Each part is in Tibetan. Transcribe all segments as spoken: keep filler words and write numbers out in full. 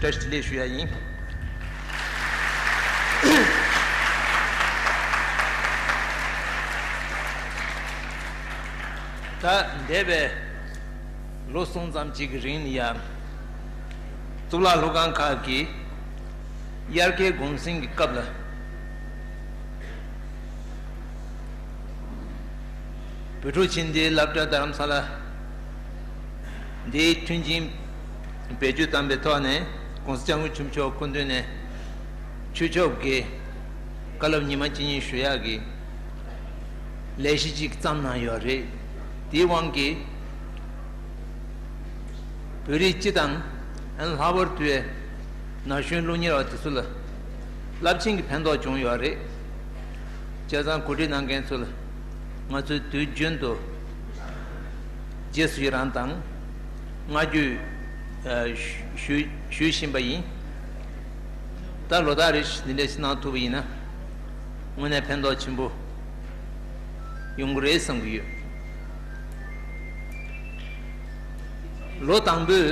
བཀྲ་ཤིས་བདེ་ལེགས་ཞུ་ཡ་ཡིན། ད་འདས་པའི་ལོ་གསུམ་ཙམ་ཅིག་གི་རིང་ལ་ཡང་གཙུག་ལག་སློབ་ཁང་ཁག་གི་དབྱར་ཁའི་གུང་སེང་གི་སྐབས་ལ། བོད་ཕྲུག་ཕྱི་འཐེན་སློབ་གྲྭ་རྡ་རམ་ས་ལ་འདིའི་མཐུན་རྐྱེན་བེད་སྤྱོད་བཏང་པའི་ཐོག་ནས་༸གོང་ས་༸སྐྱབས་མགོན་ཆེན་པོ་མཆོག་སྐུ་མདུན་ནས་ཆོས་ཕྱོགས་ཀྱི་བཀའ་སློབ་ཉི་མ་གཅིག་གཉིས་ཞུ་ཡག་གི་ལས་གཞི་གཅིག་བརྩམས་གནང་ཡོད་རེད། དེའི་དབང་གིས་བོད་རིགས་སྤྱི་དང་ལྷག་པར་དུ་ན་གཞོན་སློབ་གཉེར་བ་དེ་ཚོ་ལ་རླབས་ཆེན་གྱི་ཕན་ཐོགས་བྱུང་ཡོད་རེད། བྱས་ཙང་གོ་སྒྲིག་གནང་མཁན་ཚོ་ལ་ང་ཚོས་དུས་རྒྱུན་དུ་རྗེས་སུ་ཡི་རང་དང་བསྔགས་བརྗོད་ཞུ་ཞུ་བཞིན་པ་ཡིན། ད་ལོ་ལྟར་རེ་བཞིན་འདི་འདྲ་ཞིག་གནང་ཐུབ་པ་ཡིན་ན་དངོས་གནས་ཕན་ཐོགས་ཆེན་པོ་ཡོང་གི་རེད་བསམ་གྱི་ཡོད། ལོ་དང་པོའི་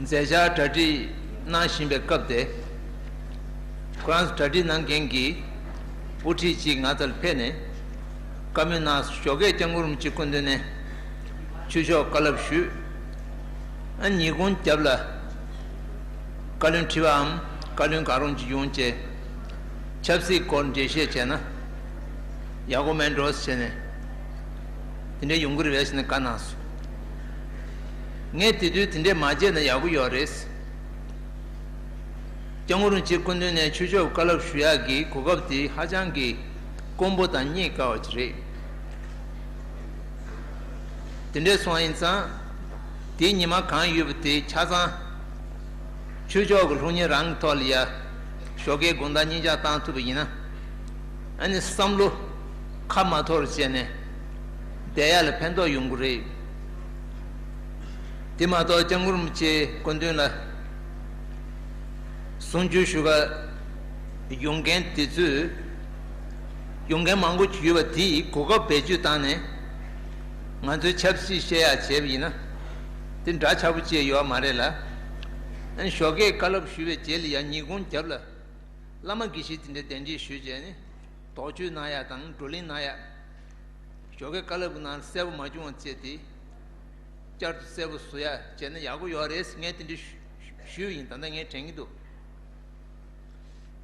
མཛད་འཆར་གྲ་སྒྲིག་གནང་བཞིན་པའི་སྐབས་དེ། ཁོ་རང་ཚོ་གྲ་སྒྲིག་གནང་མཁན་གྱི་དབུ་ཁྲིད་ཅིག་ང་ཚོར་ཕེབས་ནས་བཀའ་མོལ་གནང་སོང་། ཞོགས་ཀས་སྐྱབས་མགོན་རིན་པོ་ཆེ་སྐུ་མདུན་ནས་ཆོས་ཕྱོགས་བཀའ་སློབ་ཞུས། ཨ་ཉིན་གུང་རྒྱབ་ལ་བཀའ་བློན་ཁྲི་པའམ་བཀའ་བློན་གང་རུང་ཅིག་ཡོང་བྱས་ཆབ་སྲིད་སྐོར་འགྲེལ་བཤད་བྱས་ན་ཡག་པོ་མེད་འགྲོ་ཟེར་ནས་དེ་འདྲ་ཡོང་གི་རེད་པས་ཟེར་ནས་བཀའ་གནང་སོང་། ངས་དེ་དུས་དེ་འདྲས་མ་བྱས་ན་ཡག་པོ་ཡོད་རེད། སྐྱབས་མགོན་རིན་པོ་ཆེ་སྐུ་མདུན་ནས་ཆོས་ཕྱོགས་བཀའ་སློབ་ཞུ་ཡག་གི་གོ་སྐབས་དེ་ཧ་ཅང་གི་དཀོན་པོ་དང་རྙེད་དཀའ་བ་ཅིག་རེད། དེ་འདྲས་སོང་ཡིན་ཙང་དེའི་ཉི་མ་གང་ཡོད་པ་དེ་ཆ་ཚང་ཆོས་ཕྱོགས་ཀྱི་སློབ་གཉེར་རང་གི་ཐོག་ལ་ཡ་ཞོགས་ཀའི་དགོང་དག་གཉིད་ཆག་བཏང་ཐུབ་པ་ཡིན་ན། ཨ་ནི་བསམ་བློ་ཁ་མ་འཐོར་བྱས་ནས་བསྡད་ཡ་ལ་ཕན་ཐོགས་ཡོང་གི་རེད། དེ་མ་གཏོགས་སྐྱབས་མགོན་རིན་པོ་ཆེ་སྐུ་མདུན་ལ་གསུང་ཆོས་ཞུ་ག་ཡོང་མཁན་དེ་ཚོས་ཡོང་མཁན་མང་པོ་ཡོད་པ་དེས་གོ་སྐབས་བེད་སྤྱོད་བཏང་ནས་ང་ཚོའི་ཆབ་སྲིད་བཤད་ཡ་བྱས་པ་ཡིན་ན་དེ་འདྲ་ཆགས་པོ་ཅིག་ཡོད་མ་རེད་ལ། ཨ་ནི་ཞོགས་ཀས་བཀའ་སློབ་ཞུས་པའི་རྗེས་ལ་ཡང་ཉིན་གུང་རྒྱབ་ལ་བླ་མ་དགེ་བཤེས་དེ་འདྲའི་གདན་འདྲེན་ཞུས་བྱས་ནས་དོགས་གཅོད་གནང་ཡ་དང་བགྲོ་གླེང་གནང་ཡ། ཞོགས་ཀའི་བཀའ་སློབ་ཀྱི་ནང་གསལ་པོ་མ་བྱུང་བ་བྱས་ཏེ། བསྐྱར་དུ་གསལ་པོ་བཟོ་ཡ་བྱས་ན་ཡག་པོ་ཡོད་རེད་ཟེར་ངས་དེ་འདྲ་ཞུ་ཞུས་ཡིན། ད་ལྟ་ངས་དྲན་གྱི་འདུག་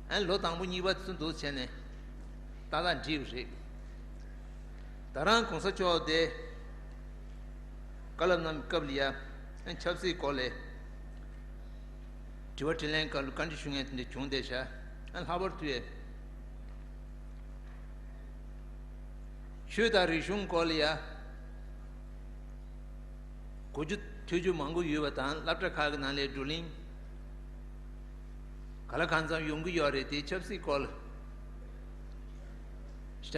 ཨ་ནི་ལོ་དང་པོ་གཉིས་པ་དེ་ཚོ་འདུག་བྱས་ནས་ཏག་ཏག་འགྲིག་པ་རེད། ད་རང་གོང་ས་མཆོག་དེ་བཀའ་སློབ་གནང་བའི་སྐབས་ལ་ཡ་ཨ་ནི་ཆབ་སྲིད་སྐོར་ལ་དྲི་བ་དྲིས་ལན་སྐབས་ལ་བཀའ་འདྲི་ཞུ་མཁན་དེ་འདྲ་བྱུང་བསྡད་ཤག་ཨ་ལྷག་པར་དུ་ཡ། ཆོས་དང་རིག་གཞུང་སྐོར་ལ་ཡ། གོ་རྒྱུ་ཐོས་རྒྱུ་མང་པོ་ཡོད་པ་དང་སློབ་གྲྭ་ཁག་གི་ནང་ལ་བགྲོ་གླེང་ག་ལ་གང་འཚམ་ཡོང་གི་ཡོད་རེད་དེ་ཆབ་སྲིད་སྐོར་ལ་ཤ་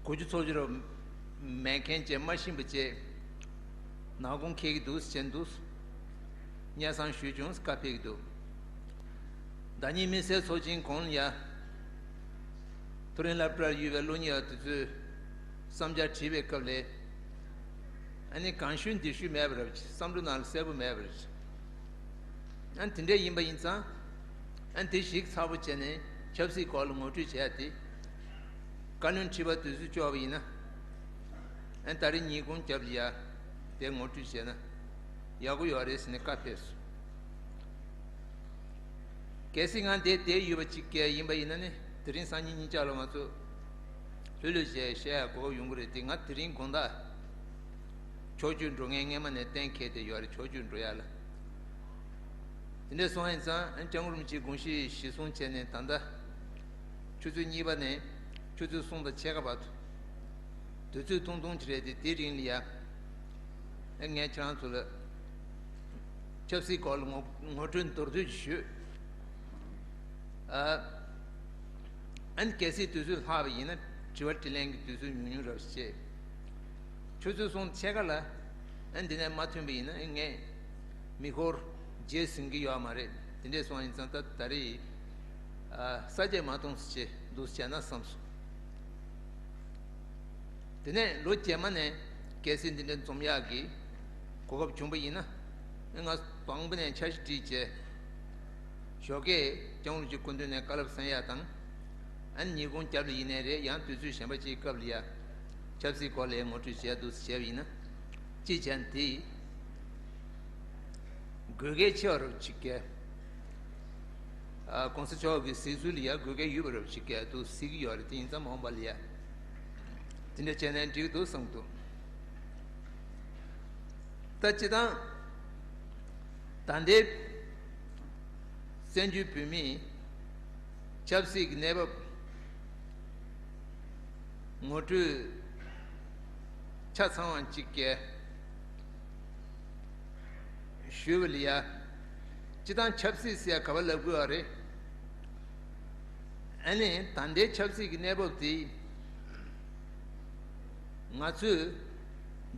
གོ་རྒྱུ་ཚོར་རྒྱུ་ར་མེད་མཁན་བཅས་མ་ཤེས་པ་བཅས་ནག་ཁུང་འཁེལ་གྱི་འདུག་ཟེར་བྱས་འདུག་སྙན་སེང་ཞུས་བྱུང་བཀའ་ཕེབས་ཀྱི་འདུག་ཟླ་ཉིན་མི་སེར་ཚོགས་ཆེན་གོང་ལ་ཡ། མཐོ་རིམ་སློབ་གྲྭར་ཡོད་པའི་སློབ་གཉེར་བ་དེ་ཚོས་བསམ་འཆར་དྲིས་པའི་སྐབས་ལ། ཨ་ནི་གང་ཞུ་འདི་ཞུ་མེད་པ་རེད། བསམ་བློ་ནང་ལ་གསལ་པོ་མེད་པ་རེད། ཨ་ནི་དེ་འདྲ་ཡིན་པ་ཡིན་ཙང་། ཨ་ནི་དེ་ཞིག་ཚགས་པོ་བྱས་ནས་ཆབ་སྲིད་སྐོར་ལ་ངོ་སྤྲོད་བྱས་ཏེ། བཀའ་བློན་ཁྲི་པ་དུས་ཚོད་ལྕོགས་པ་ཡིན་ན། ཨ་ནི་ད་རེས་ཉིན་གུང་རྒྱབ་ལ་ཡ། དེ་ངོ་སྤྲོད་བྱས་ན་ཡག་པོ་ཡོད་རེད་ཟེར་ནས་བཀའ་ཕེབས་སོང་། གལ་སྲིད་ང་འདིར་བསྡད་ཡོད་པ་ཅིག་གལ་ཡིན་པ་ཡིན་ན་ནི་དེ་རིང་སང་ཉིན་ཉིན་ལྕགས་ལ་ང་ཚོ་ལྷོད་ལྷོད་བྱས་བཤད་ཡ་གོ་སྐབས་ཡོང་གི་རེད་དེ། ང་དེ་རིང་དགོང་དག་ཕྱོགས་བསྐྱོད་འགྲོ་མཁན་སྔས་མ་ནས་གཏན་འཁེལ་བསྡད་ཡོད་རེད། ཕྱོགས་བསྐྱོད་འགྲོ་ཡ་ལ། དེ་འདྲ་སོང་ཡིན་ཙང་ཨ་ནི་སྐྱབས་མགོན་རིན་པོ་ཆེའི་དགོངས་གཞི་གཞི་བཟུང་བྱས་ནས་ད་ལྟ་ཆུ་ཚོད་གཉིས་པ་ནས་ཆུ་ཚོད་གསུམ་དང་ཕྱེད་ཀ་བར་དུ་དུས་ཚོད་ཐུང་ཐུང་ཅིག་རེད་དེ། དེའི་རིང་ལ་ཡ། ངས་ཁྱེད་རང་ཚོ་ལ་ཆབ་སྲིད་སྐོར་ལ་ངོ་ངོ་སྤྲོད་མདོར་བསྡུས་ཤིག་ཞུས། ཨ་ཨ་ནི་གལ་སྲིད་དུས་ཚོད་ལྷག་པ་ཡིན་ན་དྲི་བ་དྲིས་ལན་གྱི་དུས་ཚོད་ཉུང་ཉུང་རབ་བྱེད། ཆུ་ཚོད་གསུམ་ཕྱེད་ཀ་ལ་ཨ་ནི་འདི་ནས་མ་ཐོན་པ་ཡིན་ན་ངས་མི་འཁོར་རྗེས་ཟིན་གྱི་ཡོད་མ་རེད། དེ་འདྲས་སོང་ཡིན་ཙང་ད་ད་རེས་ཨ་ས་བཅད་མ་གཏོང་ཟེར་བྱས་འདུག་བྱས་ན་བསམ་སོང་། དེ་ནས་ལོ་རྗེས་མ་ནས་གལ་སྲིད་འདི་འདྲ་འཛོམས་ཡག་གི་གོ་སྐབས་བྱུང་པ་ཡིན་ན། ང་དང་པོ་ནས་འཆར་གཞི་བྲིས་བྱས། ཞོགས་ཀས་སྐྱབས་མགོན་རིན་པོ་ཆེའི་སྐུ་མདུན་ནས་བཀའ་སློབ་གསན་ཡ་དང་། ཨ་ནི་ཉིན་གུང་རྒྱབ་ལ་ཡིན་ནའི་རེད། ཡང་དུས་ཚོད་གཞན་པ་ཅིག་སྐབས་ལ་ཡ། ཆབ་སྲིད་སྐོར་ལ་ངོ་སྤྲོད་བྱས་འདུག་བྱས་པ་ཡིན་ན། ཅི་བྱས་ན་དེ། དགོས་གལ་ཆེ་བ་རབ་ཅིག་ག་ཨ། གོང་ས་མཆོག་གི་གཟིགས་ཚུལ་ལ་ཡ་དགོས་གལ་ཡོད་པ་རབ་ཅིག་ག་འདུག་གཟིགས་ཀྱི་ཡོད་རེད། དེ་ཡིན་ཙང་མ་འོངས་པ་ལ་ཡ། དེ་འདྲ་བྱས་ནས་འགྲིག་འདུག་བསམ་འདུག་ད་སྤྱིར་བཏང་། ད་ལྟའི་བཙན་བྱོལ་བོད་མིའི་ཆབ་སྲིད་ཀྱི་གནས་བབ་ངོ་སྤྲོད་ཆ་ཚང་བ་ཅིག་ག་ཞུས་པ་ལ་ཡ། སྤྱིར་བཏང་ཆབ་སྲིད་ཟེར་ཡ་ག་པར་ལབ་དགོས་པ་རེད། ཨ་ནི་ད་ལྟའི་ཆབ་སྲིད་ཀྱི་གནས་བབ་དེ། ང་ཚོས་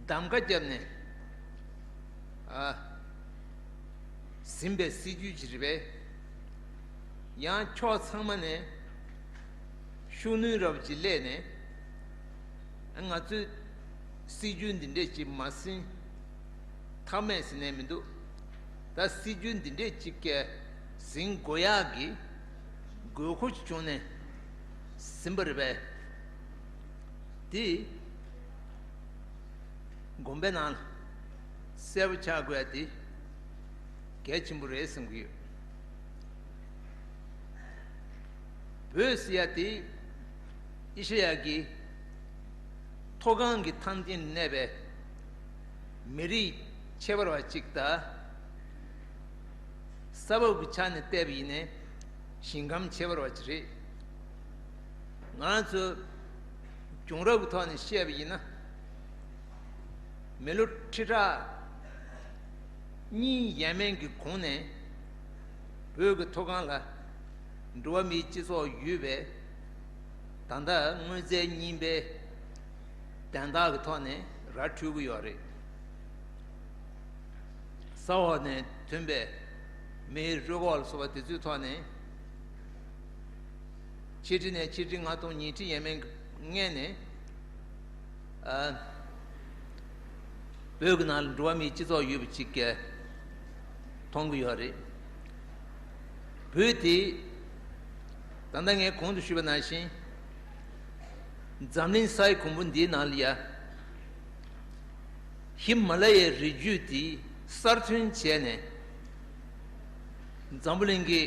གདམ་ག་བརྒྱབ་ནས། ཨ། ཟིན་པའི་སྲིད་ཇུས་ཅིག་རེད་པས། ཡང་ཕྱོགས་ཚང་མ་ནས་ཤུགས་སྣོན་རབ་ཅིག་སླེབས་ནས། ང་ཚོས་སྲིད་ཇུས་འདི་འདྲས་ཅིག་མ་ཟིན་ཐབས་མེད་ཟེར་ནས་མི་འདུག་ད་སྲིད་ཇུས་འདི་འདྲས་ཅིག་ག་ཟིན་དགོས་ཡག་གི་དགོས་མཁོ་ཅིག་བྱུང་ནས་ཟིན་པ་རེད་པས། དེ་དགོངས་པའི་ནང་ལ་གསལ་པོ་ཆགས་དགོས་ཡ་དེ་གལ་ཆེན་པོ་རེད་བསམ་གྱི་ཡོད། བོད་ཟེར་ཡ་དེ་ཨེ་ཤེ་ཡ་གི་མཐོ་སྒང་གི་ཐང་སྟེང་ལ་གནས་པའི་མི་རིགས་ཁྱད་པར་བ་གཅིག་དང་། ས་བབ་ཀྱི་ཆ་ནས་བལྟས་པ་ཡིན་ནའི་ཞིང་ཁམས་ཁྱད་པར་བ་ཅིག་རེད། ང་རང་ཚོ་བྱུང་རབས་ཀྱི་ཐོག་ནས་བཤད་པ་ཡིན་ན། མི་ལོ་ཁྲི་ཕྲག་གཉིས་ཡས་མས་ཀྱི་གོང་ནས་བོད་ཀྱི་མཐོ་སྒང་ལ་འགྲོ་བ་མིའི་སྤྱི་ཚོགས་ཡོད་པའི། ད་ལྟ་དངོས་རྫས་རྙིང་པའི་དན་རྟགས་ཀྱི་ཐོག་ནས་ར་འཕྲོད་ཀྱི་ཡོད་རེད། ས་འོག་ནས་ཐོན་པའི་མེའི་རུས་ཁོག་ལ་སོགས་པ་དེ་ཚོའི་ཐོག་ནས། ཆིག་ཁྲི་ནས་ཆིག་ཁྲི་ལྔ་སྟོང་ཉིས་ཁྲི་ཡས་མས་སྔས་ནས། ཨ། བོད་ཀྱི་ནང་ལ་འགྲོ་བ་མིའི་སྤྱི་ཚོགས་ཡོད་པ་ཅིག་ག་མཐོང་གི་ཡོད་རེད། བོད་དེ་ད་ལྟ་ངས་གོང་དུ་ཞུས་པ་ནང་བཞིན། འཛམ་གླིང་ས་ཡི་གོང་བུ་འདིའི་ནང་ལ་ཡ། ཧི་མ་ལ་ཡའི་རི་རྒྱུད་དེ་གསར་ཐོན་བྱས་ནས། འཛམ་བུ་གླིང་གི་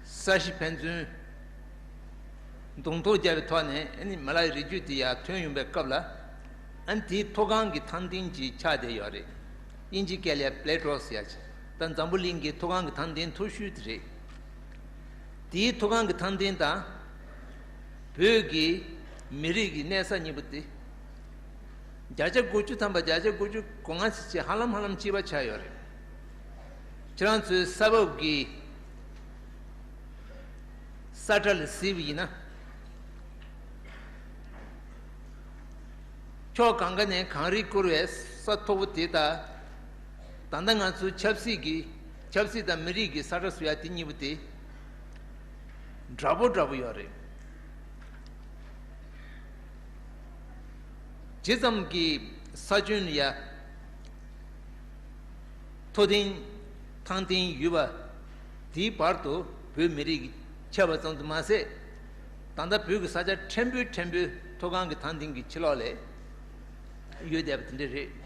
ས་གཞི་ཕན་ཚུན་གདོང་ཐུག་བརྒྱབ་པའི་ཐོག་ནས། ཨ་ནི་མ་ལ་ཡའི་རི་རྒྱུད་དེ་ཡར་ཐོན་ཡོང་པའི་སྐབས་ལ། ཨ་ནི་དེའི་མཐོ་སྒང་གི་ཐང་སྟེང་ཅིག་ཆགས་བསྡད་ཡོད་རེད། དབྱིན་ཇི་སྐད་ལ་པི་ལེ་ཊོ་ཟེར་ཡ་ཅིག་ད་འཛམ་བུ་གླིང་གི་མཐོ་སྒང་གི་ཐང་སྟེང་མཐོ་ཤོས་དེ་རེད། དེའི་མཐོ་སྒང་གི་ཐང་སྟེང་དང་། བོད་ཀྱི་མི་རིགས་ཀྱི་གནས་ས་གཉིས་པོ་དེ། བརྒྱ་ཆ་དགུ་བཅུ་ཐམ་པ། བརྒྱ་ཆ་དགུ་བཅུ་གོ་ལྔ་ཙམ་ཅིག་ཧ་ལམ་ཧ་ལམ་གཅིག་པ་ཆགས་ཡོད་རེད། ཁྱེད་རང་ཚོའི་ས་བབ་ཀྱི་ས་ཁྲ་ལ་གཟིགས་པ་ཡིན་ན། ཕྱོགས་གང་ག་ནས་གངས་རིས་བསྐོར་བའི་ས་མཐོ་པོ་དེ་དང་། ད་ལྟ་ང་ཚོའི་ཆབ་སྲིད་ཀྱི། ཆབ་སྲིད་དང་མི་རིགས་ཀྱི་ས་ཁྲ་ཟེར་ཡ་དེ་གཉིས་པོ་དེ་འདྲ་པོ་འདྲ་པོ་ཡོད་རེད། ཇི་ཙམ་གྱི་ས་ཁྱོན་ལ་ཡ་མཐོ་ལྡིང་ཐང་ལྡིང་ཡོད་པ་དེའི་བར་དུ་བོད་མི་རིགས་ཀྱིས་ཁྱབ་པ་ཙམ་དུ་མ་ཟད། ད་ལྟ་བོད་ཀྱི་ས་ཆ་ཕྲན་བུ་ཕྲན་བུ་མཐོ་སྒང་གི་ཐང་ལྡིང་གི་ཕྱི་ལོགས་ལ་ཡོད་བསྡད་པ་དེ་འདྲ་རེད།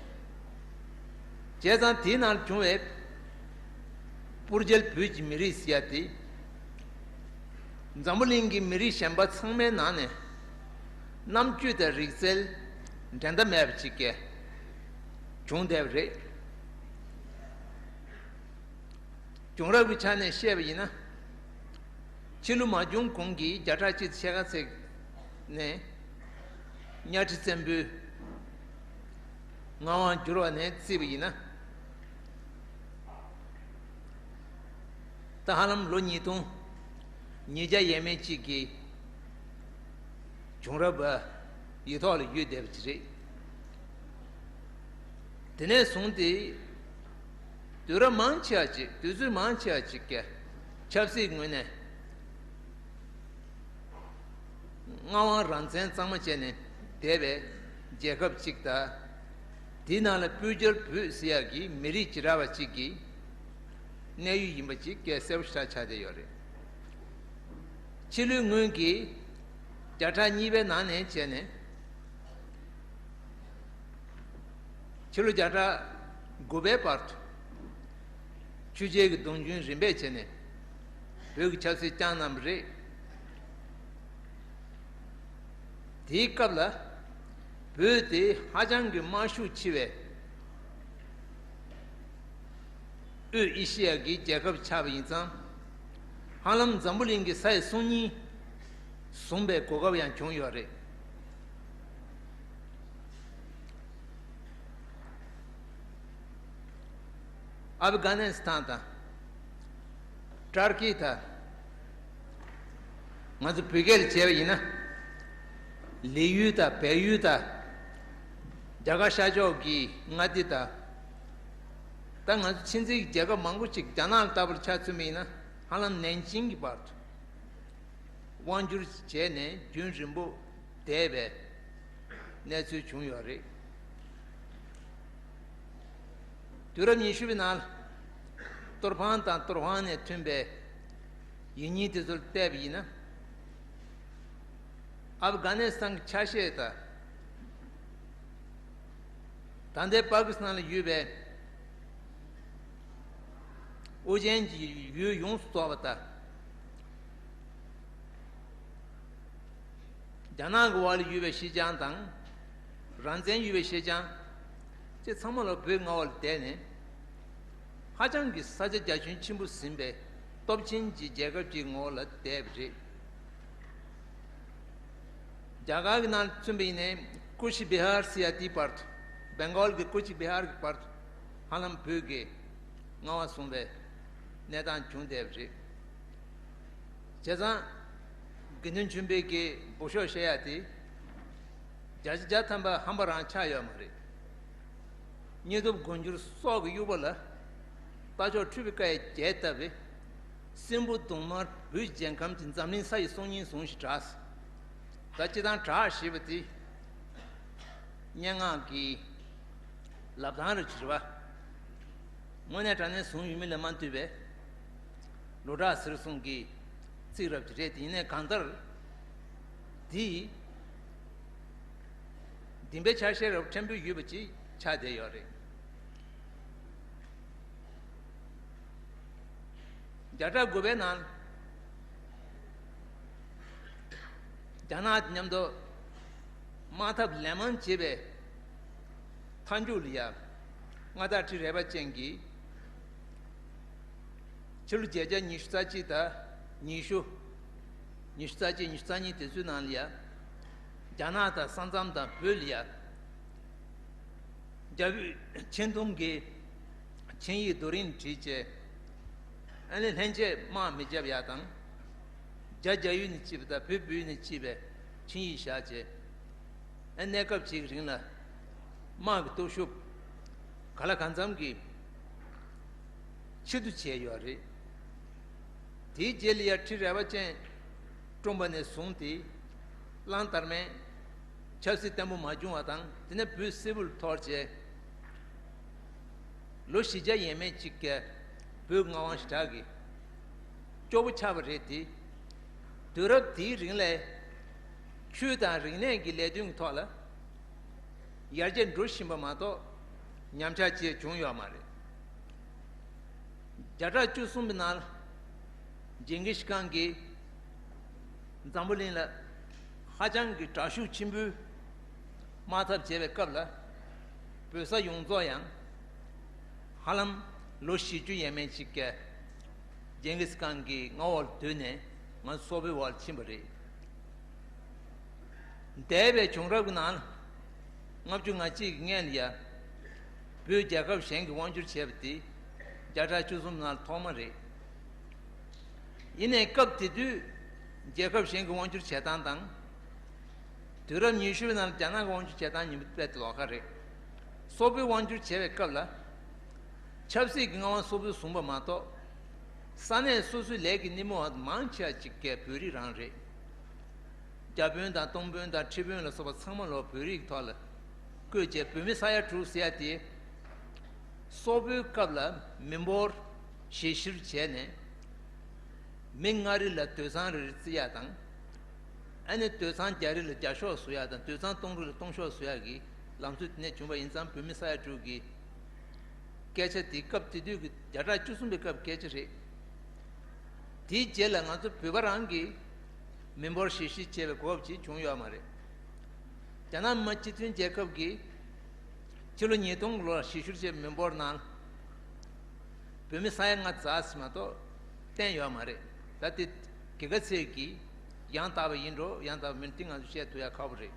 བྱས་ཙང་དེའི་ནང་བྱུང་བའི་སྤུར་རྒྱལ་བོད་ཀྱི་མི་རིགས་ཟེར་ཡ་དེ། འཛམ་བུ་གླིང་གི་མི་རིགས་གཞན་པ་ཚང་མའི་ནང་ནས་རྣམ་དཔྱོད་དང་རིག་རྩལ་འགྲན་ཟླ་མེད་པ་ཅིག་ག་བྱུང་བསྡད་པ་རེད། བྱུང་རབས་ཀྱི་ཆ་ནས་བཤད་པ་ཡིན་ན། ཕྱི་ལོ་མ་བྱུང་གོང་གི་བརྒྱ་ཕྲག་གཅིག་ཕྱེད་ཀ་ཙམ་ནས་གཉའ་ཁྲི་བཙན་པོའི་མངའ་དབང་བསྒྱུར་བ་ནས་བརྩིས་པ་ཡིན་ན། ད་ཧ་ལམ་ལོ་ཉིས་སྟོང་ཉིས་བརྒྱ་ཡས་མས་གཅིག་གི་བྱུང་རབས་ཡིག་ཐོག་ལ་ཡོད་བསྡད་པ་ཅིག་རེད། དེ་ནས་བཟུང་སྟེ་དུས་རབས་མང་ཆེ་བ་ཅིག་དུས་ཚོད་མང་ཆེ་བ་ཅིག་གི་ཆབ་སྲིད་ངོས་ནས་མངའ་དབང་རང་བཙན་གཙང་མ་བྱས་ནས་བསྡད་པའི་རྒྱལ་ཁབ་ཅིག་དང་། དེའི་ནང་ལ་སྤོས་རྒྱལ་བོད་ཟེར་ཡག་གི་མི་རིགས་བྱེ་བྲག་པ་གཅིག་གི་གནས་ཡུལ་ཡིན་པ་ཅིག་གལ་གསལ་པོ་ཞེ་དྲག་ཆགས་བསྡད་ཡོད་རེད། ཕྱི་ལོའི་སྔོན་གྱི་བརྒྱ་ཕྲག་གཉིས་པའི་ནང་ནས་བྱས་ནས། ཕྱི་ལོ་བརྒྱ་ཕྲག་དགུ་པའི་བར་དུ་ཆོས་རྒྱལ་གྱི་གདུང་རྒྱུན་རིམ་པས་བྱས་ནས་བོད་ཀྱི་ཆབ་སྲིད་བསྐྱངས་གནང་བ་རེད། དེའི་སྐབས་ལ་བོད་དེ་ཧ་ཅང་གི་དམར་ཤུགས་ཆེ་བའི་དབུས་ཨེ་ཤི་ཡ་གི་རྒྱལ་ཁབ་ཆགས་པ་ཡིན་ཙང་། ཧ་ལམ་འཛམ་བུ་གླིང་གི་ས་ཡི་སང་ཉིན་བཟུང་བའི་གོ་སྐབས་ཡང་བྱུང་ཡོད་རེད། ཨབ་གྷ་ནི་སི་ཐན་དང་། ཏར་ཀི་དང་། ང་ཚོ་བོད་སྐད་ལ་བྱས་པ་ཡིན་ན། ལི་ཡུལ་དང་བལ་ཡུལ་དང་། རྒྱ་གར་ཤར་ཕྱོགས་ཀྱི་མངའ་སྡེ་དང་། ད་ང་ཚོ་ཕྱི་འཛིན་གྱི་རྒྱལ་ཁབ་མང་པོ་ཅིག་རྒྱ་ནག་ལ་ལྟ་བུར་ཆ་མཚོན་པ་ཡིན་ན། ཧ་ལམ་ནན་ཅིང་གི་བར་དུ་དབང་བསྒྱུར་བྱས་ནས་རྒྱུན་རིང་པོ་བསྡད་པའི་གནས་ཚུལ་བྱུང་ཡོད་རེད། དུས་རབས་ཉི་ཤུ་པའི་ནང་ལ་ཏུར་ཕན་དང་ཏུར་ཧན་ནས་ཐོན་པའི་ཡིག་རྙིང་དེ་ཚོར་བལྟས་པ་ཡིན་ན། ཨབ་གྷ་ནི་སི་ཐན་གྱི་ཆ་ཤས་དང་། ད་ལྟའི་པ་ཀི་སི་ཐན་ལ་ཡོད་པའི་ཨོ་རྒྱན་གྱི་ཡུལ་ཡོངས་སུ་རྫོགས་པ་དང་། རྒྱ་ནག་གི་འོག་ལ་ཡོད་པའི་ཤིན་ཅང་དང་། རང་བཙན་ཡོད་པའི་ཤིན་ཅང་། དེ་ཚང་མ་ལ་བོད་མངའ་འོག་ལ་བསྡད་ནས། ཧ་ཅང་གི་ས་ཆ་རྒྱ་ཁྱོན་ཆེན་པོ་ཟིན་པའི་སྟོབས་ཆེན་གྱི་རྒྱལ་ཁབ་ཀྱི་ངོ་ལ་བསྡད་པ་རེད། རྒྱ་གར་གྱི་ནང་མཚོན་པ་ཡིན་ནའི་ཀུ་ཤི་བི་ཧར་ཟེར་ཡ་དེའི་བར་དུ། བེང་གོལ་གྱི་ཀུ་ཤི་བི་ཧར་གྱི་བར་དུ་ཧ་ལམ་བོད་ཀྱི་མངའ་དབང་བཟུང་བའི་གནས་སྟངས་བྱུང་བསྡད་པ་རེད། བྱས་ཙང་། དགེ་འདུན་ཆོས་འཕེལ་གྱིས་འབུ་ཤོག་བཤད་ཡ་དེ། བརྒྱ་ཆ་བརྒྱ་ཐམ་པ་ཧམ་པ་རང་ཆགས་ཡོད་མ་རེད། སྙིང་སྟོབས་དགུ་འགྱུར་སྲོག་གི་དབྱུག་པ་ལ། རྟ་མཆོག་འཁྲུད་པའི་བཀའ་ཡི་རྒྱས་བཏབ་པའི། སྲིན་པོ་གདོང་དམར་བོད་རྒྱལ་ཁམས་ཀྱི་འཛམ་གླིང་ས་ཡི་སང་ཉིན་བཟུང་ཞིག་གྲགས། ད་སྤྱི་བཏང་གྲགས་ཞེས་པ་དེ། སྙན་ངག་གི་ལབ་སྟངས་རེ་བྱེད་པ། དངོས་གནས་དྲང་གནས་བཟུང་ཡོད་མིན་ལ་མ་ལྟོས་པའི། ལོ་གྲགས་ཟེར་གསུང་གི་རྩིས་རབ་ཀྱི་རེད་དེ་ཡིན་ནའི་གང་ལྟར། དེ། བདེན་པའི་ཆ་ཤས་རབ་ཕྲན་བུ་ཡོད་པ་ཅིག་ཆགས་བསྡད་ཡོད་རེད། བརྒྱ་ཕྲག་དགུ་པའི་ནང་། རྒྱ་ནག་དང་མཉམ་དུ་དམག་འཐབ་ལན་མང་བྱས་པའི་མཐའ་མཇུག་ལ་ཡ། མངའ་བདག་ཁྲི་རལ་པ་ཅན་གྱིས། ཕྱི་ལོ་བརྒྱད་བརྒྱ་ཉི་ཤུ་རྩ་གཅིག་དང་ཉི་ཤུ། ཉི་ཤུ་རྩ་གཅིག་ཉི་ཤུ་རྩ་གཉིས་དེ་ཚོའི་ནང་ལ་ཡ། རྒྱ་ནག་དང་ས་མཚམས་དང་བོད་ལ་ཡ། རྒྱ་བོད་ཆེ་མཐོང་གི་ཆིངས་ཡིག་རྡོ་རིང་བྲིས་བྱས། ཨ་ནི་ལྷན་རྒྱས་དམག་མི་རྒྱབ་ཡག་དང་། རྒྱ་རྒྱ་ཡུལ་ནས་སྐྱིད་པ་དང་བོད་བོད་ཡུལ་ནས་སྐྱིད་པའི་ཆིངས་ཡིག་བཞག་བྱས། ཨ་གནས་སྐབས་གཅིག་གི་རིང་ལ་དམག་གི་སྟོབས་ཤུགས་ག་ལ་གང་འཚམ་གྱིས་ཕྱིར་བསྡུ་བྱས་ཡོད་རེད། དེའི་རྗེས་ལ་ཡ་ཁྲི་རལ་པ་ཅན་བཀྲོངས་པ་ནས་བཟུང་སྟེ། གླང་དར་མས་ཆབ་སྲིད་བརྟན་པོ་མ་བྱུང་བ་དང་དེ་ནས་བོད་སིལ་བུར་འཐོར་བྱས། ལོ་བཞི་བརྒྱ་ཡས་མས་གཅིག་གི་བོད་མངའ་དབང་ཞེ་དྲག་གི་སྐྱོ་པོ་ཆགས་པ་རེད་དེ། དུས་རབས་དེའི་རིང་ལ་ཆོས་དང་རིག་གནས་ཀྱི་ལས་དོན་གྱི་ཐོག་ལ་ཡར་རྒྱས་འགྲོ་བཞིན་པ་མ་གཏོགས་ཉམས་ཆག་ཅིག་བྱུང་ཡོད་མ་རེད། བརྒྱ་ཕྲག་བཅུ་གསུམ་པའི་ནང་ལ་ཇིང་གིས་ཁཱན་གྱིས་འཛམ་བུ་གླིང་ལ་ཧ་ཅང་གི་དྲག་ཤུགས་ཆེན་པོས་དམག་འཐབ་བྱས་པའི་སྐབས་ལ། བོད་ས་ཡོངས་རྫོགས་ཡང་ཧ་ལམ་ལོ་བཞི་བཅུ་ཡས་མས་ཅིག་གི་ཇིང་གིས་ཁཱན་གྱི་མངའ་འོག་ལ་བསྡུས་ནས་ང་ཚོ་སོག་པོའི་འོག་ལ་ཕྱིན་པ་རེད། འདས་པའི་བྱུང་རབས་ཀྱི་ནང་ལ། ལྔ་བཅུ་ང་གཅིག་གི་སྔན་ལ་ཡ། བོད་རྒྱལ་ཁབ་གཞན་གྱིས་དབང་བསྒྱུར་བྱས་པ་དེ་བརྒྱ་ཕྲག་བཅུ་གསུམ་ནང་ལ་ཐོག་མ་རེད། ཡིན་ནའི་སྐབས་དེ་དུས་རྒྱལ་ཁབ་གཞན་གྱི་དབང་བསྒྱུར་བྱེད་སྟངས་དང་། དུས་རབས་ཉི་ཤུ་པའི་ནང་ལ་རྒྱ་ནག་གི་དབང་བསྒྱུར་བྱེད་སྟངས་གཉིས་པོ་དཔེ་ལོགས་ཀ་རེད། སོག་པོའི་དབང་བསྒྱུར་བྱེད་པའི་སྐབས་ལ། ཆབ་སྲིད་ཀྱི་མངའ་དབང་སོག་པོས་བཟུང་བ་མ་གཏོགས། ས་གནས་སོ་སོའི་ལས་ཀྱི་སྣེ་མོ་བ་མང་ཆེ་བ་ཅིག་གས་བོད་རིགས་རང་རེད། རྒྱ་དཔོན་དང་སྟོང་དཔོན་དང་ཁྲི་དཔོན་ལ་སོགས་པ་ཚང་མ་ལོ་བོད་རིགས་ཐོག་ལ་ བཀོད་བྱས་བོད་མི་ས་ཡ་དྲུག་ཟེར་ཡ་དེ། སོག་པོའི་སྐབས་ལ་མི་འབོར་གཞིར་བཞག་བྱས་ནས། མི་ལྔ་རེ་ལ་དུད་ཚང་རེ་རེ་བརྩི་ཡ་དང་། ཨ་ནི་དུད་ཚང་བརྒྱ་རེ་ལ་བརྒྱ་ཤོག་བཟོ་ཡ་དང་དུད་ཚང་སྟོང་རེ་ལ་སྟོང་ཤོག་བཟོ་ཡ་གི་ལམ་སྲོལ་དེ་ནས་བྱུང་བ་ཡིན་ཙང་བོད་མི་ས་ཡ་དྲུག་གི་སྐད་ཆ་དེ་སྐབས་དེ་དུས་ཀྱི་བརྒྱ་ཕྲག་བཅུ་གསུམ་པའི་སྐབས་སྐད་ཆ་རེད། དེའི་རྗེས་ལ་ང་ཚོ་བོད་པ་རང་གིས་མི་འབོར་གཞིར་བཞག་བྱས་པའི་གོ་སྐབས་ཅིག་བྱུང་ཡོད་མ་རེད། རྒྱ་ནག་མི་དམངས་སྤྱི་མཐུན་རྒྱལ་ཁབ་ཀྱིས་ཕྱི་ལོ་ཉིས་སྟོང་ལོར་གཞི་བཞུགས་བྱས་པའི་མི་འབོར་ནང་བོད་མི་ས་ཡ་ལྔ་ཙམ་ཞིག་མ་གཏོགས་བསྟན་ཡོད་མ་རེད། ད་དེ་གི་ག་ཚད་ཀྱིས་ཡང་དག་པ་ཡིན་འགྲོ་ཡང་དག་པ་མིན་འགྲོ་དེ་ང་ཚོས་བཤད་ཐུབ་ཡ་ཁག་པོ་རེད།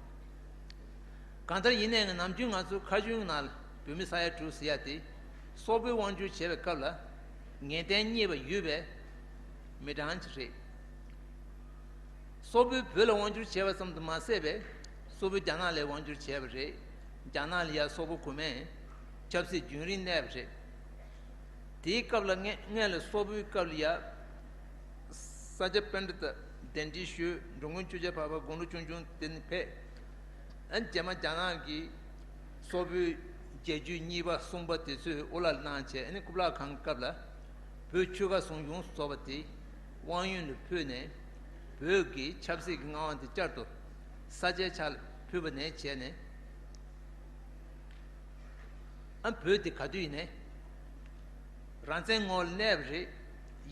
གང་ལྟར་ཡིན་ནའི་ནམ་རྒྱུན་ང་ཚོ་ཁ་རྒྱུན་ནང་བོད་མི་ས་ཡ་དྲུག་ཟེར་ཡ་དེ་སོག་པོའི་དབང་སྒྱུར་བྱས་པའི་སྐབས་ལ་ངེས་གཏན་རྙེད་པ་ཡོད་པའི་མི་གྲངས་ཅིག་རེད། སོག་པོས་བོད་ལ་དབང་སྒྱུར་བྱས་པ་ཙམ་དུ་མ་ཟད་པའི་སོག་པོས་རྒྱ་ནག་ལ་དབང་སྒྱུར་བྱས་པ་རེད། རྒྱ་ནག་ལ་ཡ་སོག་པོ་གོང་མའི་ཆབ་སྲིད་རྒྱུན་རིང་གནས་པ་རེད། དེའི་སྐབས་ལ་སྔ་སྔོན་ལ་སོག་པོའི་སྐབས་ལ་ཡ། ས་སྐྱ་པཎྜི་ཏ་གདན་འདྲེན་ཞུས། འགྲོ་མགོན་ཆོས་རྒྱལ་འཕགས་པ་དགུང་ལོ་ཆུང་ཆུང་དེ་ནས་ཕེབས། ཨ་ནི་རྗེས་མ་རྒྱ་ནག་གིས་སོག་པོའི་རྒྱལ་རྒྱུད་གཉིས་པ་གསུམ་པ་དེ་ཚོས་དབུ་བླངས་གནང་བྱས། ཨ་ནི་ཀུབ་ལ་ཁང་གི་སྐབས་ལ་བོད་ཆོལ་ཁ་ཟུང་འབྲེལ་ཚོགས་པ་དེ་དབང་ཡོད་ལ་ཕུལ་ནས་བོད་ཀྱི་ཆབ་སྲིད་ཀྱི་མངའ་དབང་དེ་བསྐྱར་དུ་ས་སྐྱའི་ཕྱག་ལ་ཕུལ་བ་ནས་བྱས་ནས། ཨ་བོད་དེ་ག་དུས་ཡིན་ནའི་རང་བཙན་ངོ་ལ་གནས་པ་རེད།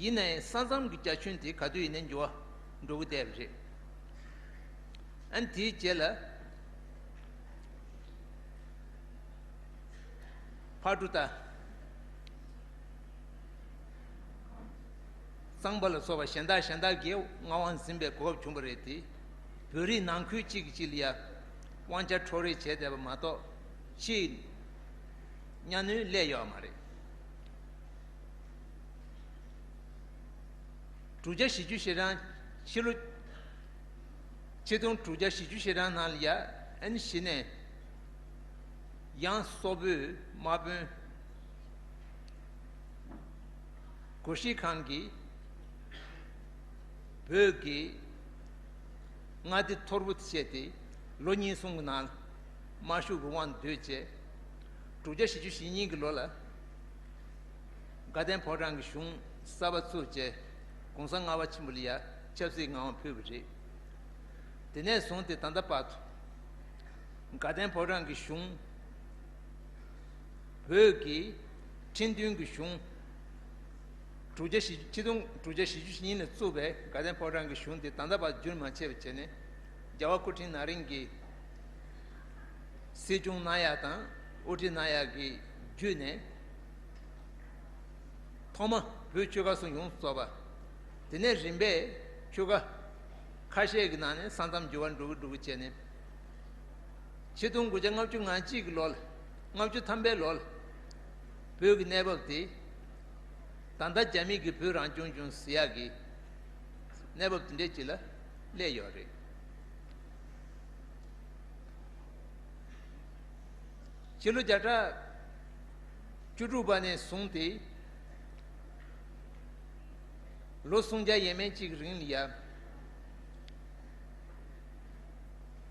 ཡིན་ནའི་ས་མཚམས་ཀྱི་རྒྱ་ཁྱོན་དེ་ག་དུས་ཡིན་ནའི་འགྱུར་བ་འགྲོ་གི་བསྡད་པ་རེད། ཨ་ནི་དེའི་རྗེས་ལ་ཕག་གྲུ་དང་། གཙང་པ་ལ་སོགས་པ་གཞན་དག་གཞན་དག་གིས་མངའ་དབང་འཛིན་པའི་གོ་སྐབས་བྱུང་བ་རེད་དེ། བོད་རིགས་ནང་ཁུལ་གཅིག་གིས་གཅིག་ལ་ཡ་དབང་ཆ་འཕྲོག་རེས་བྱས་བསྡད་པ་མ་གཏོགས་ཕྱིའི་གཉའ་གནོན་སླེབས་ཡོད་མ་རེད། དྲུག་བརྒྱ་བཞི་བཅུ་ཞེ་གྲངས་ཕྱི་ལོ། ཆིག་སྟོང་དྲུག་བརྒྱ་བཞི་བཅུ་ཞེ་གྲངས་ནང་ལ་ཡ་ཨ་ནི་གཞི་ནས་ཡང་སོག་པོའི་དམག་དཔོན་གོ་ཤྲི་ཁཱན་གྱིས་བོད་ཀྱི་མངའ་སྡེ་ཐོར་བུ་བཅད་དེ་ལོ་གཉིས་གསུམ་གྱི་ནང་དམར་ཤོག་གི་དབང་དུ་བསྡུས་བྱས། དྲུག་བརྒྱ་བཞི་བཅུ་ཞེ་གཉིས་ཀྱི་ལོ་ལ། དགའ་ལྡན་ཕོ་བྲང་གི་གཞུང་གསར་པ་བཙུགས་རྗེས་༸གོང་ས་ལྔ་པ་ཆེན་པོ་ལ་ཡ་ཆབ་སྲིད་མངའ་དབང་ཕུལ་བ་རེད། དེ་ནས་བཟུང་སྟེ་ད་ལྟ་བར་དུ་དགའ་ལྡན་ཕོ་བྲང་གི་གཞུང་། བོད་ཀྱི་ཁྲིམས་མཐུན་གྱི་གཞུང་། དྲུག་བརྒྱ་བཞི་ཆིག་སྟོང་དྲུག་བརྒྱ་བཞི་བཅུ་ཞེ་གཉིས་ལ་བཙུགས་པའི་དགའ་ལྡན་ཕོ་བྲང་གི་གཞུང་དེ་ད་ལྟ་བར་འགྱུར་མ་ཆད་པ་བྱས་ནས་རྒྱལ་བ་སྐུ་ཕྲེང་ན་རིམ་གྱིས། སྲིད་སྐྱོང་གནང་ཡག་དང་དབུ་ཁྲིད་གནང་ཡག་གི་བརྒྱུད་ནས། ཐོག་མ་བོད་ཆོལ་ཁ་ཟུང་ཡོངས་སུ་རྫོགས་པ། དེ་ནས་རིམ་པས་ཆོལ་ཁ་ཁ་ཤས་ཀྱི་ནང་ནས་ས་མཚམས་འགྱུར་བ་འགྲོ་གི་འགྲོ་གི་བྱས་ནས། ཆིག་སྟོང་དགུ་བརྒྱ་ལྔ་བཅུ་ང་གཅིག་གི་ལོ་ལ། ལྔ་བཅུ་ཐམ་པའི་ལོ་ལ། བོད་ཀྱི་གནས་བབ་དེ་ད་ལྟ་རྒྱ་མི་གིས་བོད་རང་སྐྱོང་ལྗོངས་ཟེར་ཡག་གི་གནས་བབ་དེ་འདྲས་ཅིག་ལ་སླེབས་ཡོད་རེད། ཕྱི་ལོ་བརྒྱ་ཕྲག་བཅུ་དྲུག་པ་ནས་བཟུང་སྟེ་ལོ་སུམ་བརྒྱ་ཡས་མས་གཅིག་གི་རིང་ལ་ཡ།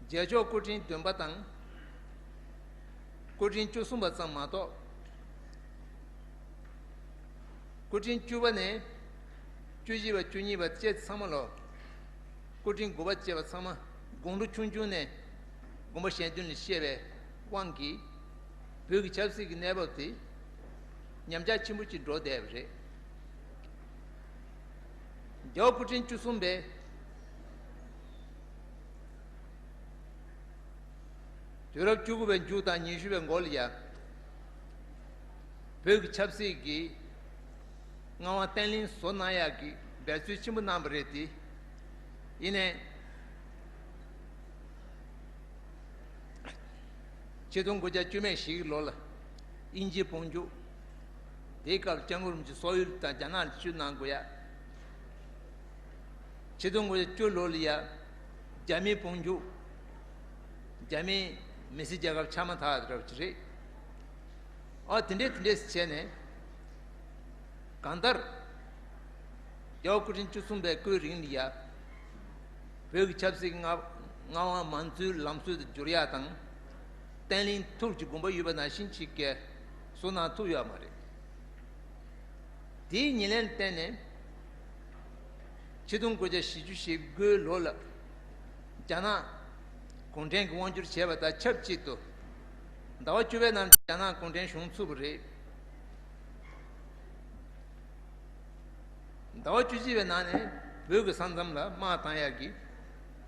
རྒྱལ་མཆོག་སྐུ་ཕྲེང་བདུན་པ་དང་། སྐུ་ཕྲེང་བཅུ་གསུམ་པ་ཙམ་མ་གཏོགས། སྐུ་ཕྲེང་བཅུ་པ་ནས་བཅུ་བཞི་པ་བཅུ་གཉིས་པ་བཅས་ཚང་མ་ལོ། སྐུ་ཕྲེང་དགུ་པ་བཅས་པ་ཚང་མ་དགུང་ལོ་ཆུང་ཆུང་ནས་དགོངས་པ་གཞན་དོན་ལ་གཤེགས་པའི་དབང་གིས་བོད་ཀྱི་ཆབ་སྲིད་ཀྱི་གནས་བབ་དེ་ཉམས་ཆག་ཆེན་པོ་ཅིག་འགྲོ་བསྡད་པ་རེད། རྒྱལ་བ་སྐུ་ཕྲེང་བཅུ་གསུམ་པས་དུས་རབས་བཅུ་དགུ་པའི་མཇུག་དང་ཉི་ཤུ་པའི་འགོ་ལ་ཡ། བོད་ཀྱི་ཆབ་སྲིད་ཀྱི་མངའ་དབང་བརྟན་ལྷིང་བཟོ་གནང་ཡག་གི་འབད་རྩོལ་ཆེན་པོ་གནང་བ་རེད་དེ། ཡིན་ནའི། ཆིག་སྟོང་དགུ་བརྒྱ་བཅུ་མེད་བཞི་གི་ལོ་ལ་དབྱིན་ཇིའི་དཔུང་འཇུག་དེའི་སྐབས་སྐྱབས་མགོན་རིན་པོ་ཆེ་སོག་ཡུལ་དང་རྒྱ་ནག་ལ་བསྐྱོད་གནང་དགོས་ཡ། ཆིག་སྟོང་དགུ་བརྒྱ་བཅུ་ལོ་ལ་ཡ་རྒྱ་མིའི་དཔུང་འཇུག་རྒྱ་མིའི་མི་སེར་རྒྱལ་ཁབ་ཆགས་མ་ཐག་འདྲ་བ་ཅིག་རེད། ཨ་དེ་འདྲས་དེ་འདྲས་བྱས་ནས་གང་ལྟར། རྒྱལ་བ་སྐུ་ཕྲེང་བཅུ་གསུམ་པའི་སྐུའི་རིང་ལ་ཡ། བོད་ཀྱི་ཆབ་སྲིད་ཀྱི་མངའ་མངའ་དབང་མང་གཙོའི་ལམ་སྲོལ་དུ་བསྒྱུར་ཡག་དང་། བརྟན་བརླིང་ཐུགས་ཀྱི་དགོངས་པ་ཡོད་པ་ནང་བཞིན་ཅིག་གི་བཟོ་གནང་ཐུབ་ཡོད་མ་རེད། དེའི་ཉེར་ལེན་བརྟེན་ནས་ཆིག་སྟོང་དགུ་བརྒྱ་བཞི་བཅུ་ཞེ་དགུའི་ལོ་ལ་རྒྱ་ནག་གུང་ཁྲན་གྱིས་དབང་བསྒྱུར་བྱས་པ་དང་ཆབས་ཅིག་ཏུ། ཟླ་བ་བཅུ་པའི་ནང་རྒྱ་ནག་གུང་ཁྲན་གཞུང་ཚུགས་པ་རེད། ཟླ་བ་བཅུ་གཅིག་པའི་ནང་ནས་བོད་ཀྱི་ས་མཚམས་ལ་དམག་བཏང་ཡག་གི་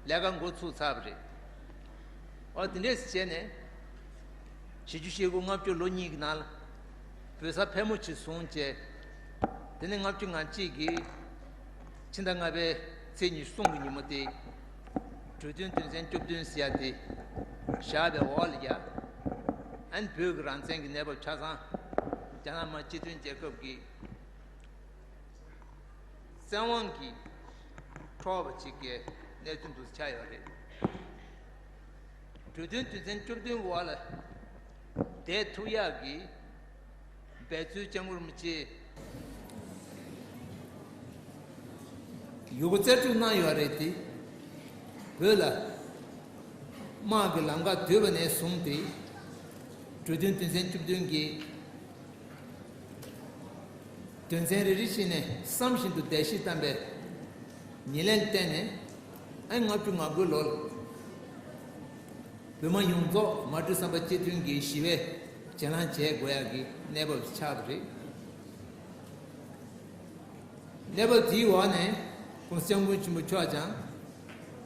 ལས་ཀ་འགོ་ཚུགས་ཚར་བ་རེད། ཨོ་དེ་འདྲས་བྱས་ནས་བཞི་བཅུ་ཞེ་དགུ་ལྔ་བཅུ་ལོ་གཉིས་ཀྱི་ནང་ལ་བོད་ས་ཕལ་མོ་ཆེ་བཟུང་བྱས། དེ་ནས་ལྔ་བཅུ་ང་གཅིག་གི་ཕྱི་ཟླ་ལྔ་པའི་ཚེས་ཉི་ཤུ་གསུམ་གྱི་ཉིན་མོ་དེ་གྲོས་མཐུན་དོན་ཚན་བཅུ་བདུན་ཟེར་ཡ་དེ་བཞག་པའི་འོག་ལ་ཡ། ཨན་བོད་ཀྱི་རང་བཙན་གྱི་གནས་བབ་ཆ་ཚང་རྒྱ་ནག་མ་སྤྱི་མཐུན་རྒྱལ་ཁབ་ཀྱི་བཙན་དབང་གིས་འཕྲོག་པ་ཅིག་གི་གནས་ཚུལ་འདུག་ཆགས་ཡོད་རེད། གྲོས་མཐུན་དོན་ཚན་བཅུ་བདུན་འོག་ལ་བསྡད་ཐུབ་ཡག་གི་འབད་རྩོལ་སྐྱབས་མགོན་རིན་པོ་ཆེ་ཡོད་རྩལ་སྤྲུགས་གནང་ཡོད་རེད་དེ། བོད་ལ་དམག་གི་ལམ་ཁ་བསྡུས་པ་ནས་བཟུང་སྟེ་གྲོས་མཐུན་དོན་ཚན་བཅུ་བདུན་གྱི་དོན་ཚན་རེ་རེ་བཞིན་ནས་བསམ་བཞིན་དུ་བརྡལ་བཤིག་བཏང་པའི་ཉེར་ལེན་བརྟེན་ནས། ཨ་ལྔ་བཅུ་ང་དགུ་ལོར་བོད་མི་ཡོངས་རྫོགས་མ་གྲོས་བསམ་པ་གཅིག་མཐུན་གྱི་ཞི་བའི་གྱེན་ལངས་བྱེད་དགོས་ཡག་གི་གནས་བབ་ཆགས་པ་རེད། གནས་བབ་དེའི་འོག་ནས་༸གོང་ས་༸སྐྱབས་མགོན་ཆེན་པོ་མཆོག་ཀྱང་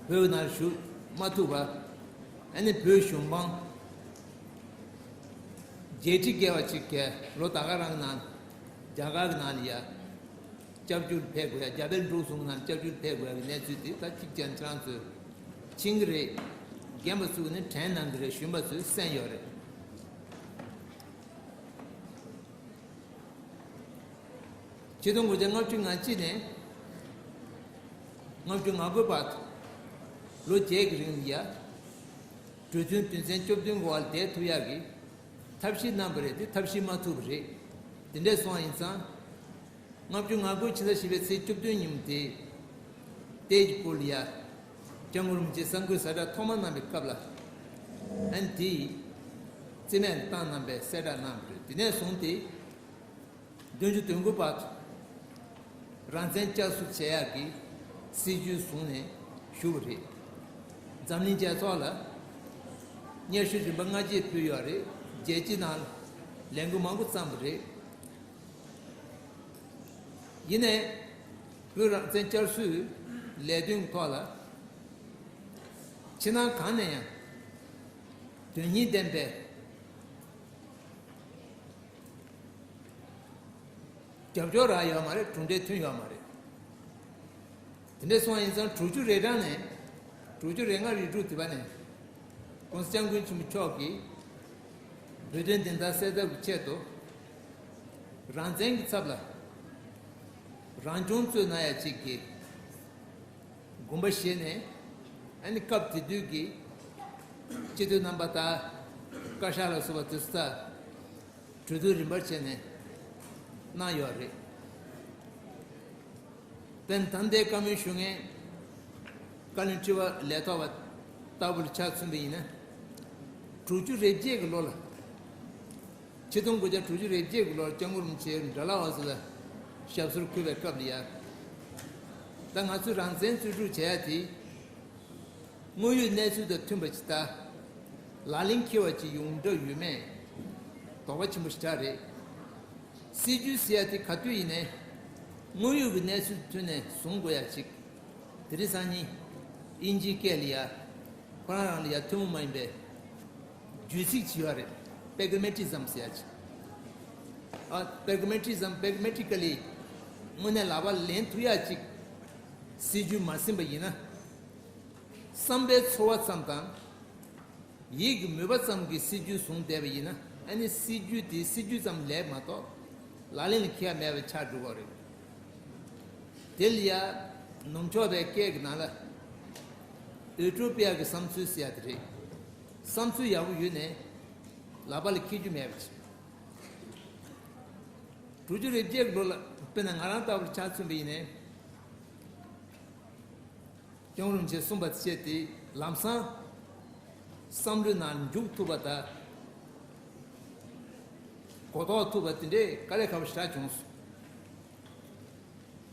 བོད་ནང་བཞུགས་མ་ཐུབ་པ། ཨ་ནི་བོད་གཞུང་འབངས་བརྒྱད་ཁྲི་བརྒལ་བ་ཅིག་གིས་ལོ་ད་ག་རང་ནང་རྒྱ་གར་གྱི་ནང་ལ་ཡ་སྐྱབས་བཅོལ་ཕེབས་དགོས་ཡ། རྒྱ་བལ་འབྲུག་གསུམ་ནང་སྐྱབས་བཅོལ་ཕེབས་དགོས་ཡ་གི་གནས་ཚུལ་དེ་ད་གཅིག་ཀྱང་ཁྱེད་རང་ཚོས་མཁྱེན་གྱི་རེད། རྒན་པ་ཚོས་ནི་དྲན་གནང་གི་རེད། གཞོན་པ་ཚོས་གསན་ཡོད་རེད། ཆིག་སྟོང་དགུ་བརྒྱ་ལྔ་བཅུ་ང་གཅིག་ནས་ལྔ་བཅུ་ང་དགུ་བར་དུ་ལོ་བརྒྱད་ཀྱི་རིང་ལ་ཡ། གྲོས་མཐུན་དོན་ཚན་བཅུ་བདུན་འོག་ལ་བསྡད་ཐུབ་ཡག་གི་ཐབས་ཤེས་གནང་བ་རེད་དེ། ཐབས་ཤེས་མ་ཐུབ་པ་རེད། དེ་འདྲས་སོང་བ་ཡིན་ཙང་། ལྔ་བཅུ་ང་དགུ་ཕྱི་ཟླ་བཞི་པའི་ཚེས་བཅུ་བདུན་ཉིན་མོ་དེ། ཏེ་ཇི་པུར་ལ་ཡ། སྐྱབས་མགོན་རིན་པོ་ཆེས་གསར་འགོད་གསལ་བསྒྲགས་ཐོག་མ་གནང་བའི་སྐབས་ལ། ཨན་དེའི་རྩིས་མེད་བཏང་གནང་བའི་གསལ་བསྒྲགས་གནང་བ་རེད། དེ་ནས་བཟུང་སྟེ། བདུན་ཅུ་དོན་དགུ་བར་དུ་རང་བཙན་བསྐྱར་གསོ་བྱེད་ཡག་གི་སྲིད་ཇུས་བཟུང་ནས་བཞུགས་པ་རེད། འཛམ་གླིང་རྒྱལ་ཚོགས་ལ་སྙན་ཞུ་རིམ་པ་སྔ་རྗེས་ཕུལ་ཡོད་རེད། རྒྱལ་སྤྱིའི་ནང་ལས་འགུལ་མང་པོ་བརྩམས་པ་རེད། ཡིན་ནའི་བོད་རང་བཙན་བསྐྱར་གསོའི་ལས་དོན་ཐོག་ལ་ཕྱི་ནང་གང་ནས་ཡང་དོན་སྙིང་ལྡན་པའི་རྒྱབ་སྐྱོར་རག་ཡོད་མ་རེད། གྲུབ་འབྲས་ཐོན་ཡོད་མ་རེད། དེ་འདྲ་སོང་བ་ཡིན་ཙང་དྲུག་ཅུ་རེ་གྲངས་ནས། དྲུག་ཅུ་རེ་ལྔ་རེ་དྲུག་དེ་བ་ནས་༸གོང་ས་༸སྐྱབས་མགོན་ཆེན་པོ་མཆོག་གིས་བོད་དོན་བདེན་མཐའ་གསལ་ཐབས་ཀྱི་ཆེད་དུ་རང་བཙན་གྱི་ཚབ་ལ་རང་སྐྱོང་རྩོད་གནང་ཡ་གཅིག་གི་དགོངས་པ་བཞེས་ནས། ཨ་ནི་སྐབས་དེ་དུས་ཀྱི་སྤྱི་འཐུས་རྣམ་པ་དང་བཀའ་ཤག་ལ་སོགས་པ་དེ་ཚོ་ད་གྲོས་བསྡུར་རིམ་པར་བྱས་ནས་གནང་ཡོད་རེད། དཔེར་ན་ད་ལྟའི་བཀའ་མོལ་ཞུ་མཁན་བཀའ་བློན་ཁྲི་པ་ལས་ཐོག་པ་ལྟ་བུ་ལ་ཆ་མཚོན་པ་ཡིན་ན། དྲུག་ཅུ་རེ་བརྒྱད་ཀྱི་ལོ་ལ། ཆིག་སྟོང་དགུ་བརྒྱ་དྲུག་ཅུ་རེ་བརྒྱད་ཀྱི་ལོར་སྐྱབས་མགོན་རིན་པོ་ཆེ་དགྲ་ལྷ་འོད་ཟེར་ལ་ཞབས་སོར་འཁོད་པའི་སྐབས་ལ་ཡ། ད་ང་ཚོས་རང་བཙན་རྩོད་སྒྲུབ་བྱེད་ཡ་དེ། དངོས་ཡོད་གནས་ཚུལ་དང་མཐུན་པ་ཅིག་དང་། ལག་ལེན་འཁེལ་བ་ཅིག་ཡོང་གྲབས་ཡོད་མེད་དོགས་པ་ཆེན་པོ་ཞེ་དྲག་རེད། སྲིད་ཇུས་ཟེར་ཡ་དེ་ག་དུས་ཡིན་ནའི་དངོས་ཡོད་ཀྱི་གནས་ཚུལ་མཐུན་ནས་བཟུང་དགོས་ཡ་ཅིག་དེ་རིང་སང་ཉིན་དབྱིན་ཇིའི་སྐད་ལ་ཡ། ཁོ་རང་རང་ལ་ཡ་ཐུན་མོང་མ་ཡིན་པའི་བརྗོད་ཚིག་ཅིག་ཡོད་རེད། པེག་མེ་ཊི་ཛམ་ཟེར་ཡ་ཅིག་ཨ། པེག་མེ་ཊི་ཛམ། པེག་མེ་ཊི་ཀ་ལི་དངོས་གནས་ལག་པ་ལེན་ཐུབ་ཡ་ཅིག་སྲིད་ཇུས་མ་ཟིན་པ་ཡིན་ན། བསམ་པའི་ཚོར་བ་ཙམ་དང་། ཡིད་ཀྱི་མོས་པ་ཙམ་གྱིས་སྲིད་ཇུས་བཟུང་བསྡད་པ་ཡིན་ན། ཨ་ནི་སྲིད་ཇུས་དེ་སྲིད་ཇུས་ཙམ་ལས་མ་གཏོགས་ལག་ལེན་ལ་འཁེལ་ཡ་མེད་པ་ཆགས་འགྲོ་གི་རེད། དེ་ལ་ཡ་ནུབ་ཕྱོགས་པའི་སྐད་ཀྱི་ནང་ལ་ཨུ་ཊོ་པི་ཡ་གི་བསམ་ཚུལ་ཟེར་ཡ་དེ་རེད། བསམ་ཚུལ་ཡག་པོ་ཡོད་ནའི་ལག་པ་ལ་འཁེལ་རྒྱུ་མེད་པ་ཅིག་དྲུག་ཅུ་རེ་བརྒྱད་ལོ་ལ་དཔེར་ན་ང་རང་ལྟ་བུར་ཆ་མཚོན་པ་ཡིན་ནའི། སྐྱབས་མགོན་རིན་པོ་ཆེས་གསུངས་པ་བྱས་ཏེ་ལམ་སང་བསམ་བློའི་ནང་འཇུག་ཐུབ་པ་དང་ གོ་རྟོགས་ཐུབ་པ་དེ་འདྲས་དཀའ་ལས་ཁག་པོ་ཞེ་དྲག་བྱུང་སོང་།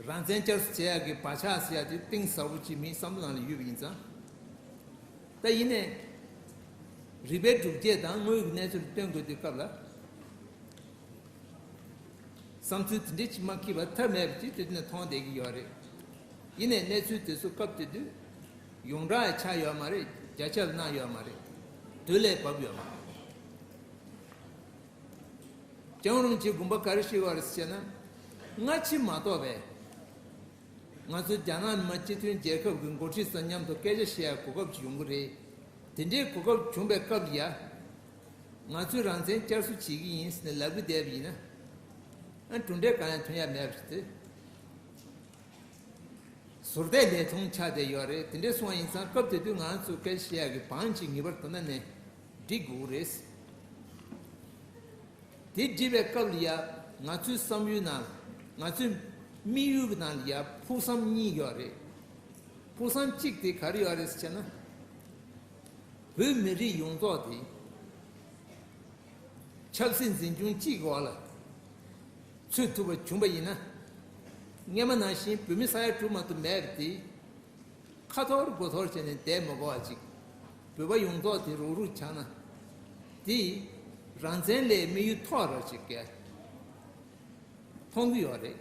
རང་བཙན་བསྐྱར་གསོ་བྱེད་ཡག་གི་བག་ཆགས་ཟེར་ཡག་དེ་གཏིང་ཟབ་པོ་ཅིག་མིའི་བསམ་བློ་ནང་ལ་ཡོད་པ་ཡིན་ཙང་། ད་ཡིན་ནའི་རིག་པའི་སྒྲུབ་བྱེད་དང་དངོས་ཡོད་ཀྱི་གནས་ཚུལ་སྟོན་དགོས་དུས་སྐབས་ལ། བསམ་ཚུལ་དེ་འདྲའི་ཅིག་མ་འཁྱེར་བ་ཐབས་མེད་པ་ཅིག་དུས་དེ་ནས་མཐོང་བསྡད་ཀྱི་ཡོད་རེད། ཡིན་ནའི་གནས་ཚུལ་དེ་ཚོ་སྐབས་དེ་དུས་ཡོངས་གྲགས་ཆགས་ཡོད་མ་རེད། རྒྱ་ཁྱབ་གནང་ཡོད་མ་རེད། དུས་ལས་བབས་ཡོད་མ་རེད། ལྕང་རོང་གི་དགོན་པ་ག་རེ་བཤད་ཡོད་རེད་ཟེར་ན། སྔ་ཕྱི་མ་གཏོགས་པས། ང་ཚོ་རྒྱ་ནག་མི་དམངས་སྤྱི་མཐུན་རྒྱལ་ཁབ་ཀྱི་འགོ་ཁྲིད་ཚོ་མཉམ་དུ་སྐད་ཆ་བཤད་ཡ་གོ་སྐབས་ཅིག་ཡོང་གི་རེད། དེ་འདྲའི་གོ་སྐབས་བྱུང་བའི་སྐབས་ལ་ཡ། ང་ཚོས་རང་བཙན་བསྐྱར་གསོ་བྱེད་ཀྱི་ཡིན་ཟེར་ནས་ལབ་ཀྱི་བསྡད་པ་ཡིན་ན། ཨ་གྲུབ་འབྲས་གང་ཡང་ཐོན་ཡ་མེད་པ་རེད་དེ། ཟུར་བལྟས་ལས་མཐོང་ཆགས་བསྡད་ཡོད་རེད། དེ་འདྲའི་སོང་བ་ཡིན་ཙང་སྐབས་དེ་དུས་ང་ཚོས་སྐད་ཆ་བཤད་ཡག་གི་བང་ཅིག་ངེས་པར་དུ་ན་ནས་སྒྲིག་དགོས་ཀྱི་རེད། དེ་བསྒྲིགས་པའི་སྐབས་ལ་ཡ། ང་ཚོའི་བསམ་ཡུལ་ནང་། ང་ཚོའི་དམིགས་ཡུལ་གྱི་ནང་ལ་ཡ་ཕུགས་བསམ་གཉིས་ཡོད་རེད། ཕུགས་བསམ་གཅིག་དེ་ག་རེ་ཡོད་རེད་ཟེར་ན། བོད་མི་རིགས་ཡོངས་རྫོགས་དེ་ཆབ་སྲིད་འཛིན་སྐྱོང་གཅིག་གི་འོག་ལ་ཚུད་ཐུབ་པ་བྱུང་བ་ཡིན་ན། སྔོན་མ་ནང་བཞིན་བོད་མི་ས་ཡ་དྲུག་མ་གཏོགས་མེད་པ་དེ། ཁ་འཐོར་མགོ་འཐོར་བྱས་ནས་བསྡད་མ་དགོས་པ་ཅིག་བོད་པ་ཡོངས་རྫོགས་དེ་རུག་རུག་ཆགས་ན། དེ་རང་བཙན་ལས་དམིགས་ཡུལ་མཐོ་རུ་ཅིག་གས་མཐོང་གི་ཡོད་རེད།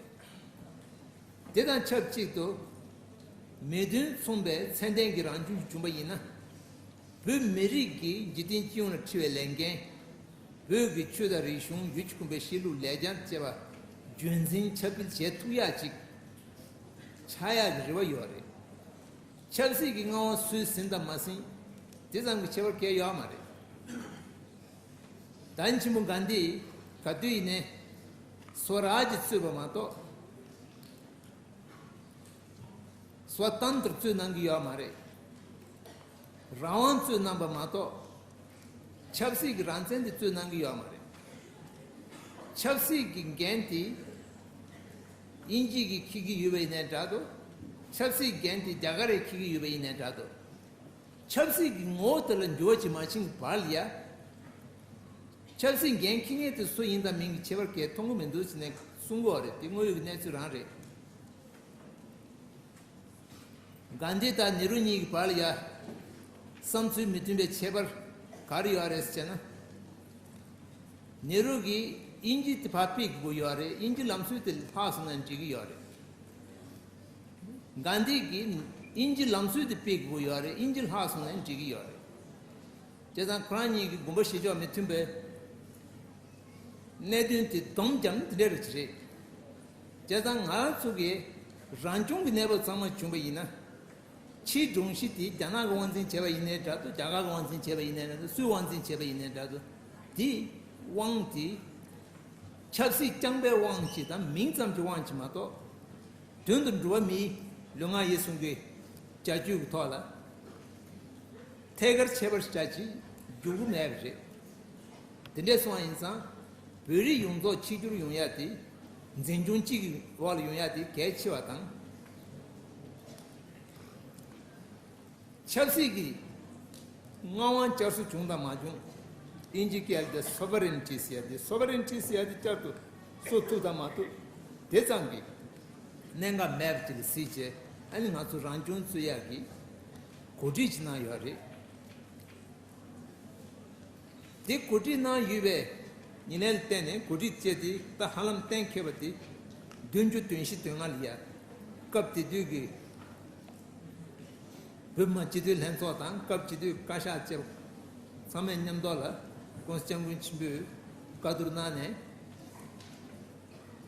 དེ་དང་ཆབས་ཅིག་ཏུ། མི་དོན་མཚུངས་པའི་ཚད་ལྡན་གྱི་རང་སྐྱོང་བྱུང་བ་ཡིན་ན། བོད་མི་རིགས་ཀྱི་འཇིག་རྟེན་སྤྱི་ཡོངས་ལ་འཁྲི་བའི་ལས་འགན། བོད་ཀྱི་ཆོས་དང་རིག་གཞུང་། ཡུལ་གྱི་ཁོམ་པའི་གཤིས་ལུགས། ལེགས་བྱང་བཅས་པ་རྒྱུན་འཛིན་ཁྱབ་སྤེལ་བྱེད་ཐུབ་ཡག་ཅིག་ཆགས་ཡག་གི་རེ་བ་ཡོད་རེད། ཆབ་སྲིད་ཀྱི་མངའ་དབང་སུས་ཟིན་དང་མ་ཟིན། དེ་ཙམ་གྱི་ཁྱད་པར་གང་ཡང་ཡོད་མ་རེད། དར་ཆེན་པོ་གྷན་དྷི་ག་དུས་ཡིན་ནའི་སོ་རཱཇ་གཙོས་པ་མ་གཏོགས། སོ་ཏན་ཏྲ་གཙོས་གནང་གི་ཡོད་མ་རེད། རང་དབང་གཙོས་གནང་པ་མ་གཏོགས། ཆབ་སྲིད་ཀྱི་རང་བཙན་དེ་གཙོས་གནང་གི་ཡོད་མ་རེད། ཆབ་སྲིད་ཀྱི་འགན་དེ་དབྱིན་ཇི་གིས་འཁྱེར་གྱི་ཡོད་པ་ཡིན་ནའི་འདྲ་འདུག་ཆབ་སྲིད་འགན་དེ་རྒྱ་གར་རིགས་འཁྱེར་གྱི་ཡོད་པ་ཡིན་ནའི་འདྲ་འདུག་ཆབ་སྲིད་ཀྱི་ངོ་བོ་དེ་ལ་འགྱུར་བ་ཅིག་མ་ཕྱིན་གྱི་བར་ལ་ཡ། ཆབ་སྲིད་འགན་འཁྱེར་མཁན་དེ་སུ་ཡིན་དང་མིན་གྱི་ཁྱད་པར་གང་ཡང་མཐོང་གི་མི་འདུག་ཟེར་ནས་གསུང་གི་ཡོད་རེད། དེ་དངོས་ཡོད་ཀྱི་གནས་ཚུལ་རང་རེད། གྷན་དྷི་དང་ནེ་རུ་གཉིས་ཀྱི་བར་ལ་ཡ། བསམ་ཚུལ་མི་མཐུན་པའི་ཁྱད་པར་ག་རེ་ཡོད་རེད་ཟེར་ན། ནེ་རུ་གིས་དབྱིན་ཇི་དེ་ཕར་ཕུད་དགོས་ཀྱི་ཡོད་རེད། དབྱིན་ཇི་ལམ་སྲོལ་དེ་ལྷག་སོང་ན་འགྲིག་གི་ཡོད་རེད། གྷན་དྷི་གིས་དབྱིན་ཇི་ལམ་སྲོལ་དེ་ཕུད་དགོས་ཀྱི་ཡོད་རེད། དབྱིན་ཇི་ལྷག་སོང་ན་འགྲིག་གི་ཡོད་རེད། བྱས་ཙང་ཁོ་རང་གཉིས་ཀྱི་དགོངས་པ་བཞེས་ཕྱོགས་མི་མཐུན་པའི་གནད་དོན་དེ་སྡོམ་རྒྱབ་ན་དེ་འདྲ་རེད་ཅི་རེད། བྱས་ཙང་ང་རང་ཚོ་གིས་རང་སྐྱོང་གི་གནས་བབ་ཚང་མ་བྱུང་བ་ཡིན་ན། ཕྱིའི་སྒྲོམ་གཞི་དེ་རྒྱ་ནག་གི་དབང་འཛིན་བྱས་པ་ཡིན་ནའི་འདྲ་འདུག་རྒྱ་གར་གྱི་དབང་འཛིན་བྱས་པ་ཡིན་ནའི་འདྲ་འདུག་སུའི་དབང་འཛིན་བྱས་པ་ཡིན་ནའི་འདྲ་འདུག་དེའི་དབང་དེ་ཆབ་སྲིད་རྐྱང་པའི་དབང་ཅིག་དང་མིང་ཙམ་གྱི་དབང་ཅིག་མ་གཏོགས། དོན་དུ་འགྲོ་བ་མིའི་ལུས་ངག་ཡིད་གསུམ་གྱི་བྱ་སྤྱོད་ཀྱི་ཐོག་ལ་ཐད་ཀར་ཁྱད་པར་ཞེ་དྲག་ཅིག་འགྱུར་གྱི་མེད་པ་རེད། དེ་འདྲ་སོང་བ་ཡིན་ཙང་བོད་རིགས་ཡོངས་རྫོགས་གཅིག་གྱུར་ཡོང་ཡ་དེ། འཛིན་སྐྱོང་གཅིག་གི་འོག་ལ་ཡོང་ཡ་དེ་གལ་ཆེ་བ་དང་། ཆབ་སྲིད་ཀྱི་མངའ་དབང་བསྐྱར་གསོ་བྱུང་དང་མ་བྱུང་། དབྱིན་ཇི་སྐད་ལ་སོ་བ་རེན་ཊི་ཟེར་ཡ་དེ། སོ་བ་རེན་ཊི་ཟེར་ཡ་དེ་བསྐྱར་དུ་གསོ་ཐུབ་དང་མ་ཐུབ། དེ་ཙམ་གྱི་གནད་འགག་མེད་པ་ཅིག་ལ་གཟིགས་བྱས། ཨ་ནི་ང་ཚོ་རང་སྐྱོང་རྩོད་ཡག་གི་གོ་སྒྲིག་ཅིག་གནང་ཡོད་རེད། དེ་གོ་སྒྲིག་གནང་ཡོད་པའི་ཉེར་ལེན་ལ་བརྟེན་ནས། གོ་སྒྲིག་བྱས་ཏེ་ད་ཧ་ལམ་གཏན་འཁེལ་བ་དེ་བདུན་ཅུ་དོན་བཞི་དོན་ལྔ་ལ་ཡ། སྐབས་དེ་དུས་ཀྱི་བོད་མི་མང་སྤྱི་འཐུས་ལྷན་ཚོགས་དང་། སྐབས་དེ་དུས་བཀའ་ཤག་བཅས་པ་ཚང་མས་མཉམ་དུ་ལ་༸གོང་ས་༸སྐྱབས་མགོན་ཆེན་པོས་བཀའ་བསྡུར་གནང་ནས།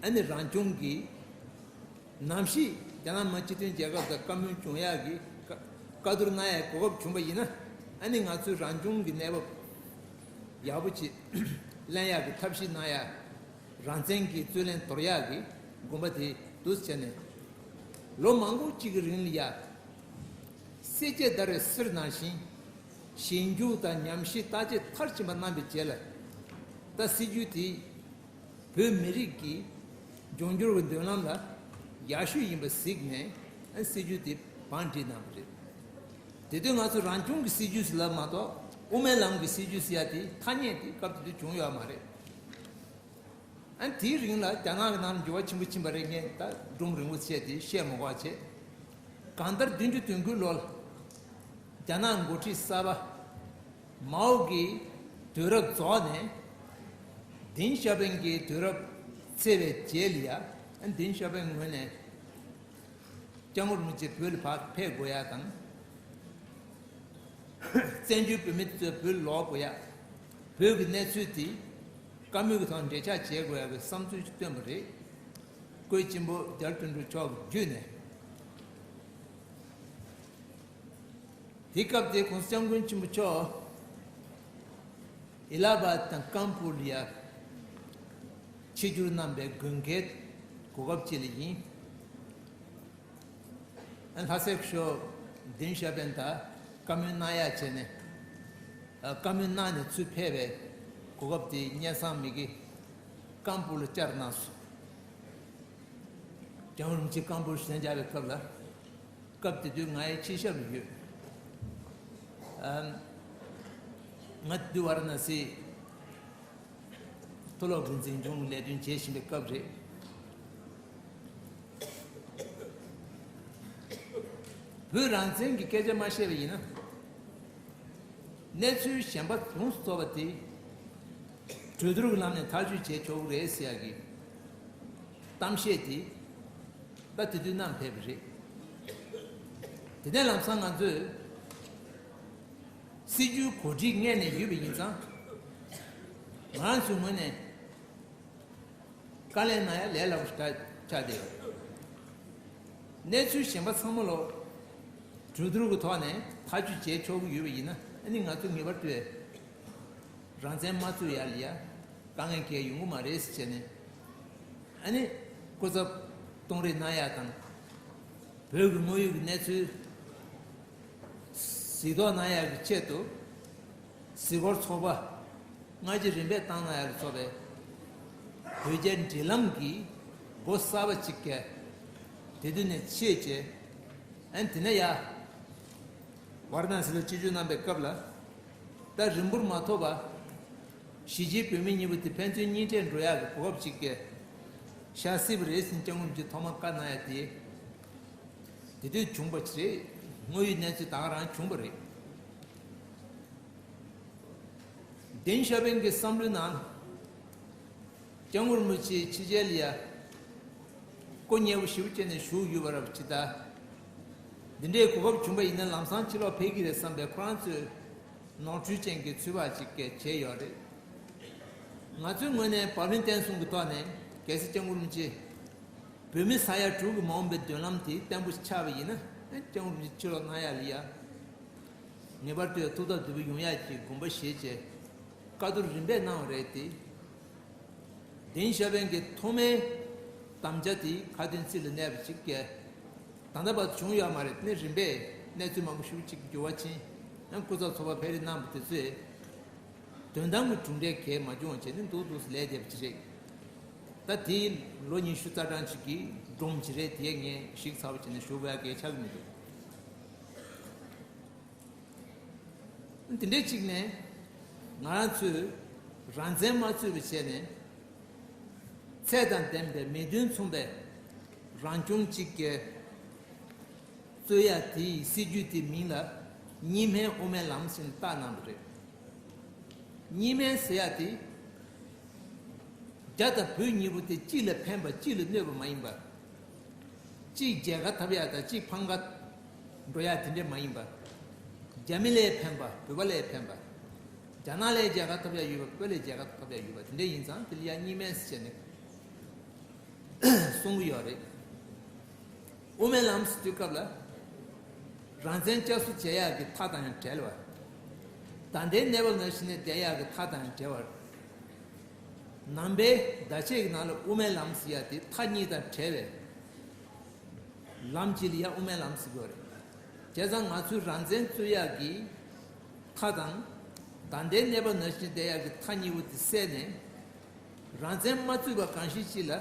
ཨ་ནི་རང་སྐྱོང་གི་ནམ་ཞིག་རྒྱ་ནག་མི་དམངས་སྤྱི་མཐུན་རྒྱལ་ཁབ་དང་བཀའ་མོལ་བྱུང་ཡག་གི་བཀའ་བཀའ་བསྡུར་གནང་ཡག་གོ་སྐབས་བྱུང་བ་ཡིན་ན། ཨ་ནི་ང་ཚོས་རང་སྐྱོང་གི་གནས་བབ་ཡག་པོ་ཅིག་ལེན་ཡག་གི་ཐབས་ཤེས་གནང་ཡག་རང་བཙན་གྱི་རྩོད་གླེང་དོར་ཡག་གི་དགོངས་པ་དེ་འདུག་སེ་བྱས་ནས། ལོ་མང་པོ་གཅིག་གི་རིང་ལ་ཡ། བསིལ་སྐྱ་ཟླ་བའི་གསེར་ནང་བཞིན། ཞིབ་འཇུག་དང་ཉམས་ཞིབ་བརྟག་དཔྱད་མཐར་ཕྱིན་པ་གནང་བའི་རྗེས་ལ། ད་སྲིད་ཇུས་དེ་བོད་མི་རིགས་ཀྱི་འབྱུང་འགྱུར་གྱི་མདུན་ལམ་ལ་ཡག་ཤོས་ཡིན་པ་གཟིགས་ནས། ཨ་སྲིད་ཇུས་དེ་བང་སྒྲིག་གནང་བ་རེད། དེ་དུས་ང་ཚོས་རང་སྐྱོང་གི་སྲིད་ཇུས་ཟེར་ལབ་མ་གཏོགས། དབུ་མའི་ལམ་གྱི་སྲིད་ཇུས་ཟེར་ཡ་དེ་ཐ་སྙད་དེ་སྐབས་དེ་དུས་བྱུང་ཡོད་མ་རེད། ཨ་དེའི་རིང་ལ་རྒྱ་ནག་གི་ནང་ལ་འགྱུར་བ་ཆེན་པོ་ཕྱིན་པ་རེད། ངས་ད་སྒྲུང་རིང་པོ་བཤད་དེ་བཤད་མ་དགོས་པ་བྱས། གང་ལྟར་བདུན་ཅུ་དོན་དགུའི་ལོར་རྒྱ་ནག་འགོ་ཁྲིད་གསར་པ་མའོ་གིས་དུས་རབས་རྫོགས་ནས་ཏེང་ཞའོ་ཕིང་གིས་དུས་རབས་ཚེས་པའི་རྗེས་ལ་ཡ། ཏེང་ཞའོ་ཕིང་ངོས་ནས་སྐྱབས་མགོན་རིན་པོ་ཆེ་བོད་ལ་ཕར་ཕེབས་དགོས་ཡ་དང་། བཙན་བྱོལ་བོད་མི་དེ་ཚོས་བོད་ལོག་དགོས་ཡ། བོད་ཀྱི་གནས་ཚུལ་དེ་བཀའ་མོལ་གྱི་ཐོག་འགྲེལ་བཤད་བྱེད་དགོས་ཡ་གི་བསམ་ཚུལ་ཞིག་བཏོན་པ་རེད། བཀོད་ཆེན་པོ་རྒྱ་རི་དོན་གྲུབ་མཆོག་གི་བརྒྱུད་ནས། དེ་སྐབས་དེ་༸གོང་ས་༸སྐྱབས་མགོན་ཆེན་པོ་མཆོག་ཨེ་ལ་ཧ་བཱད་དང་ཀམ་པུར་ལ་ཡ་ཆིབས་བསྒྱུར་གནང་པའི་དགུན་ཁའི་གོ་སྐབས་ཅིག་ལ་ཡིན། ལྷ་སའི་སྐུ་ཞབས་ཏེང་ཞའོ་ཕིང་དང་བཀའ་མོལ་གནང་ཡག་བྱས་ནས། བཀའ་མོལ་གནང་ནས་ཚུར་ཕེབས་པའི་གོ་སྐབས་དེ་སྙན་སེང་མི་གི་ཀམ་པུར་ལ་བཅར་གནང་སོང་། སྐྱབས་མགོན་རིན་པོ་ཆེ་ཀམ་པུར་གཞིས་བྱེས་བཅར་བའི་སྐབས་ལ། སྐབས་དེ་དུས་ང་ཡི་ཆེད་ཞབས་ལ་ཡོད། ཨམ། ང་དེ་དུས་ཝཱ་ར་ཎ་སི་མཐོ་སློབ་ཀྱི་འཛིན་སྐྱོང་ལས་དོན་བྱེད་བཞིན་པའི་སྐབས་རེད། བོད་རང་བཙན་གྱི་སྐད་ཆ་མ་བཤད་པ་ཡིན་ན། གནས་ཚུལ་གཞན་པ་ཡོངས་སུ་རྫོགས་པ་དེ་གྲོས་བསྡུར་གྱི་ལམ་ནས་ཐག་གཅོད་བྱེད་ཆོག་གི་རེད་ཟེར་ཡག་གི་གཏམ་བཤད་དེ་ད་དེ་དུས་གནང་ཕེབས་པ་རེད། དེ་ནས་ལམ་སང་ང་ཚོས་སྲིད་ཇུས་གོ་སྒྲིག་སྔོན་ནས་ཡོད་པ་ཡིན་ཙང་། ང་རང་ཚོའི་ངོས་ནས་བཀའ་ལན་གནང་ཡ་ལས་སླ་པོ་ཞིག་ཆགས་བསྡད་ཡོད། གནས་ཚུལ་གཞན་པ་ཚང་མ་ལོ་གྲོས་བསྡུར་གྱི་ཐོག་ནས་ཐག་གཅོད་བྱེད་ཆོག་གི་ཡོད་པ་ཡིན་ན། ཨ་ནི་ང་ཚོ་ངེས་པར་དུ་རང་བཙན་མ་རྩོད་ཡ་ལ་ཡ་དཀའ་ངལ་གང་ཡང་ཡོང་གི་མ་རེད་ཟེར་བྱས་ནས། ཨ་ནི་སྐུ་ཚབ་གཏོང་རེས་གནང་ཡ་དང་། བོད་ཀྱི་དངོས་ཡོད་ཀྱི་གནས་ཚུལ་གཟིགས་རྟོག་གནང་ཡག་གི་ཆེད་དུ། གཟིགས་སྐོར་ཚོགས་པ་སྔ་རྗེས་རིམ་པས་བཏང་གནང་ཡག་ལ་སོགས་པའི་བོད་རྒྱའི་འབྲེལ་ལམ་གྱི་སྒོ་གསར་པ་གཅིག་གི་དེ་དུས་ནས་ཕྱེས་རྗེས། ཨན་དེ་ནས་ཡ་ཝཱ་ར་ཎ་སི་ལ་ཆིབས་བསྒྱུར་གནང་པའི་སྐབས་ལ། ད་རིང་པོར་མ་ཐོགས་པ། གཞིས་བྱེས་བོད་མི་གཉིས་པོ་དེ་ཕན་ཚུན་གཉིས་འཕྲད་འགྲོ་ཡག་གི་གོ་སྐབས་གཅིག་གི་ཤར་སྲིད་པ་རེད་ཟེར་སྐྱབས་མགོན་རིན་པོ་ཆེས་ཐོག་མར་བཀའ་གནང་ཡ་དེ། དེ་དུས་བྱུང་བ་ཞིག་རེད། དངོས་ཡོད་གནས་ཚུལ་ད་ག་རང་བྱུང་བ་རེད། ཏེང་ཞའོ་ཕིང་གི་བསམ་བློའི་ནང་། སྐྱབས་མགོན་རིན་པོ་ཆེ་ཕྱི་རྒྱལ་ལ་ཡ་དཀའ་ངལ་པོ་ཞེ་པོ་སྤྱད་ནས་བཞུགས་ཡོད་པ་རབས་ཅིག་ད། འདི་འདྲའི་གོ་སྐབས་བྱུང་བ་ཡིན་ན་ལམ་སང་ཕྱིར་ལོག་ཕེབས་ཀྱི་རེད་བསམ་པའི་ཁོ་རང་ཚོའི་ནོར་འཁྲུལ་ཅན་གྱི་ཚོད་དཔག་ཅིག་བྱས་ཡོད་རེད། ང་ཚོའི་ངོས་ནས་བབ་བརླིང་བརྟན་གསུམ་གྱི་ཐོག་ནས་གལ་སྲིད་སྐྱབས་མགོན་རིན་པོ་ཆེ་བོད་མི་ས་ཡ་དྲུག་གི་མ་འོངས་པའི་མདུན་ལམ་དེ་བརྟན་པོ་ཆགས་པ་ཡིན་ན། སྐྱབས་མགོན་རིན་པོ་ཆེ་ཕྱིར་ལོག་གནང་ཡ་ལ་ཡ། ངེས་པར་དུ་ཐུགས་སྟོབས་བདེ་པོ་ཡོང་ཡག་གི་དགོངས་པ་བཞེས་བྱས་བཀའ་བསྡུར་རིམ་པས་གནང་བ་རེད་དེ། ཏེང་ཞའོ་ཕིང་གི་ཐོག་མའི་དམ་བཅའ་དེ་ཁ་ཏོན་རྩིས་ལ་གནས་པ་ཅིག་གི་ད་ལྟ་བར་དུ་བྱུང་ཡོད་མ་རེད། དེ་ནས་རིམ་པས་གནས་ཚུལ་མང་པོ་ཞིག་ཅིག་འགྱུར་བ་ཕྱིན། ཡང་སྐུ་ཚབ་ཚོགས་པ་ཕེབས་རེས་གནང་བ་དེ་ཚོས་དོན་དམ་གྱི་གྲུབ་འབྲས་གལ་མ་བྱུང་བ་བྱས་ནས་འདུག་འདུག་སེ་ལས་བསྡད་པ་ཅིག་རེད། ད་དེ་ལོ་ཉི་ཤུ་རྩ་གྲངས་ཅིག་གི་སྒྲོམ་ཅིག་རེད། དེ་ངས་ཞིབ་ཚགས་པོ་བྱས་ནས་ཞུ་དགོས་ཡ་གལ་ཆགས་ཀྱི་མི་འདུག་དེ་འདྲའི་གཅིག་ནས་ང་རང་ཚོས་རང་བཙན་མ་རྩོད་པ་བྱས་ནས། ཚད་དང་ལྡན་པའི་མི་དོན་མཚུངས་པའི་རང་སྐྱོང་གཅིག་གི་རྩོད་ཡ་དེའི་སྲིད་ཇུས་དེའི་མིང་ལ་གཉིས་སྨན་དབུ་མའི་ལམ་ཟེར་ནས་བཏགས་གནང་བ་རེད། གཉིས་སྨན་ཟེར་ཡ་དེ། རྒྱ་དང་བོད་གཉིས་པོ་དེ་གཅིག་ལ་ཕན་པ་གཅིག་ལ་གནོད་པ་མ་ཡིན་པ། གཅིག་མཇལ་ཁ་འཐབ་ཡ་དང་གཅིག་ཕམ་ཁ་འགྲོ་ཡ་དེ་འདྲས་མ་ཡིན་པ། རྒྱ་མི་ལ་ཕན་པ། བོད་པ་ལ་ཕན་པ། རྒྱ་ནག་ལ་མཇལ་ཁ་འཐབ་ཡ་ཡོད་པ། བོད་པ་ལ་མཇལ་ཁ་འཐབ་ཡ་ཡོད་པ། དེ་འདྲས་ཡིན་ཙང་དེ་ལ་ཡ་གཉིས་སྨན་ཟེར་ནས་གསུང་གི་ཡོད་རེད། དབུ་མའི་ལམ་ཟེར་དུས་སྐབས་ལ། རང་བཙན་བསྐྱར་གསོ་བྱེད་ཡག་གི་མཐའ་དང་ཡང་བྲལ་བ། ད་ལྟའི་གནས་བབ་ནང་བཞིན་ནས་བསྡད་ཡག་གི་མཐའ་དང་ཡང་བྲལ་བ། ནང་པའི་བརྡ་ཆད་ཀྱི་ནང་ལ་དབུ་མའི་ལམ་ཟེར་ཡག་དེ་མཐའ་གཉིས་དང་བྲལ་བའི་ལམ་གཅིག་ལ་ཡ་དབུ་མའི་ལམ་ཟེར་གྱི་ཡོད་རེད། བྱས་ཙང་ང་ཚོས་རང་བཙན་རྩོད་ཡག་གི་མཐའ་དང་། ད་ལྟའི་གནས་བབ་ནང་བཞིན་བསྡད་ཡག་གི་མཐའ་གཉིས་པོ་དེ་བསྲེས་ནས། རང་བཙན་མ་རྩོད་པ་གང་ཞིག་ཅིག་ལ།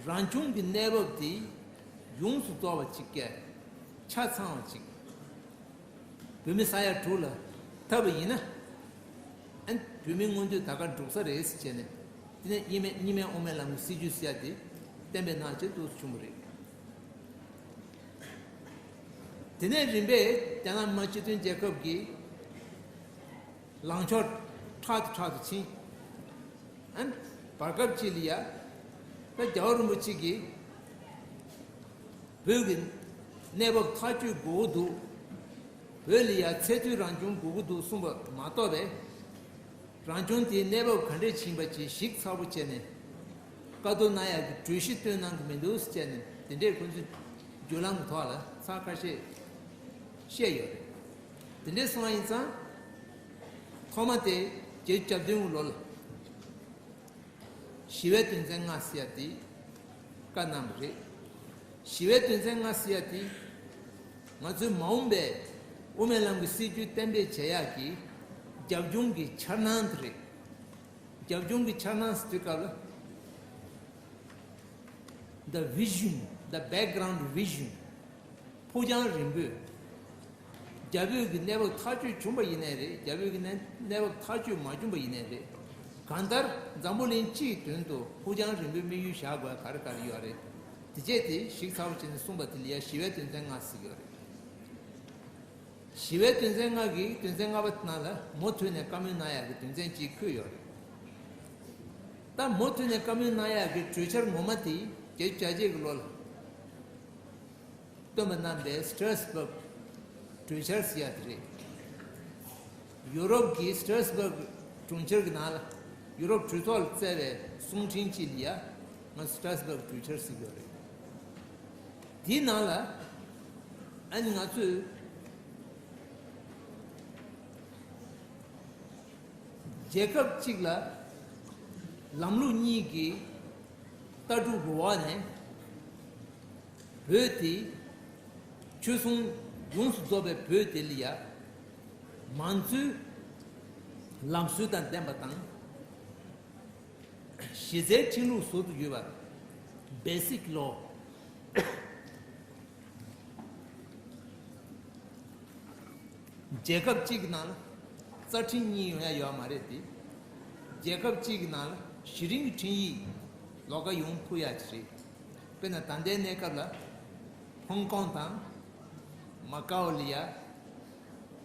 རང་སྐྱོང་གི་གནས་བབ་དེ་ཡོངས་སུ་རྫོགས་པ་ཅིག་གི་ཆ་ཚང་བ་ཅིག་བོད་མི་ས་ཡ་དྲུག་ལ་ཐོབ་པ་ཡིན་ན། ཨན་བོད་མིའི་མངོན་འདོད་ད་ག་འགྲུབ་ས་རེད་ཟེར་བྱས་ནས། དེ་ནས་གཉིས་སྨན་གཉིས་སྨན་དབུ་མའི་ལམ་གྱི་སྲིད་བྱུས་ཟེར་ཡ་དེ་གཏན་འབེབས་གནང་བྱས་འདུག་བྱུང་བ་རེད། དེ་ནས་རིམ་པས་རྒྱ་ནག་མི་དམངས་སྤྱི་མཐུན་རྒྱལ་ཁབ་ཀྱི་ལངས་ཕྱོགས་ཕྲག་ཏུ་ཕྲག་ཏུ་ཕྱིན། ཨན། བར་སྐབས་ཅིག་ལ་ཡ། ད་རྒྱལ་བ་རིན་པོ་ཆེ་གིས་བོད་ཀྱི་གནས་བབ་ཐག་གཅོད་དགོས་ཀྱི་འདུག་བོད་ལ་ཡ་ཚད་མཐོའི་རང་སྐྱོང་དགོས་ཀྱི་འདུག་གསུངས་པ་མ་གཏོགས་པས། རང་སྐྱོང་དེའི་གནས་བབ་ག་འདྲས་ཕྱིན་པ་ཅིག་ཞིབ་ཚགས་པོ་བྱས་ནས་བཀའ་བསྡུར་གནང་ཡག་གི་གྲོས་གཞི་བཏོན་གནང་གི་མི་འདུག་ཟེར་བྱས་ནས་དེ་འདྲས་ཁོ་ཚོས་བརྒྱུད་ལམ་གྱི་ཐོག་ལ་ཚར་ཁ་ཤས་བཤད་ཡོད་རེད། དེ་འདྲས་སོང་བ་ཡིན་ཙང་། ཐོག་མ་དེ་བརྒྱད་ཅུ་གྱ་བདུན་གྱི་ལོ་ལ། ཞི་བའི་དོན་ཚན་ལྔ་ཟེར་ཡ་དེ་བཀའ་གནང་བ་རེད། ཞི་བའི་དོན་ཚན་ལྔ་ཟེར་ཡ་དེ་ང་ཚོའི་མ་འོངས་པའི་དབུ་མའི་ལམ་གྱི་སྲིད་བྱུས་གཏན་འབེབས་བྱེད་ཡག་གི་རྒྱབ་ལྗོངས་ཀྱི་འཆར་སྣང་དེ་རེད། རྒྱབ་ལྗོངས་ཀྱི་འཆར་སྣང་ཟེར་དུས་སྐབས་ལ། The vision, the background vision. ཕུགས་རྒྱང་རིང་པོས། རྒྱ་བོད་ཀྱི་གནས་བབ་ཐག་གཅོད་བྱུང་བ་ཡིན་ནའི་རེད། རྒྱ་བོད་ཀྱི་གནས་གནས་བབ་ཐག་གཅོད་མ་བྱུང་བ་ཡིན་ནའི་རེད། གང་ལྟར་འཛམ་བུ་གླིང་སྤྱིའི་དོན་དུ་ཕུགས་རྒྱང་རིང་པོའི་དམིགས་ཡུལ་བཞག་དགོས་ག་རེ་ག་རེ་ཡོད་རེད། དེ་བྱས་ཏེ་ཞིབ་ཚགས་པོ་བྱས་ནས་གསུངས་པ་དེ་ལ་ཡ་ཞི་བའི་དོན་ཚན་ལྔ་ཟེར་གྱི་ཡོད་རེད། ཞི་བའི་དོན་ཚན་ལྔ་གི་དོན་ཚན་ལྔ་པ་ནང་ལ་མུ་མཐུད་ནས་བཀའ་མོལ་གནང་ཡག་གི་དོན་ཚན་གཅིག་འཁོད་ཡོད་རེད། ད་མུ་མཐུད་ནས་བཀའ་མོལ་གནང་ཡག་གི་གྲོས་འཆར་ངོ་མ་དེ་བརྒྱད་ཅུ་གྱ་བརྒྱད་ཀྱི་ལོ་ལ་བཏོན་པ་གནང་པའི་སི་ཊ་ར་སི་བྷག་གྲོས་འཆར་ཟེར་ཡག་དེ་རེད། ཡུ་རོབ་ཀྱི་སི་ཊ་ར་སི་བྷག་གྲོས་འཆར་གྱི་ནང་ལ་ཡུ་རོབ་གྲོས་ཚོགས་ལ་བསྩལ་བའི་གསུང་འཕྲིན་གཅིག་ལ་ཡ་ང་སི་ཊ་ར་སི་བྷག་གྲོས་འཆར་ཟེར་གྱི་ཡོད་རེད། དེའི་ནང་ལ་ཨ་ནི་ང་ཚོས་རྒྱལ་ཁབ་གཅིག་ལ་ལམ་ལུགས་གཉིས་ཀྱི་ལྟ་གྲུབ་འོག་ནས་བོད་དེ་ཆོལ་གསུམ་ཡོངས་སུ་རྫོགས་པའི་བོད་དེ་ལ་ཡ་མང་གཙོའི་ལམ་སྲོལ་དང་ལྡན་པ་དང་། གཞི་རྩའི་ཁྲིམས་ལུགས་ཟུར་དུ་ཡོད་པ། Basic Law། རྒྱལ་ཁབ་གཅིག་གི་ནང་ལ་རྩ་ཁྲིམས་གཉིས་ཡོང་ཡ་ཡོད་མ་རེད་དེ། རྒྱལ་ཁབ་གཅིག་གི་ནང་ལ་གཞི་རིམ་གྱི་ཁྲིམས་ཡིག་ལོགས་ཀ་ཡོང་ཐུབ་ཡ་ཅིག་རེད། དཔེར་ན་ད་ལྟའི་གནས་སྐབས་ལ་ཧོང་ཀོང་དང་མ་ཀའོ་ལ་ཡ།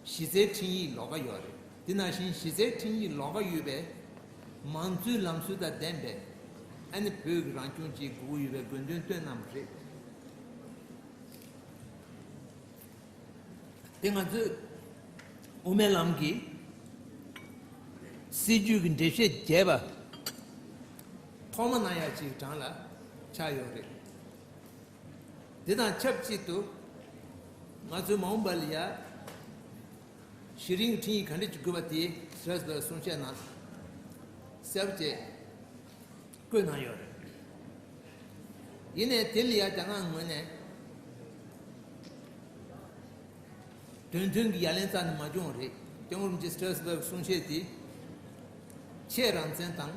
གཞི་རྩའི་ཁྲིམས་ཡིག་ལོགས་ཀ་ཡོད་རེད། དེ་ནང་བཞིན་གཞི་རྩའི་ཁྲིམས་ཡིག་ལོགས་ཀ་ཡོད་པའི་མང་གཙོའི་ལམ་སྲོལ་དང་ལྡན་པའི་ཨ་ནི་བོད་ཀྱི་རང་སྐྱོང་བཅས་དགོས་ཀྱི་ཡོད་པའི་དགོས་འདུན་བཏོན་གནང་བ་རེད། དེ་ང་ཚོས་དབུ་མའི་ལམ་གྱི་སྲིད་བྱུས་ཀྱི་འགྲེལ་བཤད་རྒྱས་པ་ཐོག་མ་གནང་ཡག་ཅིག་གྲངས་ལ་ཆགས་ཡོད་རེད། དེ་དང་ཆབས་ཅིག་ཏུ་ང་ཚོའི་མ་འོངས་པ་ལ་ཡ་གཞི་རིམ་ཁྲིམས་ཡིག་ག་འདྲ་ཅིག་དགོས་པ་དེ་སི་ཊ་ར་སི་བྷག་གསུང་བཤད་ནང་གསལ་པོ་བྱས་བཀོད་གནང་ཡོད་རེད། ཡིན་ནའི་དེ་ལ་ཡ་རྒྱ་ནག་ངོས་ནས་དོན་མཐུན་གྱི་ཡ་ལན་རྩ་ནས་མ་བྱུང་བ་རེད། སྐྱབས་མགོན་རིན་པོ་ཆེ་སི་ཊ་ར་སི་བྷག་གསུང་བཤད་དེ་ཆེས་རང་བཙན་དང་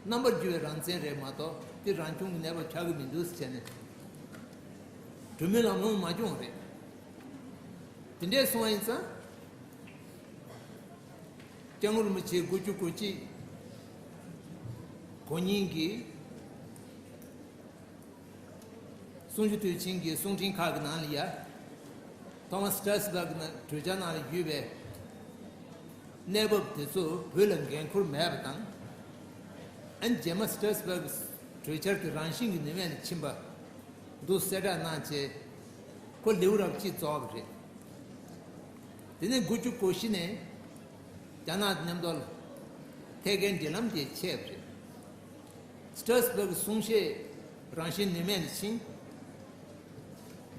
རྣམ་པར་འགྱུར་བའི་རང་བཙན་རེད་མ་གཏོགས་དེ་རང་སྐྱོང་གི་གནས་བབ་ཆགས་ཀྱི་མི་འདུག་ཟེར་བྱས་ནས་གྲོས་མོལ་ལམ་ལྷོང་མ་བྱུང་བ་རེད། དེ་འདྲས་སོང་བ་ཡིན་ཙང་སྐྱབས་མགོན་རིན་པོ་ཆེ་དགུ་བཅུ་གོ་གཅིག་གོ་གཉིས་ཀྱི་གསུང་ཆོས་དུས་ཆེན་གྱི་གསུང་འཕྲིན་ཁག་གི་ནང་ལ་ཡ། ཐོ་མ་སི་སི་ཊ་ར་སི་བྷག་གི་ནང་གྲོས་འཆར་ནང་ལ་ཡོད་པའི་གནས་བབ་དེ་ཚོ་བོད་ལ་འགན་འཁུར་མེད་པ་དང་། ཨན་རྗེས་མ་སི་ཊ་ར་སི་བྷག་གི་གྲོས་འཆར་དེ་རང་བཞིན་གྱི་ནུས་མེད་ལ་ཕྱིན་པ་འདུག་གསལ་བསྒྲགས་གནང་བྱས་ཁོ་ལེའུ་རབས་གཅིག་རྫོགས་པ་རེད། དེ་ནས་དགུ་བཅུ་གོ་བཞི་ནས་རྒྱ་ནག་དང་མཉམ་དུ་ཐད་ཀའི་འབྲེལ་ལམ་དེ་ཆད་པ་རེད། སི་ཊ་ར་སི་བྷག་གི་གསུང་བཤད་རང་བཞིན་ནུས་མེད་ལ་ཕྱིན།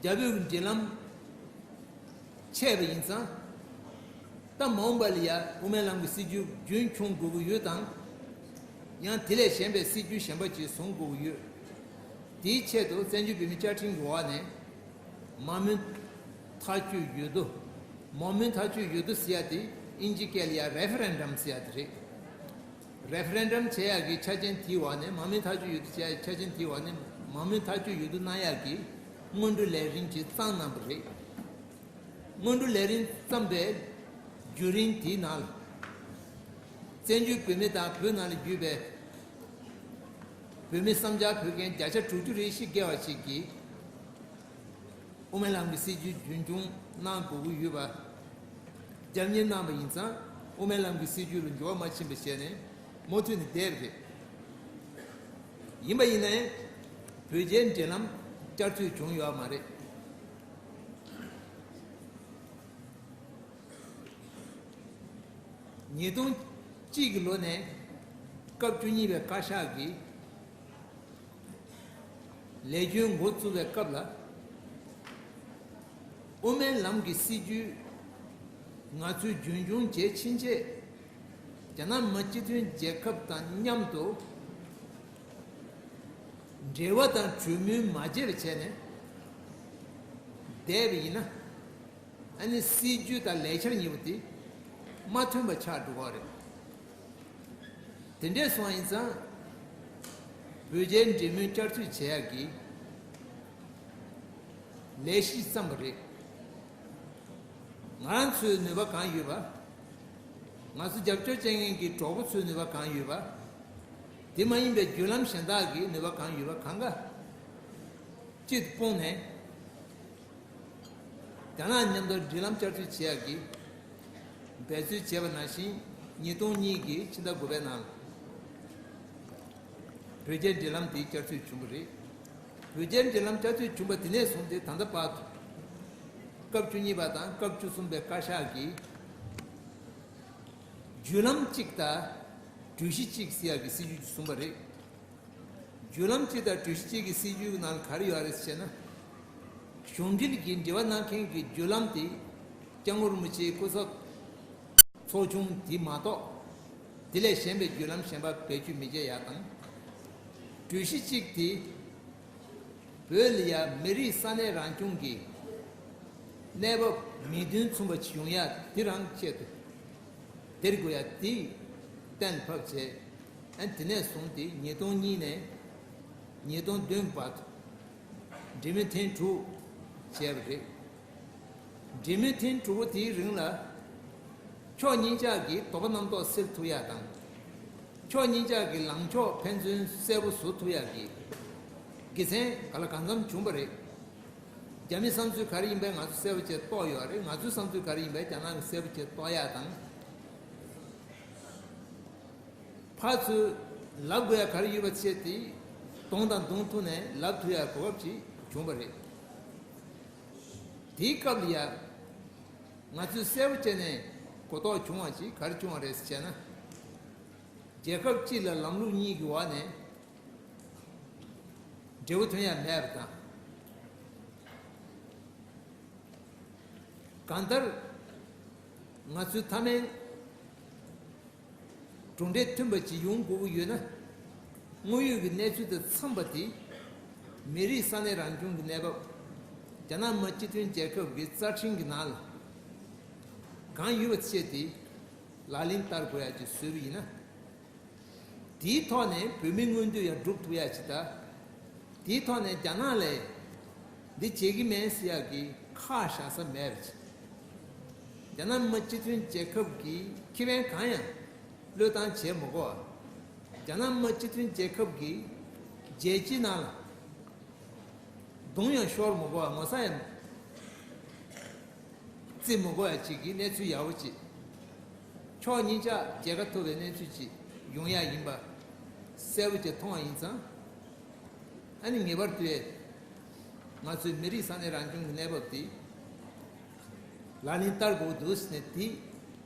རྒྱ་བོད་ཀྱི་འབྲེལ་ལམ་ཆད་པ་ཡིན་ཙང་། ད་མ་འོངས་པ་ལ་ཡ་དབུ་མའི་ལམ་གྱི་སྲིད་བྱུས་རྒྱུན་འཁྱོངས་དགོས་ཀྱི་ཡོད་དང་། ཡང་དེ་ལས་གཞན་པའི་སྲིད་བྱུས་གཞན་པ་ཅིག་བཟུང་དགོས་ཀྱི་ཡོད། དེའི་ཆེད་དུ་བཙན་བྱོལ་བོད་མིའི་བཅའ་ཁྲིམས་ཀྱི་འོག་ནས་མང་མོས་ཐག་གཅོད་ཡོད་དོ། མང་མོས་ཐག་གཅོད་ཡོད་དོ་ཟེར་ཡ་དེ་དབྱིན་ཇི་སྐད་ལ་ཡ་རེ་ཕེ་རེན་ཌམ་ཟེར་ཡ་དེ་རེད། རེ་ཕེ་རེན་ཌམ་བྱེད་ཡག་གི་ཆ་རྐྱེན་དེའི་འོག་ནས་མང་མོས་ཐག་གཅོད་ཡོད་དོ་བྱེད་ཡག་གི་ཆ་རྐྱེན་དེའི་འོག་ནས་མང་མོས་ཐག་གཅོད་ཡོད་དོ་གནང་ཡག་གི་སྔོན་འགྲོ་ལས་རིམ་ཅིག་བརྩམས་གནང་བ་རེད། སྔོན་འགྲོ་ལས་རིམ་བརྩམས་པའི་བརྒྱུད་རིམ་དེའི་ནང་ལ། བཙན་བྱོལ་བོད་མི་དང་བོད་ནང་ལ་ཡོད་པའི་ བོད་མི་བསམ་འཆར་ཕུལ་མཁན་བརྒྱ་ཆ་དྲུག་ཅུ་རེ་བཞི་བརྒལ་བ་ཞིག་གིས་དབུ་མའི་ལམ་གྱི་སྲིད་བྱུས་རྒྱུན་འཁྱོངས་གནང་དགོས་ཀྱི་ཡོད་པ་རྒྱབ་གཉེར་གནང་བ་ཡིན་ཙང་དབུ་མའི་ལམ་གྱི་སྲིད་བྱུས་ལ་འགྱུར་བ་མ་ཕྱིན་པ་བྱས་ནས་མུ་མཐུད་ནས་བསྡད་པ་རེད། ཡིན་པ་ཡིན་ནའི་བོད་རྒྱའི་འབྲེལ་ལམ་བསྐྱར་མཐུད་བྱུང་ཡོད་མ་རེད། ཉིས་སྟོང་གཅིག་གི་ལོ་ནས་སྐབས་བཅུ་གཉིས་པའི་བཀའ་ཤག་གིས་ལས་རྒྱུན་འགོ་བཙུགས་པའི་སྐབས་ལ། དབུ་མའི་ལམ་གྱི་སྲིད་བྱུས་ང་ཚོས་རྒྱུན་འཁྱོངས་བྱེད་ཕྱིན་ཆད། རྒྱ་ནག་མི་སྤྱི་མཐུན་རྒྱལ་ཁབ་དང་མཉམ་དུ་འབྲེལ་བ་དང་གྲོས་མོལ་མ་བྱས་པ་བྱས་ནས་བསྡད་པ་ཡིན་ན། ཨ་ནི་སྲིད་བྱུས་དང་ལས་འཆར་གཉིས་པོ་དེ་མ་མཐུན་པ་ཆགས་འགྲོ་གི་རེད། དེ་འདྲས་སོང་ཡིན་ཙང་བོད་རྒྱའི་འབྲེལ་མོལ་བསྐྱར་མཐུད་བྱེད་ཡག་གི་ལས་གཞི་བརྩམས་པ་རེད། ང་རང་ཚོའི་ནུས་པ་གང་ཡོད་པ། ང་ཚོ་རྒྱབ་སྐྱོར་བྱེད་མཁན་གྱི་གྲོགས་པོ་ཚོའི་ནུས་པ་གང་ཡོད་པ། དེ་མ་ཡིན་པའི་བརྒྱུད་ལམ་གཞན་དག་གི་ནུས་པ་གང་ཡོད་པ་གང་ག་གཅིག་ཏུ་སྤུངས་ནས། རྒྱ་ནག་མཉམ་དུ་འབྲེལ་ལམ་བསྐྱར་མཐུད་བྱེད་ཡག་གི་འབད་རྩོལ་བྱས་པ་ནང་བཞིན་ཉིས་སྟོང་གཉིས་ཀྱི་ཕྱི་ཟླ་དགུ་པའི་ནང་བོད་རྒྱའི་འབྲེལ་ལམ་དེ་བསྐྱར་མཐུད་བྱུང་བ་རེད། བོད་རྒྱའི་འབྲེལ་ལམ་བསྐྱར་མཐུད་བྱུང་བ་དེ་ནས་བཟུང་སྟེ་ད་ལྟ་བར་དུ་སྐབས་བཅུ་གཉིས་པ་དང་སྐབས་བཅུ་གསུམ་པའི་བཀའ་ཤག་གིས་བརྒྱུད་ལམ་གཅིག་དང་གྲོས་གཞི་གཅིག་ཟེར་ཡག་གི་སྲིད་བྱུས་ཀྱི་བཟུང་བ་རེད། བརྒྱུད་ལམ་སྤྱི་དང་གྲོས་གཞི་སྤྱི་གི་སྲིད་བྱུས་ཀྱི་ནང་ལ་ག་རེ་ཡོད་རེད་ཟེར་ན། གཞུང་འབྲེལ་གྱི་འབྲེལ་བ་གནང་མཁན་གྱི་བརྒྱུད་ལམ་དེ་སྐྱབས་མགོན་རིན་པོ་ཆེའི་སྐུ་ཚབ་ཚོགས་ཆུང་དེ་མ་གཏོགས་དེ་ལས་གཞན་པའི་བརྒྱུད་ལམ་གཞན་པ་བེད་སྤྱོད་མི་བྱེད་ཡག་དང་། གྲོས་གཞི་གཅིག་དེ་བོད་ལ་ཡ་མི་རིགས་ས་གནས་རང་སྐྱོང་གི་གནས་བབ་མིག་མདུན་མཚུངས་པ་ཞིག་ཡོང་ཡག་དེ་རང་ཆེད་དུ་དེར་དགོས་ཡག་དེ་གཏན་ཕབ་བྱས། ཨ་དེ་ནས་བཟུང་སྟེ་ཉིས་སྟོང་གཉིས་ནས་ཉིས་སྟོང་བདུན་བར་དུ་འབྲེལ་མོལ་ཐེངས་དྲུག་བྱས་པ་རེད། འབྲེལ་མོལ་ཐེངས་དྲུག་པོ་དེའི་རིང་ལ་ཕྱོགས་གཉིས་ཆ་གི་དོགས་པ་རྣམ་རྟོག་སེལ་ཐུབ་ཡག་དང་། ཕྱོགས་གཉིས་ཆ་གི་ལངས་ཕྱོགས་ཕན་ཚུན་གསལ་པོ་བཟོ་ཐུབ་ཡག་གི་དགེ་མཚན་ག་ལ་གང་འཚམ་བྱུང་བ་རེད། རྒྱ་མིའི་བསམ་ཚུལ་ག་རེ་ཡིན་པའི་ང་ཚོ་གསལ་པོ་བྱས་རྟོགས་ཡོད་རེད། ང་ཚོའི་བསམ་ཚུལ་ག་རེ་ཡིན་པའི་རྒྱ་ནག་གིས་གསལ་པོ་བྱས་རྟོགས་ཡག་དང་། ཕར་ཚུར་ལབ་དགོས་ཡག་ག་རེ་ཡོད་པ་བྱས་ཏེ་གདོང་དང་གདོང་ཐུག་ནས་ལབ་ཐུབ་ཡག་གོ་སྐབས་ཅིག་བྱུང་བ་རེད། དེའི་སྐབས་ལ་ཡ་ང་ཚོས་གསལ་པོ་བྱས་ནས་གོ་རྟོགས་བྱུང་བ་ཅིག་ག་རེ་བྱུང་བ་རེད་ཟེར་བྱས་ན། རྒྱལ་ཁབ་གཅིག་ལ་ལམ་ལུགས་གཉིས་ཀྱི་འོག་ནས་འབྲས་བུ་ཐོན་ཡག་མེད་པ་དང་། གང་ལྟར་ང་ཚོའི་མཐའ་མའི་གྲུབ་འབྲས་མཐུན་པ་ཅིག་ཡོང་དགོས་ཀྱི་ཡོད་ན། དངོས་ཡོད་ཀྱི་གནས་ཚུལ་དང་འཚམས་པ་དེ་མི་རིགས་ས་གནས་རང་སྐྱོང་གི་གནས་བབ། རྒྱ་ནག་མི་སྤྱི་མཐུན་རྒྱལ་ཁབ་ཀྱི་རྩ་ཁྲིམས་ཀྱི་ནང་ལ་གང་ཡོད་པ་བྱས་ཏེ་ལག་ལེན་བསྟར་དགོས་ཡག་ཅིག་བཟོས་པ་ཡིན་ན། དེའི་ཐོག་ནས་བོད་མིའི་མངོན་འདོད་ཡང་སྒྲུབ་ཐུབ་ཡག་ཅིག་དང་། དེའི་ཐོག་ནས་རྒྱ་ནག་ལ་འདི་བྱེད་ཀྱི་མེད་ཟེར་ཡག་གི་ཁག་བཞག་ས་མེད་པ་ཅིག་རྒྱ་ནག་མི་སྤྱི་མཐུན་རྒྱལ་ཁབ་ཀྱི་ཁེ་ཕན་གང་ཡང་བློས་བཏང་བྱེད་མི་དགོས་པ། རྒྱ་ནག་མི་སྤྱི་མཐུན་རྒྱལ་ཁབ་ཀྱི་རྒྱལ་སྤྱིའི་ནང་ལ་གདོང་ཡང་ཤོར་མི་དགོས་པ། ངོ་ཚ་ཡང་བརྩི་མི་དགོས་ཡག་ཅིག་གི་གནས་ཚུལ་ཡག་པོ་ཅིག་ཕྱོགས་གཉིས་ཆ་མཇལ་ཁ་ཐུབ་པའི་གནས་ཚུལ་ཅིག་ཡོང་ཡག་ཡིན་པ་གསལ་པོ་ཅིག་མཐོང་བ་ཡིན་ཙང་། ཨ་ནི་ངེས་པར་དུ་ང་ཚོའི་མི་རིགས་ས་གནས་རང་སྐྱོང་གི་གནས་བབ་དེ་ལག་ལེན་བསྟར་དགོས་འདུག་ཟེར་ནས་དེ་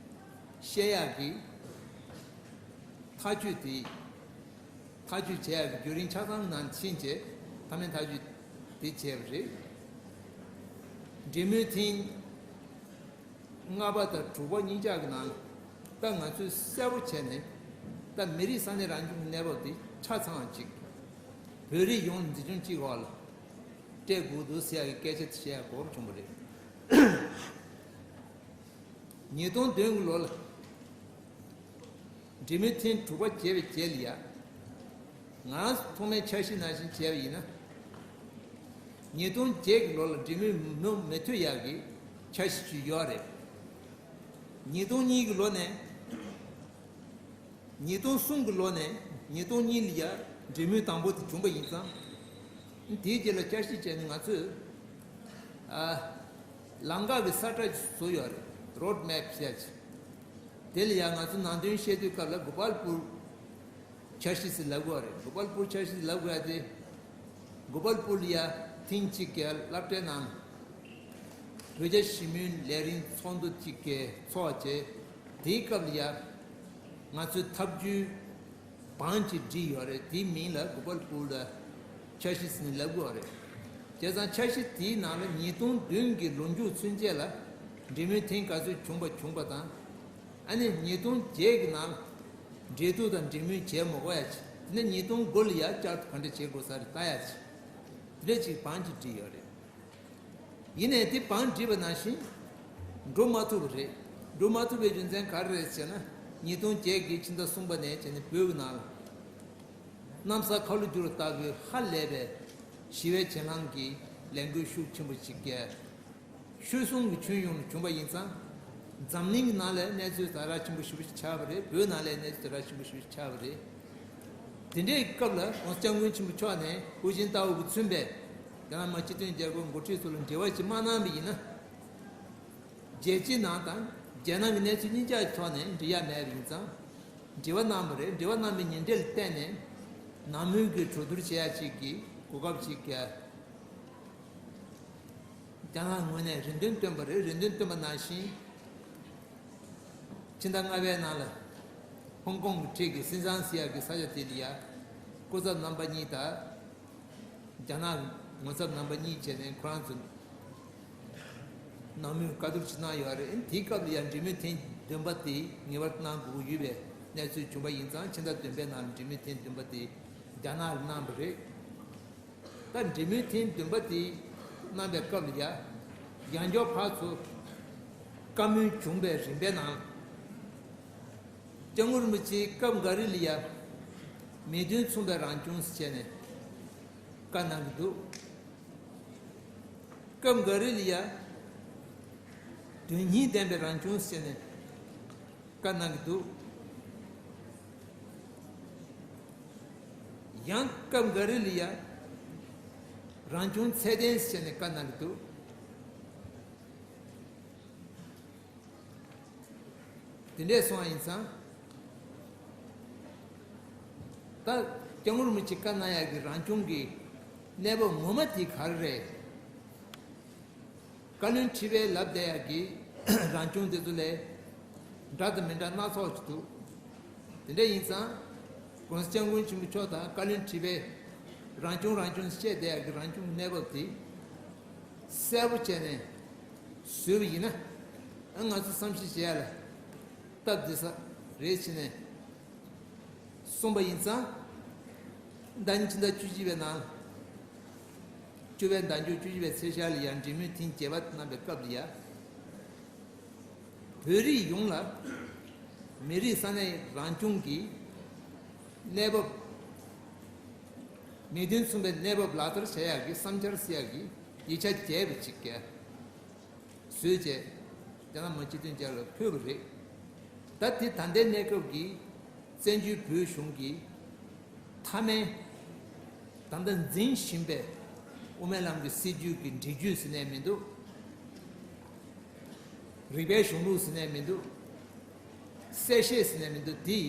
བཤད་ཡག་གི་ཐག་གཅོད་དེ། ཐག་གཅོད་བྱས་ཡག་གི་བརྒྱུད་རིམ་ཆ་ཚང་ནང་ཕྱིན་རྗེས་མཐའ་མའི་ཐག་གཅོད་དེ་བྱས་པ་རེད། འབྲེལ་མོལ་ཐེངས་ལྔ་པ་དང་དྲུག་པ་གཉིས་ཆ་གི་ནང་ད་ང་ཚོས་གསལ་པོ་བྱས་ནས་ད་མི་རིགས་ས་གནས་རང་སྐྱོང་གི་གནས་བབ་དེ་ཆ་ཚང་བ་ཅིག་བོད་རིགས་ཡོངས་ལ་འཛིན་སྐྱོང་གཅིག་འོག་ལ་སྤྲད་དགོས་འདུག་ཟེར་ཡག་གི་སྐད་ཆ་དེ་བཤད་ཡག་གོ་སྐབས་བྱུང་བ་རེད། ཉིས་སྟོང་བདུན་གྱི་ལོ་ལ་འབྲེལ་མོལ་ཐེངས་དྲུག་པ་བྱས་པའི་རྗེས་ལ་ཡ། ང་རང་ཚོ་ཐོག་མའི་འཆར་གཞི་ནང་བཞིན་བྱས་པ་ཡིན་ན། ཉིས་སྟོང་བརྒྱད་ཀྱི་ལོ་ལ་འབྲེལ་མོལ་མུ་མུ་མཐུད་ཡག་གི་འཆར་གཞི་ཅིག་ཡོད་རེད། ཉིས་སྟོང་གཉིས་ཀྱི་ལོ་ནས། ཉིས་སྟོང་གསུམ་གྱི་ལོ་ནས་ཉིས་སྟོང་གཉིས་ལ་ཡ། འབྲེལ་མོལ་དང་པོ་དེ་བྱུང་པ་ཡིན་ཙང་། དེའི་རྗེས་ལ་འཆར་གཞི་བྱས་ནས་ང་ཚོས་ཨ་ལམ་ཁ་གི་ས་ཁྲ་ཞིག་བཟོ་ཡོད་རེད། རོཌ་མེབ་ཟེར་ཡ་ཅིག་དེ་ལ་ཡང་ང་ཚོ་ནང་དོན་བཤད་དུས་སྐབས་ལ་གོ་པལ་པུར་འཆར་གཞི་ཟེར་ལབ་དགོས་རེད། གོ་པལ་པུར་འཆར་གཞི་ལབ་དགོས་ཡ་དེ། གོ་པལ་པུར་ལ་ཡ་ཐེངས་གཅིག་གི་སློབ་གྲྭའི་ནང་བོད་རྒྱ་ཞི་མོལ་ལས་རིམ་ཚོགས་འདུ་གཅིག་གི་ཚོགས་བྱས། དེའི་སྐབས་ལ་ཡ་ང་ཚོའི་ཐབས་བརྒྱུད་བང་ཅིག་བསྒྲིགས་ཡོད་རེད། དེའི་མིང་ལ་གོ་པལ་པུར་ལ་འཆར་གཞི་ཟེར་ནས་ལབ་དགོས་རེད། བྱས་ཙང་འཆར་གཞི་དེའི་ནང་ལ་ཉིས་སྟོང་བདུན་གྱི་ལོ་མཇུག་ཚུན་ཆད་ལ་འབྲེལ་མོལ་ཐེངས་ག་ཚོད་བྱུང་པ་བྱུང་པ་དང་། ཨ་ནི་ཉིས་སྟོང་བརྒྱད་ཀྱི་ནང་ལ་འབྲེལ་གཏུག་དང་འབྲེལ་མོལ་བྱས་མ་དགོས་ཡ་ཅིག་དེ་ནས་ཉིས་སྟོང་དགུ་ལ་ཡ་བསྐྱར་དུ་ག་འདྲ་བྱེད་དགོས་ས་རེད་ལྟ་ཡ་ཅིག་དེ་འདྲ་ཅིག་བང་ཅིག་བསྒྲིགས་ཡོད་རེད། ཡིན་ནའི་དེ་བང་བསྒྲིགས་པ་ནང་བཞིན་འགྲོ་མ་ཐུབ་པ་རེད། འགྲོ་མ་ཐུབ་པའི་རྒྱུ་མཚན་ག་རེ་རེད་ཟེར་ན། ཉིས་སྟོང་བརྒྱད་ཀྱི་ཕྱི་ཟླ་གསུམ་པ་ནས་བྱས་ནས་བོད་ཀྱི་ནང་ལ་གནམ་ས་ཁ་ལོ་བསྒྱུར་བ་ལྟ་བུའི་ཧ་ལས་པའི་ཞི་བའི་གྱེན་ལངས་ཀྱི་ལས་འགུལ་ཤུགས་ཆེན་པོ་ཞིག་བརྒྱབ། ཤུལ་གསུམ་གྱི་ཁྱོན་ཡོངས་ནས་བྱུང་བ་ཡིན་ཙང་། འཛམ་གླིང་གི་ནང་ལ་གནས་ཚུལ་ཛ་དྲག་ཆེན་པོ་ཞེ་པོ་ཞིག་ཆགས་པ་རེད། བོད་ནང་ལ་གནས་ཚུལ་ཛ་དྲག་ཆེན་པོ་ཞེ་པོ་ཞིག་ཆགས་པ་རེད། དེ་འདྲའི་སྐབས་ལ་༸གོང་ས་༸སྐྱབས་མགོན་ཆེན་པོ་མཆོག་ནས་ཧུའུ་ཅིན་ཏའོ་གིས་མཚོན་པའི་རྒྱ་ནག་མི་དམངས་སྤྱི་མཐུན་རྒྱལ་ཁབ་འགོ་ཁྲིད་ཚོ་ལ་འབྲེལ་བ་ཅིག་མ་གནང་བ་ཡིན་ན། རྒྱལ་སྤྱིའི་ནང་དང་རྒྱལ་ནང་གི་གནས་ཚུལ་གཉིས་ཆ་ཀྱི་ཐོག་ནས་འབྲེལ་ཡ་མེད་པ་ཡིན་ཙང་། འབྲེལ་བ་གནང་བ་རེད། འབྲེལ་བ་གནང་བའི་ཉེ་འབྲེལ་བརྟེན་ནས་ནང་མོལ་གྱི་གྲོས་བསྡུར་བྱེད་ཡ་ཅིག་གི་གོ་སྐབས་ཅིག་རྒྱ་ནག་ངོས་ནས་རེ་འདུན་བཏོན་པ་རེད། རེ་འདུན་བཏོན་པ་ནང་བཞིན། ཕྱི་ཟླ་ལྔ་པའི་ནང་ལ་ཧོང་ཀོང་གི་འཁྲིས་ཀྱི་སིན་ཙང་ཟེར་ཡག་གི་ས་ཆ་དེ་ལ་ཡ་སྐུ་ཚབ་རྣམ་པ་གཉིས་དང་། རྒྱ་ནག་ངོ་ཚབ་རྣམ་པ་གཉིས་བྱས་ནས་ཁོ་རང་ཚོ་ནང་མོལ་བཀའ་བསྡུར་ཅིག་གནང་ཡོད་རེད། དེའི་སྐབས་ལ་ཡང་འབྲེལ་མོལ་ཐེངས་བདུན་པ་དེ་ངེས་པར་གནང་དགོས་ཀྱི་ཡོད་པའི་གནས་ཚུལ་བྱུང་པ་ཡིན་ཙང་། ཕྱི་ཟླ་བདུན་པའི་ནང་ལ་འབྲེལ་མོལ་ཐེངས་བདུན་པ་དེ་རྒྱ་ནག་ལ་གནང་བ་རེད། ད་འབྲེལ་མོལ་ཐེངས་བདུན་པ་དེ་གནང་བའི་སྐབས་ལ་ཡ་ཡང་བསྐྱར་ཕར་ཚུར་བཀའ་མོལ་བྱུང་བའི་རིམ་པའི་ནང་། སྐྱབས་མགོན་རིན་པོ་ཆེས་སྐབས་འགའ་རེ་ལ་ཡ་མི་དོན་མཚུངས་པའི་རང་སྐྱོང་ཟེར་བྱས་ནས་བཀའ་གནང་གི་འདུག་སྐབས་འགའ་རེ་ལ་ཡ་དོན་སྙིང་ལྡན་པའི་རང་སྐྱོང་ཟེར་བྱས་ནས་བཀའ་གནང་གི་འདུག་ཡང་སྐབས་འགའ་རེ་ལ་ཡ་རང་སྐྱོང་ཚད་ལྡན་ཟེར་བྱས་ནས་བཀའ་གནང་གི་འདུག་དེ་འདྲས་སོང་བ་ཡིན་ཙང་། ད་སྐྱབས་མགོན་རིན་པོ་ཆེས་བཀའ་གནང་ཡག་གི་རང་སྐྱོང་གི་གནས་བབ་ངོ་མ་དེ་ག་རེ་རེད། བཀའ་བློན་ཁྲི་པས་ལབ་བསྡད་ཡག་གི་རང་སྐྱོང་དེ་ཚོ་ལས་འདྲ་དང་མི་འདྲ་སྣ་ཚོགས་ཅིག་འདུག་དེ་འདྲ་ཡིན་ཙང་། ༸གོང་ས་༸སྐྱབས་མགོན་ཆེན་པོ་མཆོག་དང་བཀའ་བློན་ཁྲི་པས་རང་སྐྱོང་རང་སྐྱོང་བཤད་བསྡད་ཡག་གི་རང་སྐྱོང་གནས་བབ་དེ་གསལ་པོ་བྱས་ནས་བཟོས་པ་ཡིན་ན། ཨ་ང་ཚོ་བསམ་ཤེས་བྱེད་ཡ་ལ་སྟབས་བདེ་ས་རེད་བྱས་ནས་གསུངས་པ་ཡིན་ཙང་། ཟླ་ཉིན་ཕྱི་ཟླ་བཅུ་གཅིག་པའི་ནང་། བཅུ་པའི་ཟླ་མཇུག་བཅུ་གཅིག་པའི་ཚེས་ཤར་ལ་ཡང་འབྲེལ་མོལ་ཐེངས་བརྒྱད་པ་གནང་བའི་སྐབས་ལ་ཡ། བོད་རིགས་ཡོངས་ལ་མི་རིགས་ས་གནས་རང་སྐྱོང་གི་གནས་བབ། མི་དོན་མཚུངས་པའི་གནས་བབ་ལག་བསྟར་བྱ་ཡག་གི་བསམ་འཆར་ཟེར་ཡག་གི་ཡིག་ཆ་རྒྱས་པ་ཅིག་བཟོས་བྱས། རྒྱ་ནག་མི་དམངས་སྤྱི་མཐུན་རྒྱལ་ཁབ་ལ་ཕུལ་བ་རེད། ད་དེ་ད་ལྟའི་གནས་སྐབས་ཀྱི་བཙན་བྱོལ་བོད་གཞུང་གི་མཐའ་མའི་ད་ལྟ་འཛིན་བཞིན་པའི་དབུ་མའི་ལམ་གྱི་སྲིད་བྱུས་ཀྱི་འགྲེལ་བརྗོད་ཟེར་ནས་མི་འདུག་རིགས་པའི་གཞུང་ལུགས་ཟེར་ནས་མི་འདུག་གསལ་བཤད་ཟེར་ནས་མི་འདུག་དེ་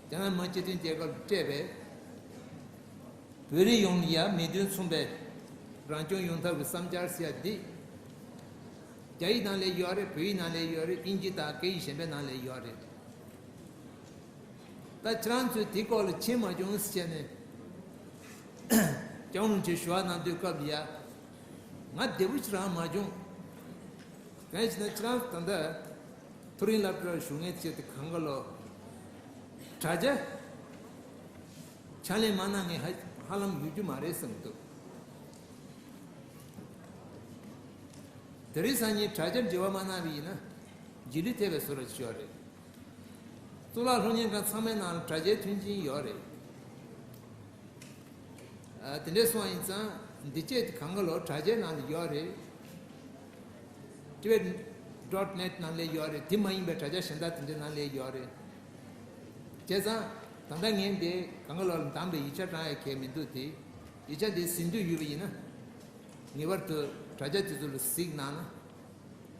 རྒྱ་ནག་མི་དམངས་སྤྱི་མཐུན་རྒྱལ་ཁབ་ལ་སྤྲད་པའི་བོད་རིགས་ཡོངས་ལ་ཡ་མི་དོན་མཚུངས་པའི་རང་སྐྱོང་ཡོང་ཐབས་ཀྱི་བསམ་འཆར་ཟེར་ཡ་འདི། རྒྱ་ཡིག་ནང་ལ་ཡོད་རེད། བོད་ཡིག་ནང་ལ་ཡོད་རེད། དབྱིན་ཇི་དང་སྐད་ཡིག་གཞན་པའི་ནང་ལ་ཡོད་རེད། ད་ཁྱེད་རང་ཚོས་དེ་སྐོར་ལ་མཁྱེན་མ་བྱུང་ཟེར་བྱས་ནས་སྐྱབས་མགོན་རིན་པོ་ཆེས་ཞུ་བ་གནང་དུས་སྐབས་ལ་ཡ། ང་བདེ་པོ་ཞིག་རང་མ་བྱུང་། གང་ཡིན་ཟེར་ན་ཁྱེད་རང་ད་ལྟ་མཐོ་རིམ་སློབ་གྲྭར་ཞུགས་མཁན་བྱས་ཏེ་གང་ག་ལོ། དྲ་རྒྱ་ཕྱག་ལས་མ་གནང་མཁན་ཧ་ཧ་ལམ་ཡོད་རྒྱུ་མ་རེད་བསམ་གྱི་འདུག་དེ་རིང་སང་ཉིན་དྲ་རྒྱར་འབྲེལ་བ་མ་གནང་བ་ཡིན་ན་རྗེས་ལུས་ཐེབས་པའི་བཟོ་འདྲ་ཞིག་ཡོད་རེད། གཙུག་ལག་སློབ་གཉེར་ཁང་ཚང་མའི་ནང་ལ་དྲ་རྒྱའི་མཐུན་རྐྱེན་ཡོད་རེད། ཨ། དེ་འདྲས་སོང་བ་ཡིན་ཙང་འདི་བྱས་ཏེ་གང་ག་ལོ་དྲ་རྒྱའི་ནང་ལ་ཡོད་རེད། Tibet dot net ནང་ལ་ཡོད་རེད། དེ་མ་ཡིན་པའི་དྲ་རྒྱ་གཞན་དག་དེ་འདྲའི་ནང་ལ་ཡོད་རེད། བྱས་ཙང་ ད་ལྟ་ངས་འདི་གང་ག་ལོག་ལ་འདམ་པའི་ཡིག་ཆ་བགྲང་ཡ་གལ་མི་འདུག་སྟེ། ཡིག་ཆ་འདི་ཟིན་འདོད་ཡོད་པ་ཡིན་ན། ངེས་པར་དུ་དྲ་རྒྱ་དེ་ཚོ་ལ་གཟིགས་གནང་ན།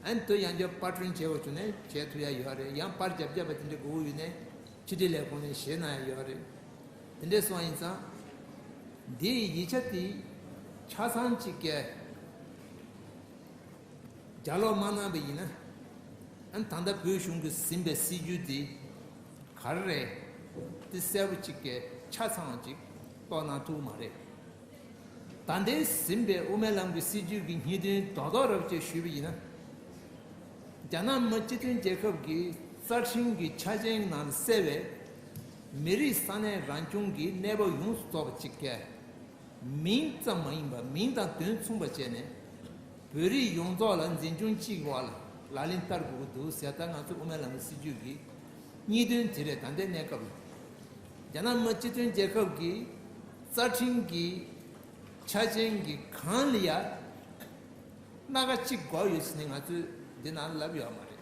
ཨ་ནི་དུ་ཡང་བསྐྱར་པར་སྐྲུན་བྱེད་དགོས་བྱུང་ན་བྱེད་ཐུབ་ཡ་ཡོད་རེད། ཡང་པར་རྒྱབ་རྒྱབ་པ་དེ་འདྲ་དགོས་ཡོད་ན་ཕྱི་དྲིལ་ལས་ཁུངས་ནས་བཞེས་གནང་ཡ་ཡོད་རེད། དེ་འདྲ་སོང་ཡིན་ཙང་། འདིའི་ཡིག་ཆ་དེ་ཆ་ཚང་གཅིག་གི་ལྗགས་ཀློག་མ་གནང་བ་ཡིན་ན། ཨ་ནི་ད་ལྟ་བོད་གཞུང་གིས་ཟིན་པའི་སྲིད་ཇུས་དེ་ག་རེ་རེད། དེ་གསལ་པོ་གཅིག་གི་ཆ་ཚང་གཅིག་རྟོགས་གནང་ཐུབ་མ་རེད། ད་ལྟའི་ཟིན་པའི་དབུ་མའི་ལམ་གྱི་སྲིད་ཇུས་ཀྱི་སྙིང་དོན་རྡོག་རྡོག་རབ་ཅིག་ཞུས་པ་ཡིན་ན། རྒྱ་ནག་མི་སྤྱི་མཐུན་རྒྱལ་ཁབ་ཀྱི་རྩ་ཁྲིམས་ཀྱི་ཆ་རྐྱེན་ནང་གསལ་བའི་མི་རིགས་ས་གནས་རང་སྐྱོང་གི་གནས་བབ་ཡོངས་སུ་རྫོགས་པ་གཅིག་གི་མིང་ཙམ་མ་ཡིན་པར་མིང་དང་དོན་མཚུངས་པ་བྱས་ནས། བོད་རིགས་ཡོངས་རྫོགས་ལ་འཛིན་སྐྱོང་གཅིག་པ་ལ་ལག་ལེན་བསྟར་དགོས་ཀྱི་འདུག་ཟེར། ད་ང་ཚོ་དབུ་མའི་ལམ་གྱི་སྲིད་ཇུས་ཀྱི་སྙིང་དོན་དེ་རེད། ད་ལྟའི་གནས་སྐབས་ལ་རྒྱ་ནག་མི་སྤྱི་མཐུན་རྒྱལ་ཁབ་ཀྱི་རྩ་ཁྲིམས་ཀྱི་ཆ་རྐྱེན་གྱི་སྒང་ལ་ཡ་སྣ་ཁ་གཅིག་དགོས་ཡོད་ཟེར་ནས་ང་ཚོས་འདི་ནང་ལབ་ཡོད་མ་རེད།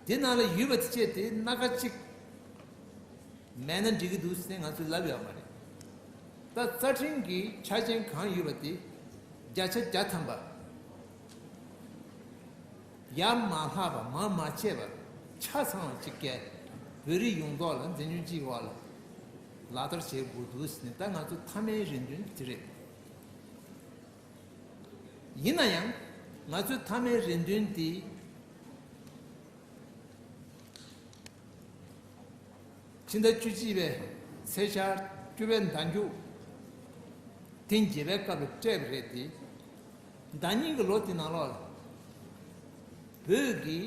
འདི་ནང་ལ་ཡོད་པ་དེ་བྱས་ཏེ་སྣ་ཁ་གཅིག་མེད་ན་འགྲིག་གི་འདུག་ཟེར་ནས་ང་ཚོས་ལབ་ཡོད་མ་རེད། ད་རྩ་ཁྲིམས་ཀྱི་ཆ་རྐྱེན་གང་ཡོད་པ་དེ་བརྒྱ་ཆ་བརྒྱ་ཐམ་པ་ཡར་མ་ལྷག་པ་མར་མ་ཆད་པ་ཆ་ཚང་བ་གཅིག་གི་བོད་རིགས་ཡོངས་རྫོགས་ལ་འཛིན་སྐྱོང་གཅིག་པ་ལ་ལག་བསྟར་བྱེད་དགོས་འདུག་ཟེར་ནས། ད་ང་ཚོ་མཐའ་མའི་རེ་འདུན་དེ་རེད། ཡིན་ན་ཡང་ང་ཚོའི་མཐའ་མའི་རེ་འདུན་དེ། ཕྱི་ཟླ་བཅུ་གཅིག་པའི་ཚེས་ཆ་བཅུ་པའི་ཟླ་མཇུག་ཐེངས་བརྒྱད་པའི་སྐབས་ལ་སྤྲད་པ་རེད་དེ། ཟླ་ཉིན་གྱི་ལོ་དེ་ནང་ལོགས་ལ་བོད་ཀྱི་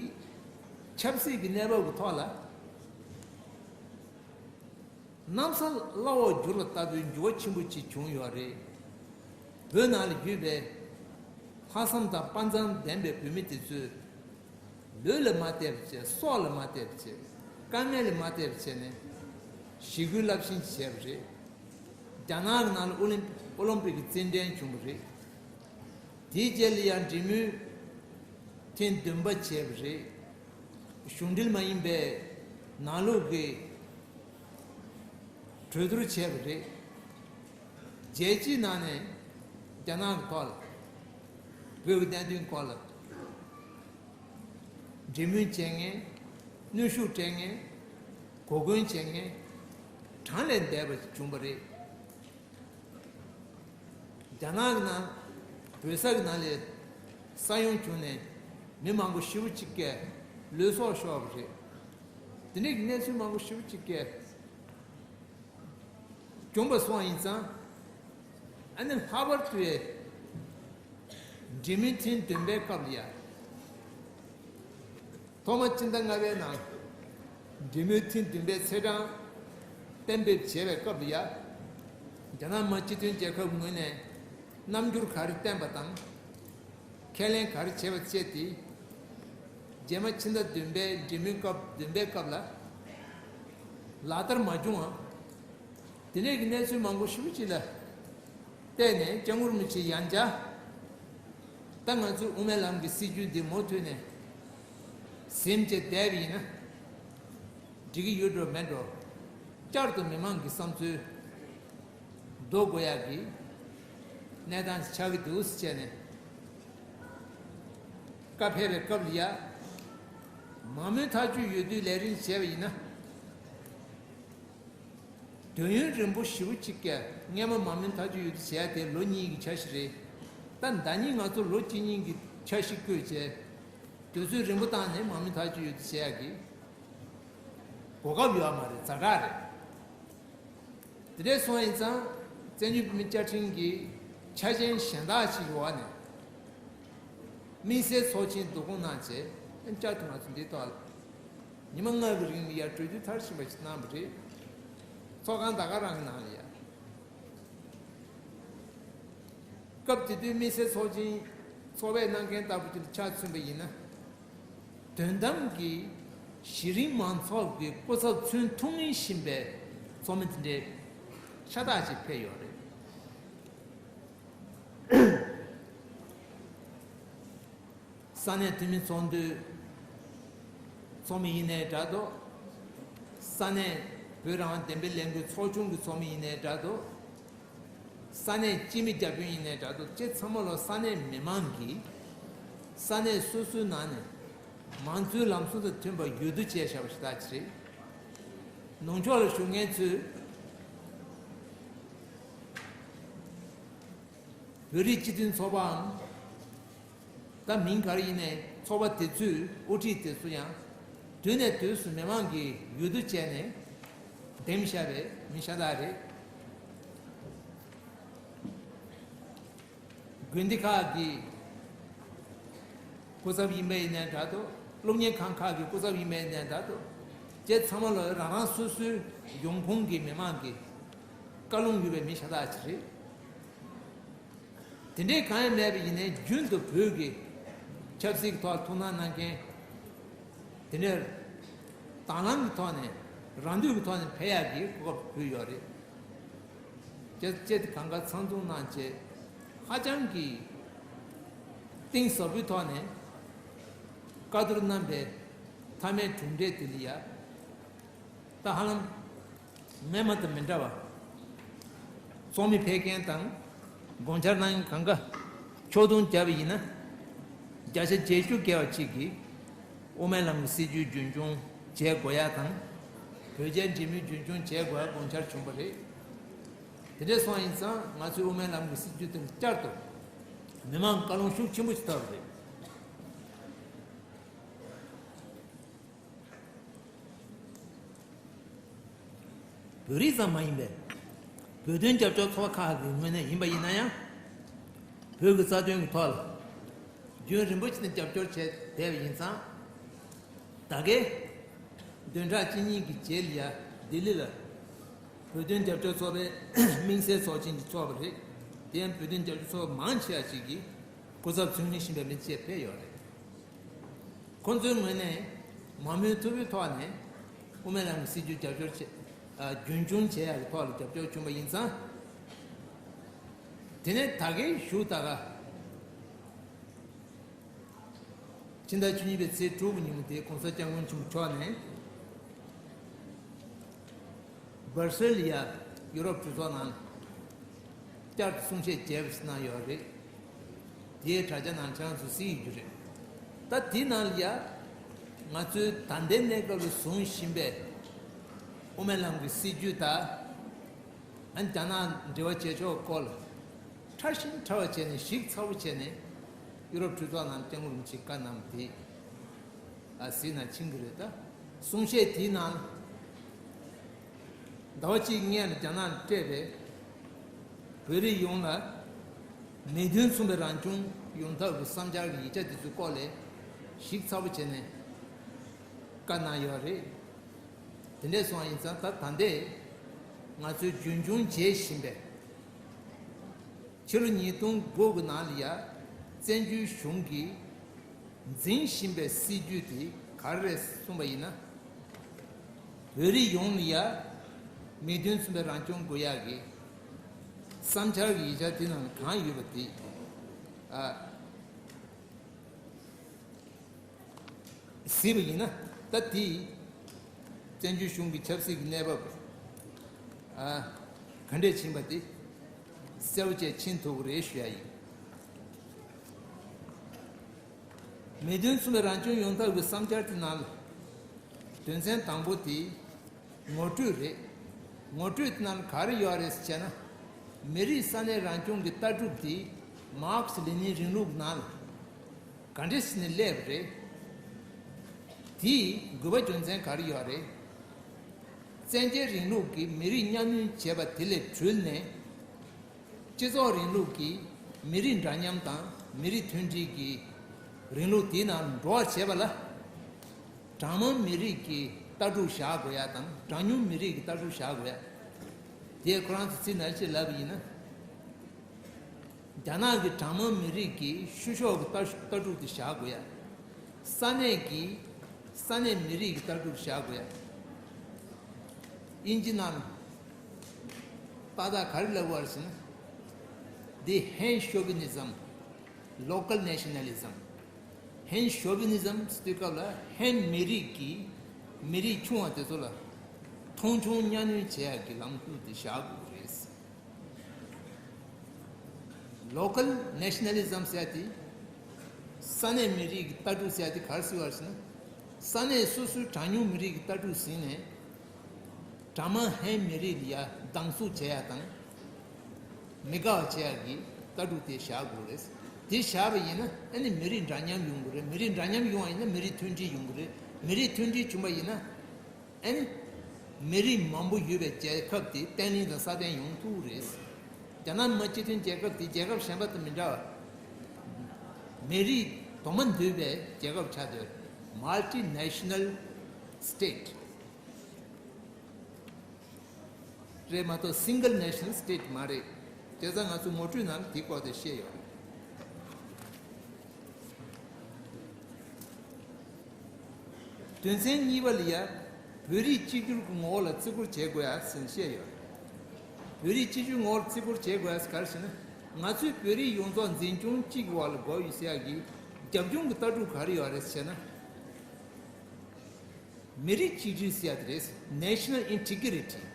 ཆབ་སྲིད་ཀྱི་གནས་བབ་ཀྱི་ཐོག་ལ་གནམ་ས་བླ་འོག་འགྱུར་བ་ལྟ་བུའི་འགྱུར་བ་ཆེན་པོ་ཅིག་བྱུང་ཡོད་རེད། བོད་ནང་ལ་ཡོད་པའི་ལྷག་བསམ་དང་དཔའ་མཛངས་ལྡན་པའི་བོད་མི་དེ་ཚོས། ལུས་ལ་མ་བལྟས་པ་བྱས། སྲོག་ལ་མ་བལྟས་པ་བྱས། དཀའ་ངལ་ལ་མ་བལྟས་པ་བྱས་ནས་ཞི་རྒོལ་རླབས་ཆེན་བྱས་པ་རེད། རྒྱ་ནག་གི་ནང་ལ་ཨོ་ལིམ་ཨོ་ལིམ་པིག་གི་རྩེད་འགྲན་བྱུང་བ་རེད། དེའི་རྗེས་ལ་ཡང་འབྲེལ་མོལ་ཐེངས་བདུན་པ་བྱས་པ་རེད། གཞུང་འབྲེལ་མ་ཡིན་པའི་ནང་ལོགས་ཀྱི་གྲོས་བསྡུར་བྱས་པ་རེད། རྒྱལ་སྤྱིའི་ནང་ནས་རྒྱ་ནག་གི་ཐོག་ལ་བོད་ཀྱི་གནད་དོན་སྐོར་ལ་འབྲེལ་མོལ་བྱེད་མཁན། གནོན་ཤུགས་སྤྲད་མཁན། གོ་སྐོན་བྱེད་མཁན་གྲངས་ལས་འདས་པ་བྱུང་བ་རེད། རྒྱ་ནག་གི་ནང་བོད་ས་གི་ནང་ལ་ས་ཡོམ་བྱུང་ནས་མི་མང་པོ་ཞེ་པོ་ཅིག་གི་ལུས་སྲོག་ཤོར་བ་རེད། དེ་འདྲའི་གནས་ཚུལ་མང་པོ་ཞེ་པོ་ཅིག་གི་བྱུང་བ་སོང་ཡིན་ཙང་། ཨ་ནི་ལྷག་པར་དུ་འབྲེལ་མོལ་ཐེངས་བདུན་པའི་སྐབས་ལ་ཡ། ཐོག་མར་སྤྱི་ཟླ་ལྔ་པའི་ནང་འབྲེལ་མོལ་ཐེངས་བདུན་པའི་ཚེས་གྲངས་གཏན་འབེབས་བྱས་པའི་སྐབས་ལ་ཡ། རྒྱ་ནག་མི་སྤྱི་མཐུན་རྒྱལ་ཁབ་ངོས་ནས་རྣམ་འགྱུར་ག་རེ་བསྟན་པ་དང་། ཁས་ལེན་ག་རེ་བྱས་པ་བཅས་ཏེ། རྗེས་མ་ཕྱི་ཟླ་བདུན་པའི་འབྲེལ་མོལ་སྐབས་བདུན་པའི་སྐབས་ལ་ལག་བསྟར་མ་བྱུང་བ། དེ་འདྲའི་གི་གནས་ཚུལ་མང་པོ་ཞེ་པོ་ཅིག་ལ་བལྟས་ནས་སྐྱབས་མགོན་རིན་པོ་ཆེ་ཡང་བསྐྱར། ད་ང་ཚོའི་དབུ་མའི་ལམ་གྱི་སྲིད་བྱུས་འདི་མུ་མཐུད་ནས་ཟིན་བྱས་བསྡད་པ་ཡིན་ན། འགྲིག་གི་ཡོད་འགྲོ་མེད་འགྲོ། བསྐྱར་དུ་མི་མང་གི་བསམ་ཚུལ་བཟློག་དགོས་ཡག་གི་གནས་སྟངས་ཆགས་ཀྱི་འདུག་ཟེར་བྱས་ནས། བཀའ་ཕེབས་པའི་སྐབས་ལ་ཡ། མང་མོས་ཐག་གཅོད་ཡོད་དུས་ལས་རིམ་བྱས་པ་ཡིན་ན། དུས་ཡུན་རིང་པོ་ཞེ་པོ་ཅིག་གི་སྔས་མ་མང་མོས་ཐག་གཅོད་ཡོད་དུས་བྱས་ཏེ་ལོ་གཉིས་ཀྱི་འཆར་གཞི་རེད། ད་ཟླ་ཉིན་ང་ཚོ་ལོ་གཅིག་གཉིས་ཀྱི་འཆར་གཞི་བཀོད་བྱས། དུས་ཚོད་རིང་པོ་བཏང་ནས་མང་མོས་ཐག་གཅོད་ཡོད་དུས་བྱས་ཡག་གི་གོ་སྐབས་ཡོད་མ་རེད། ཛ་དྲག་རེད། དེ་འདྲས་སོང་ཡིན་ཙང་། བཙན་བྱོལ་བོད་མིའི་བཅའ་ཁྲིམས་ཀྱི་ཆ་རྐྱེན་གཞན་དག་ཅིག་གི་འོག་ནས་དམིགས་བསལ་ཚོགས་ཆེན་བསྡུ་སྐོང་གནང་བྱས། བསྐྱར་དུ་ང་ཚོ་འདིའི་ཐོག་ལ་ཉི་མ་ལྔ་གི་རིང་ལ་ཡར་གྲོས་བསྡུར་མཐར་ཕྱིན་པ་ཞིག་གནང་བ་རེད། ཚོགས་ཁང་ད་ག་རང་གི་ནང་ལ་ཡ། སྐབས་དེ་དུས་དམིགས་བསལ་ཚོགས་ཆེན་ཚོགས་པས་གནང་མཁན་ལྟ་བུ་ཅིག་ལ་ཆ་མཚོན་པ་ཡིན་ན། དོན་དམ་གྱི་གཞི་རིམ་མང་ཚོགས་ཀྱི་སྐུ་ཚབ་མཚོན་ཐུབ་མིན་ཞིག་ཡིན་པའི་ཚོགས་མི་དེ་འདྲའི་ཤ་སྟག་ཅིག་ཕེབས་ཡོད་རེད། ས་གནས་འཐུས་མི་ཚོགས་འདུའི་ཚོགས་མི་ཡིན་ནའི་འདྲ་འདུག་ས་གནས་ བོད་རང་དབང་བདེན་པའི་ལས་འགུལ་ཚོགས་ཆུང་གི་ཚོགས་མི་ཡིན་ནའི་འདྲ་འདུག་ས་གནས་སྤྱི་མི་རྒྱ་དཔོན་ཡིན་ནའི་འདྲ་འདུག་ཅེས་ཚང་མ་ལོ་ས་གནས་མི་མང་གིས་ས་གནས་སོ་སོའི་ནང་ནས་མང་གཙོའི་ལམ་སྲོལ་དང་མཐུན་པར་ཡུལ་དུ་བྱས་བཞག་པ་ཞིག་ད་ཅི་རེད། ནུབ་ཕྱོགས་ལ་བཞུགས་མཁན་ཚོས་བོད་རིགས་སྤྱི་མཐུན་ཚོགས་པའམ། ད་མིང་ག་རེ་ཡིན་ནའི་ཚོགས་པ་དེ་ཚོའི་དབུ་ཁྲིད་དེ་ཚོ་ཡང་དུས་ནས་དུས་སུ་མི་མང་གི་ཡུལ་དུ་བྱས་ནས་འདེམས་བཞག་པའི་མི་ཤ་སྟག་རེད། དགོན་སྡེ་ཁག་གི་སྐུ་ཚབ་ཡིན་པ་ཡིན་ནའི་འདྲ་འདུག་སློབ་གཉེར་ཁང་ཁག་གི་སྐུ་ཚབ་ཡིན་པ་ཡིན་ནའི་འདྲ་འདུག་དེ་ཚང་མ་ལ་རང་རང་སོ་སོའི་ཡོང་ཁུངས་ཀྱི་མི་མང་གི་བཀའ་ལུང་ཡོད་པའི་མི་ཤ་སྟག་ཅིག་རེད། དེ་འདྲའི་གང་ཡང་མེད་པ་ཡིན་ནའི་རྒྱུན་དུ་བོད་ཀྱི་ཆབ་སྲིད་ཀྱི་ཐོག་ཐུགས་སྣང་གནང་མཁན། དེ་ནས་དང་བླངས་ཀྱི་ཐོག་ནས་རང་འདོད་ཀྱི་ཐོག་ནས་ཕེབས་ཡག་གི་གོ་སྐབས་ཕུལ་ཡོད་རེད། ཅེས་ཅེས་དེ་གང་ག་ཚང་འཛོམས་གནང་བྱས་ཧ་ཅང་གི་གཏིང་ཟབ་པོའི་ཐོག་ནས་བཀའ་བསྡུར་གནང་པའི་མཐའ་མའི་གྲུབ་འབྲས་དེ་ལ་ཡ། ད་ཧ་ལམ་སྔོན་མ་དང་མི་འདྲ་བ། ཚོགས་མི་ཕེབས་མཁན་དང་དགོངས་འཆར་གནང་མཁན་གང་ག་ཕྱོགས་བསྡོམས་བརྒྱབ་པ་ཡིན་ན། བརྒྱ་ཆ་བརྒྱད་ཅུ་བརྒལ་བ་གཅིག་གིས་དབུ་མའི་ལམ་གྱི་སྲིད་བྱུས་རྒྱུན་འཁྱོངས་བྱེད་དགོས་ཡ་དང་། བོད་རྒྱའི་འབྲེལ་མོལ་རྒྱུན་འཁྱོངས་བྱེད་དགོས་ཡ་དགོངས་འཆར་བྱུང་བ་རེད། དེ་འདྲ་སོང་བ་ཡིན་ཙང་ང་ཚོས་དབུ་མའི་ལམ་གྱི་སྲིད་བྱུས་དེ་བསྐྱར་དུ་མི་མང་བཀའ་ལུང་ཤུགས་ཆེན་པོ་ཞིག་ཐོབ་པ་རེད། བོད་རིགས་ཙམ་མ་ཡིན་པའི་བོད་དོན་རྒྱབ་སྐྱོར་ཚོགས་པ་ཁག་གི་ངོས་ནས་ཡིན་པ་ཡིན་ན་ཡང་། བོད་ཀྱི་རྩ་དོན་གྱི་ཐོག་ལ་རྒྱུན་རིང་པོ་ཞིག་ནས་རྒྱབ་སྐྱོར་བྱས་བསྡད་པ་ཡིན་ཙང་། ད་གའི་བདུན་ཕྲག་གཅིག་གཉིས་ཀྱི་རྗེས་ལ་ཡ་ལྡི་ལི་ལ་བོད་དོན་རྒྱབ་སྐྱོར་ཚོགས་པའི་དམིགས་བསལ་ཚོགས་ཆེན་ཞིག་ཚོགས་པ་རེད། དེ་ཡང་བོད་དོན་རྒྱབ་སྐྱོར་ཚོགས་པ་མང་ཆེ་བ་ཞིག་གིས་སྐུ་ཚབ་ཚུལ་ཁྲིམས་ཤིང་པའི་མི་བཅས་ཕེབས་ཡོད་རེད། ཁོང་ཚོའི་ངོས་ནས་མང་མོས་མཐུ་བོའི་ཐོག་ནས་དབུ་མའི་ལམ་གྱི་སྲིད་བྱུས་རྒྱབ་སྐྱོར་བྱེད། ཨ། རྒྱུན་འཁྱོངས་བྱེད་ཡག་གི་ཐོག་ལ་རྒྱབ་སྐྱོར་བྱུང་བ་ཡིན་ཙང་། དེ་ནས་ད་གའི་བཞུགས་ད་ག་ཕྱི་ཟླ་བཅུ་གཉིས་པའི་ཚེས་དྲུག་གི་ཉིན་མོ་དེ་གོང་ས་སྐྱབས་མགོན་ཆེན་པོ་མཆོག་ནས། སྦར་སེལ་ཡ་ཡུ་རོབ་གྲོས་ཚོགས་ནང་བསྐྱར་དུ་གསུང་བཤད་བརྒྱབ་གནང་ཡོད་རེད། དེའི་དྲ་རྒྱ་ནང་ཁྱེད་རང་ཚོ་གཟིགས་ཡོད་རྒྱུ་རེད། ད་དེའི་ནང་ལ་ཡ་ང་ཚོའི་ད་ལྟའི་གནས་སྐབས་ལ་བཟུང་བཞིན་པའི་དབུ་མའི་ལམ་གྱི་སྲིད་བྱུས་དང་། ཨ་ནི་རྒྱ་ནག་འབྲེལ་བ་བྱེད་ཕྱོགས་སྐོར་ལ་ཕྲ་ཞིང་ཕྲ་བ་བྱས་ནས་ཞིབ་ཚགས་པོ་བྱས་ནས་ཡུ་རོབ་གྲོས་ཚོགས་ནང་སྐྱབས་མགོན་རིན་པོ་ཆེས་བཀའ་གནང་བ་དེ། ཨ། གཟིགས་ན་ཕྱིན་གྱི་རེད་ད། གསུང་བཤད་དེའི་ནང་ཟླ་བ་གཅིག་སྔོན་ལ་རྒྱ་ནག་ནས་སྤྲད་པའི་བོད་རིགས་ཡོངས་ལ་མིང་དོན་མཚུངས་པའི་རང་སྐྱོང་ཡོང་ཐབས་ཀྱི་བསམ་འཆར་གྱི་ཡིག་ཆ་དེ་ཚོའི་སྐོར་ལས་ཞིབ་ཚགས་པོ་བྱས་ནས་བཀའ་གནང་ཡོད་རེད། དེ་འདྲས་སོང་བ་ཡིན་ཙང་ད་ད་ལྟའི་ང་ཚོས་རྒྱུན་འཁྱོངས་བྱེད་བཞིན་པའི། ཕྱི་ལོ་ཉིས་སྟོང་དགུ་གི་ནང་ལ་ཡ་བཙན་བྱོལ་གཞུང་གིས་འཛིན་བཞིན་པའི་སྲིད་ཇུས་དེ་ག་རེ་རེད་གསུངས་པ་ཡིན་ན། བོད་རིགས་ཡོངས་ལ་ཡ་མིང་དོན་མཚུངས་པའི་རང་སྐྱོང་དགོས་ཡག་གི་བསམ་འཆར་གྱི་ཡིག་ཆ་དེ་ནང་ལ་གང་ཡོད་པ་དེ། ཨ། གཟིགས་པ་ཡིན་ན་ད་དེ་བཙན་བྱོལ་གཞུང་གི་ཆབ་སྲིད་ཀྱི་གནས་བབ། ཨ། ག་འདྲས་ཕྱིན་པ་དེ་གསལ་པོ་བཅས་མཁྱེན་ཐུབ་ཀྱི་རེད་ཞུ་ཡ་ཡིན། མིང་དོན་མཚུངས་པའི་རང་སྐྱོང་ཡོང་ཐབས་ཀྱི་བསམ་འཆར་དེ་ནང་ལ་དོན་ཚན་དང་པོ་དེ་ངོ་སྤྲོད་རེད། ངོ་སྤྲོད་དེ་ནང་ལ་ག་རེ་ཡོད་རེད་ཟེར་བྱས་ན། མི་རིགས་ས་གནས་རང་སྐྱོང་གི་ལྟ་གྲུབ་དེ་མཱར་ཁེ་སི་ལེ་ནིན་རིང་ལུགས་ནང་ལ་ག་འདྲས་ཟེར་ནས་སླེབས་པ་རེད། དེའི་དགོས་པ་རྒྱུ་མཚན་ག་རེ་ཡོད་རེད། བཙན་རྒྱལ་རིང་ལུགས་ཀྱིས་མི་རིགས་གཉའ་གནོན་བྱས་པ་དེ་ལས་གྲོལ་ནས། སྤྱི་ཚོགས་རིང་ལུགས་ཀྱིས་མི་རིགས་འདྲ་མཉམ་དང་མི་རིགས་མཐུན་སྒྲིལ་གྱི་རིང་ལུགས་དེའི་ནང་འགྲོ་བར་བྱེད་པ་ལ། གྲངས་མང་མི་རིགས་ཀྱི་ལྟ་གྲུབ་བཞག་དགོས་ཡ་དང་གྲངས་ཉུང་མི་རིགས་ཀྱི་ལྟ་གྲུབ་བཞག་དགོས་ཡ། དེ་ཁོ་རང་ཚོ་ཚིག་ནང་ཅིག་ལབ་པ་ཡིན་ན། རྒྱ་ནག་གི་གྲངས་མང་མི་རིགས་ཀྱི་བཤུ་གཞོག་གི་ལྟ་ལྟ་གྲུབ་དེ་བཞག་དགོས་ཡ། ས་གནས་ཀྱི་ས་གནས་མི་རིགས་ཀྱི་ལྟ་གྲུབ་བཞག་དགོས་ཡ། དབྱིན་ཇི་ནང་ཏག་ཏག་ག་རེ་ལབ་པ་རེད་ཟེར་ན། འདི་ཧན་ཤོ་བི་ནི་ཛམ། Local nationalism། ཧན་ཤོ་བི་ནི་ཛམ་ཟེར་དུས་སྐབས་ལ་ཧན་མི་རིགས་ཀྱི་མི་རིགས་ཆུང་བ་དེ་ཚོ་ལ་ མཐོང་ཆུང་གཉའ་གནོན་བྱེད་ཡག་གི་ལམ་ལུགས་དེ་བཞག་དགོས་རེད། Local nationalism ཟེར་ཡ་དེ་ས་གནས་མི་རིགས་ཀྱི་ལྟ་གྲུབ་ཟེར་ཡ་དེ་ག་རེ་ཟེར་བ་ཞེ་ན། ས་གནས་སོ་སོའི་གྲངས་ཉུང་མི་རིགས་ཀྱི་ལྟ་གྲུབ་ཟིན་ནས་གྲངས་མང་ཧན་མི་རིགས་ལ་ཡ་སྡང་ཟུག་བྱེད་ཡ་དང་། མི་དགའ་བ་བྱེད་ཡ་གི་ལྟ་གྲུབ་དེ་བཞག་དགོས་རེད། དེ་བཞག་པ་ཡིན་ན་ཨ་ནི་མི་རིགས་འདྲ་མཉམ་ཡོང་གི་རེད། མི་རིགས་འདྲ་མཉམ་ཡོང་བ་ཡིན་ན་མི་རིགས་མཐུན་སྒྲིལ་ཡོང་གི་རེད། མི་རིགས་མཐུན་སྒྲིལ་བྱུང་བ་ཡིན་ན། ཨ་ནི། མི་རིགས་མང་པོ་ཡོད་པའི་རྒྱལ་ཁབ་དེ་བརྟན་ལྷིང་དང་སྲ་བརྟན་ཡོང་ཐུབ་རེད། རྒྱ་ནག་མི་དམངས་སྤྱི་མཐུན་རྒྱལ་ཁབ་དེ་རྒྱལ་ཁབ་གཞན་པ་དང་མི་འདྲ་བར། མི་རིགས་དུ་མ་འདུས་པའི་རྒྱལ་ཁབ་ཆགས་སྡོད། Multinational State རེད་མ་གཏོགས་Single National State མ་རེད། བྱས་ཙང་ང་ཚོ་ངོ་སྤྲོད་ནང་དེའི་སྐོར་དེ་བཤད་ཡོད་རེད། དོན་ཚན་གཉིས་པ་ལ་ཡ། བོད་རིགས་གཅིག་གྱུར་གྱི་ངོ་བོ་ལ་བརྩི་བཀུར་བྱེད་དགོས་ཡ་ཟེར་བཤད་ཡོད། བོད་རིགས་གཅིག་གྱུར་ངོ་བོ་ལ་བརྩི་བཀུར་བྱེད་དགོས་ཡ་ག་རེ་ཟེར་ན། ང་ཚོས་བོད་རིགས་ཡོངས་རྫོགས་འཛིན་སྐྱོང་གཅིག་གི་འོག་ལ་དགོས་ཡོད་ཟེར་ཡ་གི་རྒྱབ་ལྗོངས་ཀྱི་ལྟ་གྲུབ་ག་རེ་ཡོད་རེད་ཟེར་ན། མི་རིགས་གཅིག་སྒྲིལ་ཟེར་ཡ་དེ་རེད། National Integrity།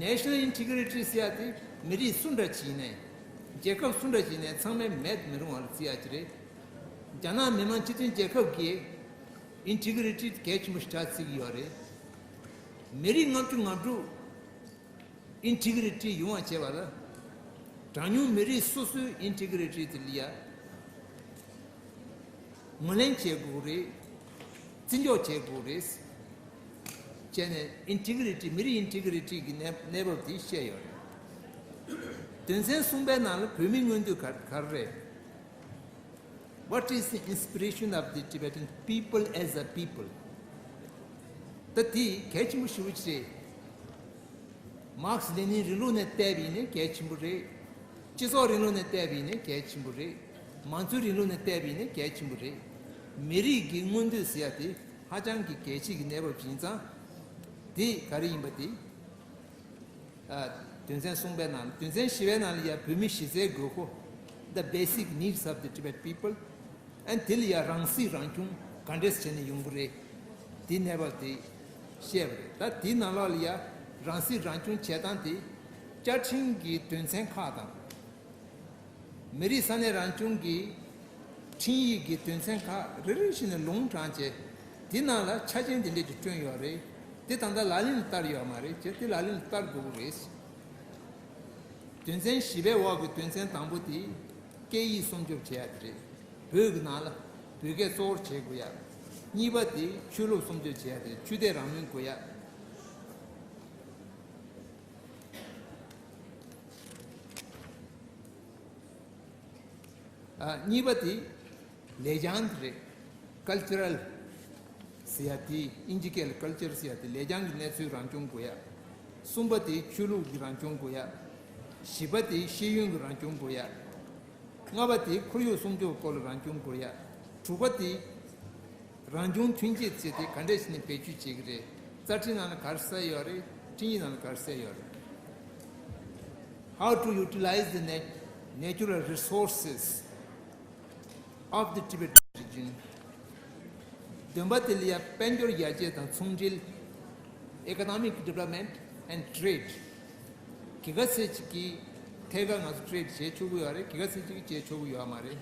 National Integrity ཟེར་ཡ་དེ་མི་རིགས་སུ་འདྲ་ཅིག་ཡིན་ནའི། རྒྱལ་ཁབ་སུ་འདྲ་ཅིག་ཡིན་ནའི་ཚང་མས་མེད་མི་རུང་བ་ལ་བརྩི་ཡ་ཅིག་རེད། རྒྱ་ནག་མི་དམངས་སྤྱི་མཐུན་རྒྱལ་ཁབ་ཀྱིས་Integrity གལ་ཆེན་པོ་ཞེ་དྲག་བརྩི་གི་ཡོད་རེད། མི་རིགས་ལྔ་བཅུ་ང་དྲུག་Integrity ཡོང་བ་བྱེད་པ་ལ། གྲངས་ཉུང་མི་རིགས་སོ་སོའི་Integrity དེ་ལ་ཡ། ངོས་ལེན་བྱེད་དགོས་རེད། བརྩི་འཇོག་བྱེད་དགོས་རེད། བྱས་ནས་Integrity མི་རིགས་Integrity གི་གནས་གནས་བབ་དེ་བཤད་ཡོད་རེད། དོན་ཚན་གསུམ་པའི་ནང་ལ་བོད་མིའི་མངོན་འདོད་ག་ག་རེ་རེད། What is the inspiration of the Tibetan people as a people? ད་དེ་གལ་ཆེན་པོ་ཞེ་པོ་ཅིག་རེད། མཱར་ཁེ་སི་ལེ་ནིན་རིང་ལུགས་ནས་བལྟས་པ་ཡིན་ན་གལ་ཆེན་པོ་རེད། སྤྱི་ཚོགས་རིང་ལུགས་ནས་བལྟས་པ་ཡིན་ན་གལ་ཆེན་པོ་རེད། མང་གཙོའི་རིང་ལུགས་ནས་བལྟས་པ་ཡིན་ན་གལ་ཆེན་པོ་རེད། མི་རིགས་ཀྱི་མངོན་འདོད་ཟེར་ཡ་དེ་ཧ་ཅང་གི་གལ་ཆེ་གི་གནས་བབ་ཅིག་ཡིན་ཙང་། དེ་ག་རེ་ཡིན་པ་དེ། ཨ། དོན་ཚན་གསུམ་པའི་ནང་དོན་ཚན་བཞི་པའི་ནང་ལ་ཡ་བོད་མི་གཞི་རྩའི་དགོས་མཁོ། The basic needs of the Tibet people. ཨན་དེ་ལ་ཡ་རང་སྲིད་རང་སྐྱོང་ག་འདྲས་བྱས་ནས་ཡོང་གི་རེད། དེའི་གནས་བབ་དེ་བཤད་པ་རེད། ད་དེའི་ནང་ལོགས་ལ་ཡ་རང་སྲིད་རང་སྐྱོང་བྱེད་སྟངས་དེ་བཅའ་ཁྲིམས་ཀྱི་དོན་ཚན་ཁག་དང་། མི་རིགས་ས་གནས་རང་སྐྱོང་གི་ཁྲིམས་ཡིག་གི་དོན་ཚན་ཁག་རེ་རེ་བཞིན་ནས་ལུང་དྲངས་བྱས། དེ་ནང་ལ་ཆ་རྐྱེན་དེ་འདྲས་ཀྱི་བསྐྲུན་ཡོད་རེད། དེ་ད་ལྟ་ལག་ལེན་ལ་བསྟར་ཡོད་མ་རེད། བྱས་དེ་ལག་ལེན་ལ་བསྟར་དགོས་ཀྱི་རེད། དོན་ཚན་བཞི་པའི་འོག་གི་དོན་ཚན་དང་པོ་དེ་སྐད་ཡིག་སྲུང་སྐྱོབ་བྱེད་ཡ་དེ་རེད། བོད་ཀྱི་ནང་ལ་བོད་སྐད་གཙོ་བོར་བྱེད་དགོས་ཡ། གཉིས་པ་དེ་ཆོས་ལུགས་སྲུང་སྐྱོབ་བྱེད་ཡ་དེ་རེད། ཆོས་དད་རང་མོས་དགོས་ཡ། ཨ། གཉིས་པ་དེ་ལེ་ཇན་དེ་རེད། ཀལ་ཅ་རལ་ཟེར་ཡ་དེ་ཨིན་ཇི་སྐད་ལ་ཀལ་ཅར་ཟེར་ཡ་དེ་ལེ་ཇན་གྱི་གནས་ཚུལ་རང་སྐྱོང་དགོས་ཡ། གསུམ་པ་དེ་ཆོས་ལུགས་ཀྱི་རང་སྐྱོང་དགོས་ཡ། བཞི་པ་དེ་ཤེས་ཡོན་གྱི་རང་སྐྱོང་དགོས་ཡ། ལྔ་པ་དེ་ཁོར་ཡུག་སྲུང་སྐྱོབ་སྐོར་ལ་རང་སྐྱོང་དགོས་ཡ། དྲུག་པ་དེ་རང་བྱུང་ཐོན་སྐྱེད་བྱས་ཏེ་ག་འདྲས་བྱས་ནས་བེད་སྤྱོད་བྱེད་ཀྱི་རེད། རྩ་ཁྲིམས་ནང་ལ་ག་རེ་གསལ་ཡོད་རེད། ཁྲིམས་ཡིག་ནང་ལ་ག་རེ་གསལ་ཡོད་རེད། How to utilize the nat- natural resources of the Tibetan region. བདུན་པ་དེ་ལ་ཡ་དཔལ་འབྱོར་ཡར་རྒྱས་དང་ཚོང་འབྲེལ། Economic development and trade. ག་ག་ཚད་ཅིག་གི་ཐད་ཀར་ང་ཚོ་ཊེ་རེ་ཌི་བྱེད་ཆོག་གི་ཡོད་རེད། ག་ག་ཚད་ཅིག་གིས་བྱེད་ཆོག་གི་ཡོད་མ་རེད།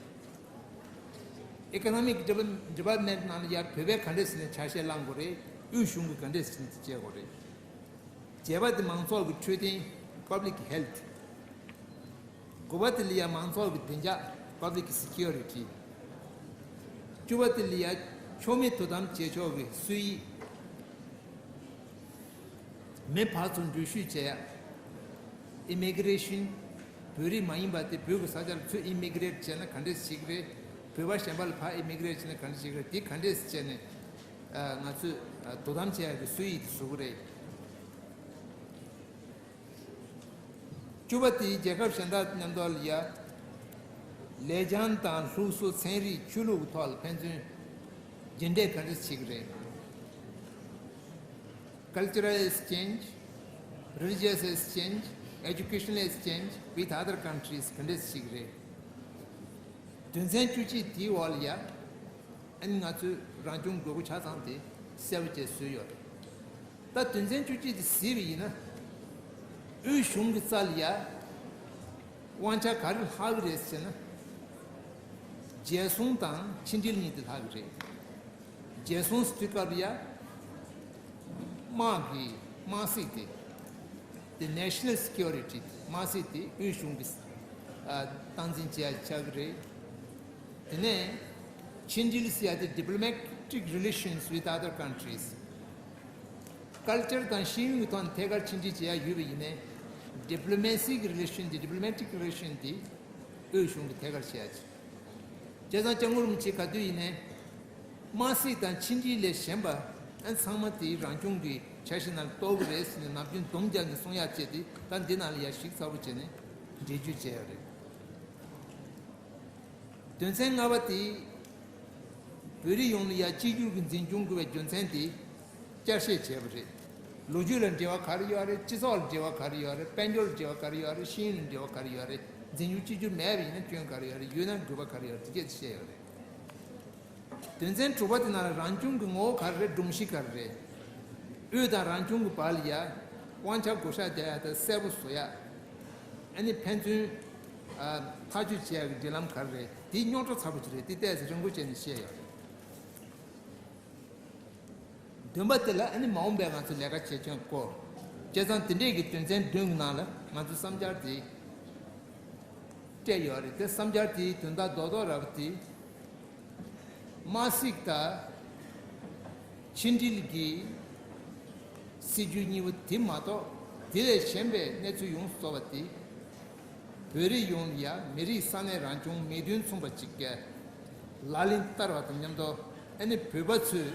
Economic develop- development ནང་ལ་ཡ་བོད་པས་ག་འདྲས་བྱས་ནས་ཆ་ཤས་བླང་དགོས་རེད། དབུས་གཞུང་གིས་ག་འདྲས་བྱས་ནས་བྱེད་དགོས་རེད། བརྒྱད་པ་དེ་མང་ཚོགས་ཀྱི་འཕྲོད་བསྟེན། Public health. དགུ་པ་དེ་ལ་ཡ་མང་ཚོགས་ཀྱི་བདེ་འཇགས། Public security. བཅུ་པ་དེ་ལ་ཡ་ཕྱོགས་མེད་དོ་དམ་བྱེད་ཕྱོགས་ཀྱི་སྲོལ་ཡིག་མི་ཕར་ཚུར་འགྲུལ་བཞུད་བྱེད་ཡ། Immigration. བོད་རིགས་མ་ཡིན་པ་དེ་བོད་ཀྱི་ས་ཆ་ལ་ཚུར་ཨི་མི་གི་རེ་ཊི་བྱས་ན་ག་འདྲས་བྱེད་ཀྱི་རེད། བོད་པ་གཞན་པ་ལ་ཕར་ཨི་མི་གི་རེ་ཊི་བྱས་ན་ག་འདྲས་བྱེད་ཀྱི་རེད། དེ་ག་འདྲས་བྱས་ནས་ཨ། ང་ཚོས་ཨ། དོ་དམ་བྱེད་ཡ་གི་སྲོལ་ཡིག་དེ་བཟོ་གི་རེད། བཅུ་པ་དེ་རྒྱལ་ཁབ་གཞན་དག་མཉམ་དུ་ལ་ཡ་ལེགས་བྱང་དང་ལུགས་སྲོལ། ཚན་རིག། ཆོས་ལུགས་ཀྱི་ཐོག་ལ་ཕན་ཚུན་རྒྱུན་འབྲེལ་ག་འདྲས་བྱེད་ཀྱི་རེད། Cultural exchange, religious exchange, educational exchange with other countries ག་འདྲས་བྱེད་ཀྱི་རེད། དོན་ཚན་བཅུ་གཅིག་དེའི་འོག་ལ་ཡ། ཨ་ནི་ང་ཚོས་རང་སྐྱོང་དགོས་མཁོ་ཆ་ཚང་དེ་གསལ་པོ་བྱས་བཟོས་ཡོད་རེད། ད་དོན་ཚན་བཅུ་གཅིག་དེ་གཟིགས་པ་ཡིན་ན། དབུས་གཞུང་གི་རྩ་ལ་ཡ་དབང་ཆ་ག་རེ་ལྷག་གི་རེད་ཟེར་ན། རྒྱལ་སྲུང་དང་ཕྱི་འབྲེལ་གཉིས་དེ་ལྷག་གི་རེད། རྒྱལ་སྲུང་ཟེར་དུས་སྐབས་ལ་ཡ། དམག་གི་དམག་སྲིད་དེ། དེ་National Security དམག་སྲིད་དེ་དབུས་གཞུང་གིས་ཨ་སྟངས་འཛིན་བྱེད་ཡ་ཆགས་ཀྱི་རེད། དེ་ནས་ཕྱི་འབྲེལ་ཟེར་ཡ་དེ་diplomatic relations with other countries། ཀལ་ཅར་དང་ཤེས་ཡོན་གྱི་ཐོག་ནས་ཐད་ཀར་ཕྱི་འབྲེལ་བྱེད་ཡ་ཡོད་པ་ཡིན་ནའི། ཌི་པི་ལོ་མེ་སི་གི་རི་ལེ་ཤན་དེ་ཌི་པི་ལོ་མེ་ཊིག་རི་ལེ་ཤན་དེ་དབུས་གཞུང་གིས་ཐད་ཀར་བྱེད་ཡ་ཆགས། བྱས་ཙང་སྐྱབས་མགོན་རིན་པོ་ཆེ་ག་དུས་ཡིན་ནའི། དམག་སྲིད་དང་ཕྱི་འབྲེལ་ལས་གཞན་པ་ཨ་ཚང་མ་དེ་རང་སྐྱོང་གི་འཆར་གཞི་ནང་གཏོགས་ཀྱི་རེད་ཟེར་ནས་ནམ་རྒྱུན་སྡོམ་རྒྱག་ནས་གསུང་ཡག་བྱས་ཏེ། ད་འདི་ནང་ལ་ཡ་ཞིབ་ཚགས་པོ་བྱས་ནས་འགྲེལ་བརྗོད་བྱས་ཡོད་རེད། དོན་ཚན་ལྔ་པ་དེ། བོད་རིགས་ཡོངས་ལ་ཡ་གཅིག་གྱུར་གྱི་འཛིན་སྐྱོང་དགོས་པའི་རྒྱུ་མཚན་དེ་བསྐྱར་བཤད་བྱས་པ་རེད། ལོ་རྒྱུས་ལ་འབྲེལ་བ་ག་རེ་ཡོད་རེད། སྤྱི་ཚོགས་ལ་འབྲེལ་བ་ག་རེ་ཡོད་རེད། དཔལ་འབྱོར་ལ་འབྲེལ་བ་ག་རེ་ཡོད་རེད། ཤེས་ཡོན་ལ་འབྲེལ་བ་ག་རེ་ཡོད་རེད། འཛིན་སྐྱོང་གཅིག་གྱུར་མེད་པ་ཡིན་ན་སྐྱོན་ག་རེ་ཡོད་རེད། ཡོད་ན་དགོས་པ་ག་རེ་ཡོད་རེད། དེ་སྐད་དུ་བཤད་ཡོད་རེད། དོན་ཚན་དྲུག་པ་དེ་ནང་ལ་རང་སྐྱོང་གི་ངོ་བོ་ག་རེ་རེད། སྒྲོམ་གཞི་ག་རེ་རེད། དབུས་དང་རང་སྐྱོང་གི་བར་ལ་ཡ་དབང་ཆ་བགོ་བཤའ་རྒྱག་ཡ་དང་གསལ་པོ་བཟོ་ཡ། ཨ་ནི་ཕན་ཚུན་ཨ་ཐག་གཅོད་བྱེད་ཡ་གི་འབྲེལ་ལམ་ག་རེ་རེད། དེ་རྙོག་དྲ་ཚ་པོ་ཅིག་རེད། དེ་ཏོག་ཙམ་རིང་པོ་བྱས་ནས་བཤད་ཡོད་རེད། བདུན་པ་དེ་ལ་ཨ་ནི་མ་འོངས་པའི་ང་ཚོ་ལས་ཀ་བྱེད་སྟངས་སྐོར། བྱས་ཙང་དེ་འདྲས་ཀྱི་དོན་ཚན་བདུན་གྱི་ནང་ལ་ང་ཚོས་བསམ་འཆར་དེ་སྤྲད་ཡོད་རེད། དེ་བསམ་འཆར་དེའི་དོན་དག་རྡོག་རྡོག་ར་བ་དེ། དམག་སྲིད་དང་ཕྱི་འབྲེལ་གྱི་སྲིད་ཇུས་གཉིས་པོ་དེ་མ་གཏོགས། དེ་ལས་གཞན་པའི་གནས་ཚུལ་ཡོངས་སུ་རྫོགས་པ་དེ། བོད་རིགས་ཡོངས་ལ་ཡ་མི་རིགས་ས་གནས་རང་སྐྱོང་མིག་མདུན་མཚུངས་པ་ཅིག་གི་ལག་ལེན་བསྟར་བ་དང་མཉམ་དུ། ཨ་ནི་བོད་པ་ཚོས་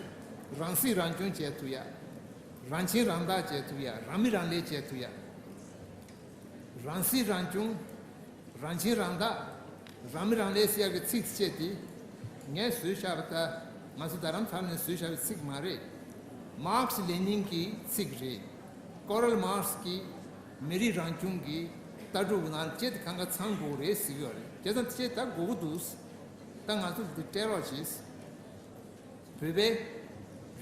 རང་སྲིད་རང་སྐྱོང་བྱེད་ཐུབ་ཡ། རང་ཁྱིམ་རང་བདག་བྱེད་ཐུབ་ཡ། རང་མི་རང་ལས་བྱེད་ཐུབ་ཡ། རང་སྲིད་རང་སྐྱོང་། རང་ཁྱིམ་རང་བདག། རང་མི་རང་ལས་ཟེར་ཡག་གི་ཚིག་བཅད་དེ། ངས་བཟོས་བཞག་པ་ད། ང་ཚོ་རྡ་རམ་ས་ལ་ནས་བཟོས་བཞག་པའི་ཚིག་མ་རེད། མཱར་ཁེ་སི་ལེ་ནིན་གྱི་ཚིག་རེད། ཀོ་རལ་མཱར་ཁེ་སི་གི་མི་རིགས་རང་སྐྱོང་གི་ལྟ་གྲུབ་ནང་ལ་ཁྱེད་དེ་གང་ག་ཚང་དགོས་རེད་ཟེར་གྱི་ཡོད་རེད། བྱས་ཙང་དེ་ད་དགོས་ཀྱི་འདུག་ད་ང་ཚོ་འདི་སྤྲད་རོགས་བྱེད། བོད་པས་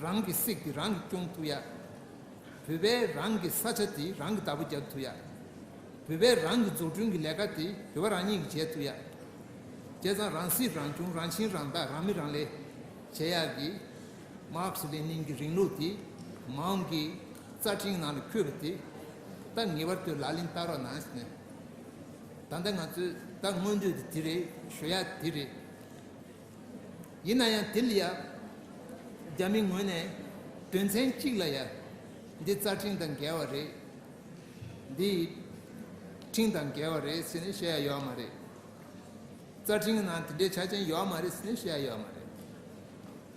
རང་གི་སྲིད་དེ་རང་གིས་སྐྱོང་ཐུབ་ཡ། བོད་པས་རང་གི་ས་ཆ་དེ་རང་གིས་བདག་པོ་རྒྱབ་ཐུབ་ཡ། བོད་པས་རང་གི་འཛུགས་སྐྲུན་གྱི་ལས་ཀ་དེ་བོད་པ་རང་ཉིད་ཀྱིས་བྱེད་ཐུབ་ཡ། བྱས་ཙང་རང་སྲིད་རང་སྐྱོང་། རང་ཁྱིམ་རང་བདག། རང་མི་རང་ལས་བྱེད་ཡག་གི་མཱར་ཁེ་སི་ལེ་ནིན་གྱི་རིང་ལུགས་དེ་མའོ་གི་རྩ་ཁྲིམས་ནང་ལ་འཁོད་པ་དེ་ད་ངེས་པར་དུ་ལག་ལེན་བསྟར་རོགས་གནང་ཟེར་ནས། ད་ལྟ་ང་ཚོས་ད་མངོན་འདོད་དེ་དེ་རེད། ཞུ་ཡག་དེ་རེད། ཡིན་ན་ཡང་དེ་ལ་ཡ། རྒྱ་མིའི་ངོས་ནས་དོན་ཚན་གཅིག་ལ་ཡ། འདི་རྩ་ཁྲིམས་དང་འགལ་བ་རེད། འདི་ཁྲིམས་དང་འགལ་བ་རེད་ཟེར་ནས་བཤད་ཡ་ཡོད་མ་རེད། རྩ་ཁྲིམས་ནང་དེ་འདྲའི་ཆ་རྐྱེན་ཡོད་མ་རེད་ཟེར་ནས་བཤད་ཡ་ཡོད་མ་རེད།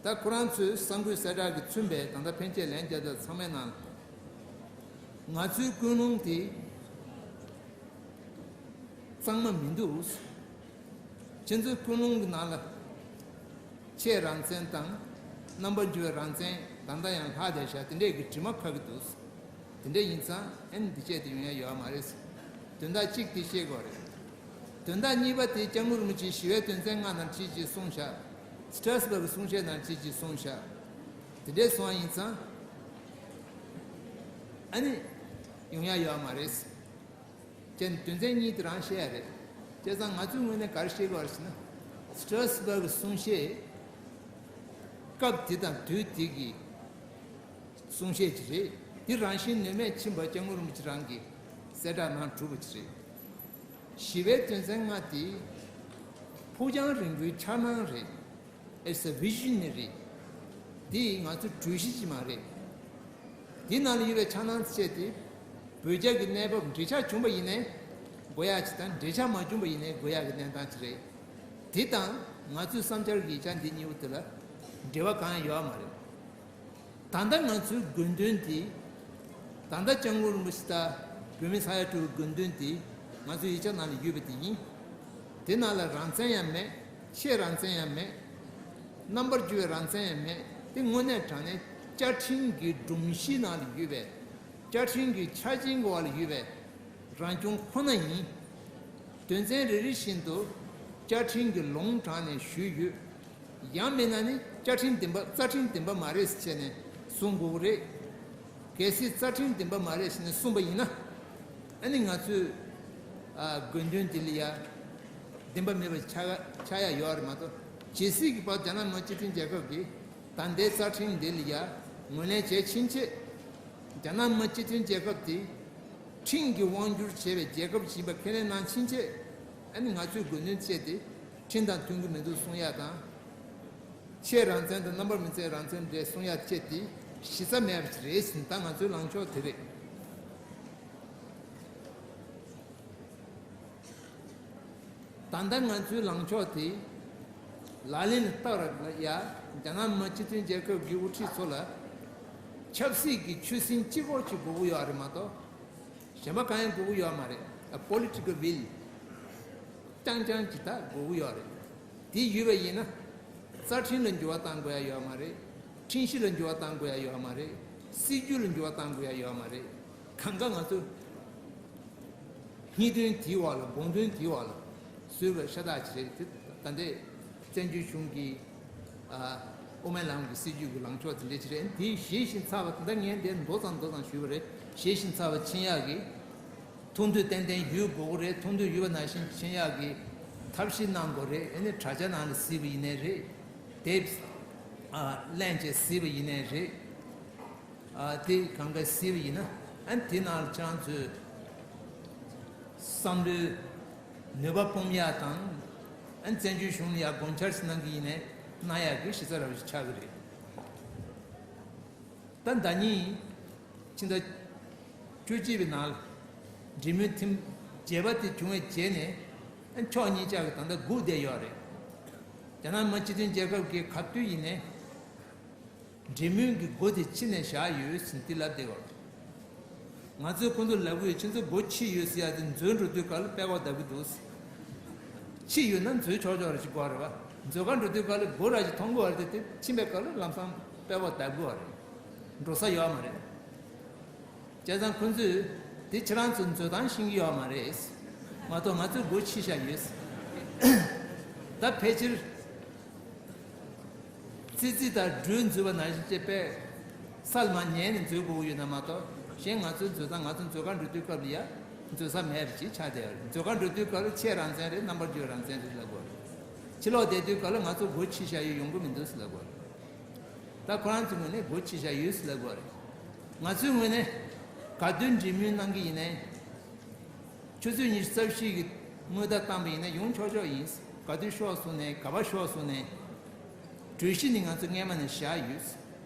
ད་ཁོ་རང་ཚོའི་གསར་འགོད་གསལ་བསྒྲགས་ཀྱིས་མཚོན་པའི་ད་ལྟ་ཕན་ཆད་ལན་བརྒྱབ་པ་ཚང་མའི་ནང་ལ། ང་ཚོའི་ཀུན་སློང་དེ། གཙང་མ་མི་འདུག་ཁྱེད་ཚོའི་ཀུན་སློང་གི་ནང་ལ། ཆེས་རང་བཙན་དང་། རྣམ་པ་འགྱུར་བའི་རང་བཙན་ད་ལྟ་ཡང་ལྷག་བསྡད་ཤག་དེ་འདྲས་ཀྱི་དྲི་མ་ཁ་གི་འདུག་དེ་འདྲས་ཡིན་ཙང་ཨེ་ནི་འདི་བྱས་ཏེ་ཡོང་ཡ་ཡོད་མ་རེད། དོན་དག་གཅིག་དེ་ཤེས་དགོས་རེད། དོན་དག་གཉིས་པ་དེ་སྐྱབས་མགོན་རིན་པོ་ཆེས་ཞི་བའི་དོན་ཚན་ལྔ་ནང་བྲིས་ཅིག་གསུངས་ཤག་སི་ཊ་ར་སི་བར་གི་གསུང་བཤད་ནང་བྲིས་ཅིག་གསུངས་ཤག་དེ་འདྲས་སོང་བ་ཡིན་ཙང་ཨ་ནི་ཡོང་ཡ་ཡོད་མ་རེད། ཅན་དོན་ཚན་གཉིས་དེ་རང་བཤད་ཡ་རེད། བྱས་ཙང་ང་ཚོའི་ངོས་ནས་ག་རེ་བཤད་དགོས་རེད་ཟེར་ན། སི་ཊ་ར་སི་བར་གི་གསུང་བཤད། སྐབས་དེ་དང་དུས་དེ་གི་གསུང་བཤད་ཅིག་རེད། དེ་རང་བཞིན་ནུས་མེད་ཕྱིན་པ་སྐྱབས་མགོན་རིན་པོ་ཆེ་རང་གིས་གསལ་བསྒྲགས་གནང་གྲུབ་པ་ཅིག་རེད། ཞི་བའི་དོན་ཚན་ལྔ་དེ་ཕུགས་རྒྱང་རིང་པོའི་འཆར་སྣང་རེད། It's a visionary. དེ་ང་ཚོའི་གྲོས་གཞི་ཅིག་མ་རེད། དེ་ནང་ལ་ཡོད་པའི་འཆར་སྣང་ཚད་དེ། བོད་རྒྱ་གི་གནས་བབ་འབྲེལ་ཆགས་བྱུང་བ་ཡིན་ནའི་དགོས་ཡག་ཅིག་དང་། འབྲེལ་ཆགས་མ་བྱུང་བ་ཡིན་ནའི་དགོས་ཡག་གི་གནས་སྟངས་ཅིག་རེད། དེ་དང་ང་ཚོའི་བསམ་འཆར་གྱི་ཡིག་ཆ་འདི་གཉིས་པོ་དེ་ལ་འབྲེལ་བ་གང་ཡང་ཡོད་མ་རེད། ད་ལྟ་ང་ཚོའི་དགོས་འདུན་དེ། ད་ལྟ་སྐྱབས་མགོན་རིན་པོ་ཆེ་དང་བོད་མི་ས་ཡ་དྲུག་གི་དགོས་འདུན་དེ་ང་ཚོའི་ཡིག་ཆ་ནང་ལ་ཡོད་པ་དེ་ཡིན། དེ་ནང་ལ་རང་བཙན་ཡང་མེད། ཆེས་རང་བཙན་ཡང་མེད། རྣམ་པར་འགྱུར་བའི་རང་བཙན་ཡང་མེད། དེ་དངོས་གནས་དྲང་གནས་བཅའ་ཁྲིམས་ཀྱི་སྒྲོམ་གཞི་ནང་ལ་ཡོད་པའི། བཅའ་ཁྲིམས་ཀྱི་ཆ་རྐྱེན་གྱི་འོག་ལ་ཡོད་པའི་རང་སྐྱོང་ཁོ་ན་ཡིན། དོན་ཚན་རེ་རེ་བཞིན་དུ་བཅའ་ཁྲིམས་ཀྱི་ལུང་དྲངས་ནས་ཞུས་ཡོད། ཡང་མིན་ན་ནི་བཅའ་ཁྲིམས་བདེན་པ། རྩ་ཁྲིམས་བདེན་པ་མ་རེད་ཟེར་བྱས་ནས་གསུང་དགོས་ཀྱི་རེད། གལ་སྲིད་རྩ་ཁྲིམས་བདེན་པ་མ་རེད་ཟེར་ནས་གསུངས་པ་ཡིན་ན། ཨ་ནི་ང་ཚོས་ཨ་དགོས་འདུན་དེ་ལ་ཡ་བདེན་པ་མེད་པ་ཆགས་ཆགས་ཡ་ཡོད་རེད་མ་གཏོགས། ཇི་སྲིད་ཀྱི་བར་རྒྱ་ནག་མི་སྤྱི་མཐུན་རྒྱལ་ཁབ་ཀྱིས་ད་ལྟའི་རྩ་ཁྲིམས་འདི་ལ་ཡ་ངོས་ལེན་བྱས་ཕྱིན་ཆད། རྒྱ་ནག་མི་སྤྱི་མཐུན་རྒྱལ་ཁབ་དེ་ཁྲིམས་ཀྱིས་དབང་བསྒྱུར་བྱས་པའི་རྒྱལ་ཁབ་ཅིག་ཡིན་པ་ཁས་ལེན་གནང་ཕྱིན་ཆད། ཨ་ནི་ང་ཚོས་དགོས་འདུན་བཅས་ཏེ་ཁྲིམས་དང་མཐུན་གྱི་མི་འདུག་གསུང་ཡ་དང་། ཆེས་རང་བཙན་དང་རྣམ་པར་མི་འཚེ་རང་བཙན་རེད་གསུང་ཡ་བཅས་ཏེ་གཞི་རྩ་མེད་པ་ཅིག་རེད་ཟེར་ནས། ད་ང་ཚོའི་ལངས་ཕྱོགས་དེ་རེད། ད་ལྟ་ང་ཚོའི་ལངས་ཕྱོགས་དེ་ལག་ལེན་ལ་བསྟར་བ་ལ་ཡ། རྒྱ་ནག་མི་སྤྱི་མཐུན་རྒྱལ་ཁབ་ཀྱི་དབུ་ཁྲིད་ཚོ་ལ་ཆབ་སྲིད་ཀྱི་ཆོད་སེམས་གཅིག་པོ་ཅིག་དགོས་ཀྱི་ཡོད་རེད་མ་གཏོགས། གཞན་པ་གང་ཡང་དགོས་ཀྱི་ཡོད་མ་རེད། ཨ། Political will རྐྱང་རྐྱང་ཅིག་ད་དགོས་ཀྱི་ཡོད་རེད། དེ་ཡོད་པ་ཡིན་ན། རྩ་ཁྲིམས་ལ་འགྱུར་བ་གཏང་དགོས་ཡ་ཡོད་མ་རེད། ཁྲིམས་གཞི་ལ་འགྱུར་བ་གཏང་དགོས་ཡ་ཡོད་མ་རེད། སྲིད་ཇུས་ལ་འགྱུར་བ་གཏང་དགོས་ཡ་ཡོད་མ་རེད། གང་ག་ང་ཚོ་སྙིང་དོན་དེའི་འོག་ལ། དགོངས་དོན་དེའི་འོག་ལ་བཟོས་པའི་ཤ་སྟག་ཅིག་རེད། དེ་ད་ལྟའི་བཙན་བྱོལ་གཞུང་གི་ཨ། དབུ་མའི་ལམ་གྱི་སྲིད་ཇུས་ཀྱི་ལངས་ཕྱོགས་དེ་འདྲ་ཅིག་རེད། དེ་བཞེས་ཤིང་ཚར་བ་དེ་འདྲ། ངས་འདིར་མདོ་ཙམ་མདོ་ཙམ་ཞུས་པ་རེད། བཞེས་ཤིང་ཚར་བ་ཕྱིན་ཡག་གི་ཐུགས་འདོད་ཏན་ཏན་ཡོད་དགོས་ཀྱི་རེད། ཐུགས་འདོད་ཡོད་པ་ནང་བཞིན་ཕྱིན་ཡག་གི་ཐབས་ཤེས་གནང་དགོས་རེད། ཨ་ནི་དྲ་རྒྱ་ནང་ལ་གཟིགས་པ་ཡིན་ནའི་རེད། དེབ་ཨ་ལེན་བྱས་གཟིགས་པ་ཡིན་ནའི་རེད། ཨ། དེ་གང་ག་གཟིགས་པ་ཡིན་ན། ཨ། དེ་ནང་ལ་ཁྱེད་རང་ཚོས་བསམ་བློའི་ནུས་པ་སྤུངས་ཡག་དང་། ཨ། བཙན་བྱོལ་གཞུང་ལ་ཡ་དགོངས་འཆར་ཞིག་གནང་གི་ཡིན་ནའི་གནང་ཡག་གི་གཞི་རྩ་འདྲ་བོ་ཞིག་ཆགས་ཀྱི་རེད། ད་ཟླ་ཉིན་ཕྱི་ཟླ་བཅུ་གཅིག་པའི་ནང་ལ་འབྲེལ་མོལ་ཐེངས་བརྒྱད་པ་དེ་བྱུང་བའི་རྗེས་ནས། ཨ། ཕྱོགས་གཉིས་ཆ་གི་ད་ལྟ་སྒུག་བསྡད་ཡོད་རེད། རྒྱ་ནག་མི་སྤྱི་མཐུན་རྒྱལ་ཁབ་ཀྱིས་ག་དུས་ཡིན་ནའི་འབྲེལ་མོལ་གྱི་སྒོ་དེ་ཕྱེ་ནས་བཞག་ཡོད་ཟེར་དེ་ལབ་བསྡད་ཡོད་རེད། ང་ཚོས་ཁོང་ཚོར་ལབ་ཀྱི་ཡོད། ཁྱེད་ཚོ་སྒོ་ཕྱེ་ཡོད་ཟེར་ཡ་དེ་འཛུལ་འགྲོ་དུས་སྐབས་ལ་པད་ཀོག་བརྡབ་ཀྱི་འདུག། ཕྱེ་ཡོད་ན་འཛུལ་ཆོག་ཆོག་རེད་ཅེས་གོ་རེད་པ། འཛུལ་ག་འགྲོ་དུས་སྐབས་ལ་སྒོ་ར་ཅིག་མཐོང་གི་ཡོད་རེད་དེ། དེ་ཕྱིན་པའི་སྐབས་ལ་ལམ་སང་པད་ཀོག་བརྡབ་ཀྱི་ཡོད་རེད། འགྲོ་ས་ཡོད་མ་རེད། བྱས་ཙང་ཁོང་ཚོས་དེ་ཁྱེད་རང་ཚོ་འཛུལ་སྟངས་ཤེས་ཀྱི་ཡོད་མ་རེད། མ་གཏོགས་ང་ཚོས་སྒོ་ཕྱེ་བཞག་ཡོད། ད་ཕལ་ཆེར་ཙི་ཙི་དང་སྦྲུལ་འཛུལ་བ་ནང་བཞིན་བྱས་པས། ས་ལ་མར་ཉལ་ནས་འཛུལ་དགོས་ཀྱི་ཡོད་ན་མ་གཏོགས། གཞན་ང་ཚོའི་འཛུལ་སྟངས། ང་ཚོ་འཛུལ་ག་འགྲོ་དུས་སྐབས་ལ་ཡ་འཛུལ་ས་མེད་པ་ཅིག་ཆགས་བསྡད་ཡོད་རེད། འཛུལ་ག་འགྲོ་དུས་སྐབས་ལ་ཆེས་རང་བཙན་རེད། རྣམ་པར་རྒྱལ་བའི་རང་བཙན་རེད་ལབ་དགོས་རེད། ཕྱི་ལོགས་བསྡད་དུས་སྐབས་ལ་ང་ཚོ་སྒོ་ཕྱེ་བཞག་ཡོད། ཡོང་གི་མི་འདུག་ཟེར་ལབ་དགོས་རེད། ད་ཁོ་རང་ཚོའི་ངོས་ནས་སྒོ་ཕྱེ་བཞག་ཡོད་ཟེར་ལབ་དགོས་རེད། ང་ཚོའི་ངོས་ནས་ག་དུས་འབྲེལ་མོལ་གནང་གི་ཡིན་ནའི། ཆུ་ཚོད་ཉི་ཤུ་རྩ་བཞི་གི་སྔོན་བརྡ་བཏང་པ་ཡིན་ན་ཡོང་ཆོག་ཆོག་ཡིན། ག་དུས་ཤོག་གསུངས་ནའི། ག་པར་ཤོག་གསུངས་ནའི། གྲོས་གཞི་ནི་ང་ཚོ་སྔས་མ་ནས་བཞག་ཡོད།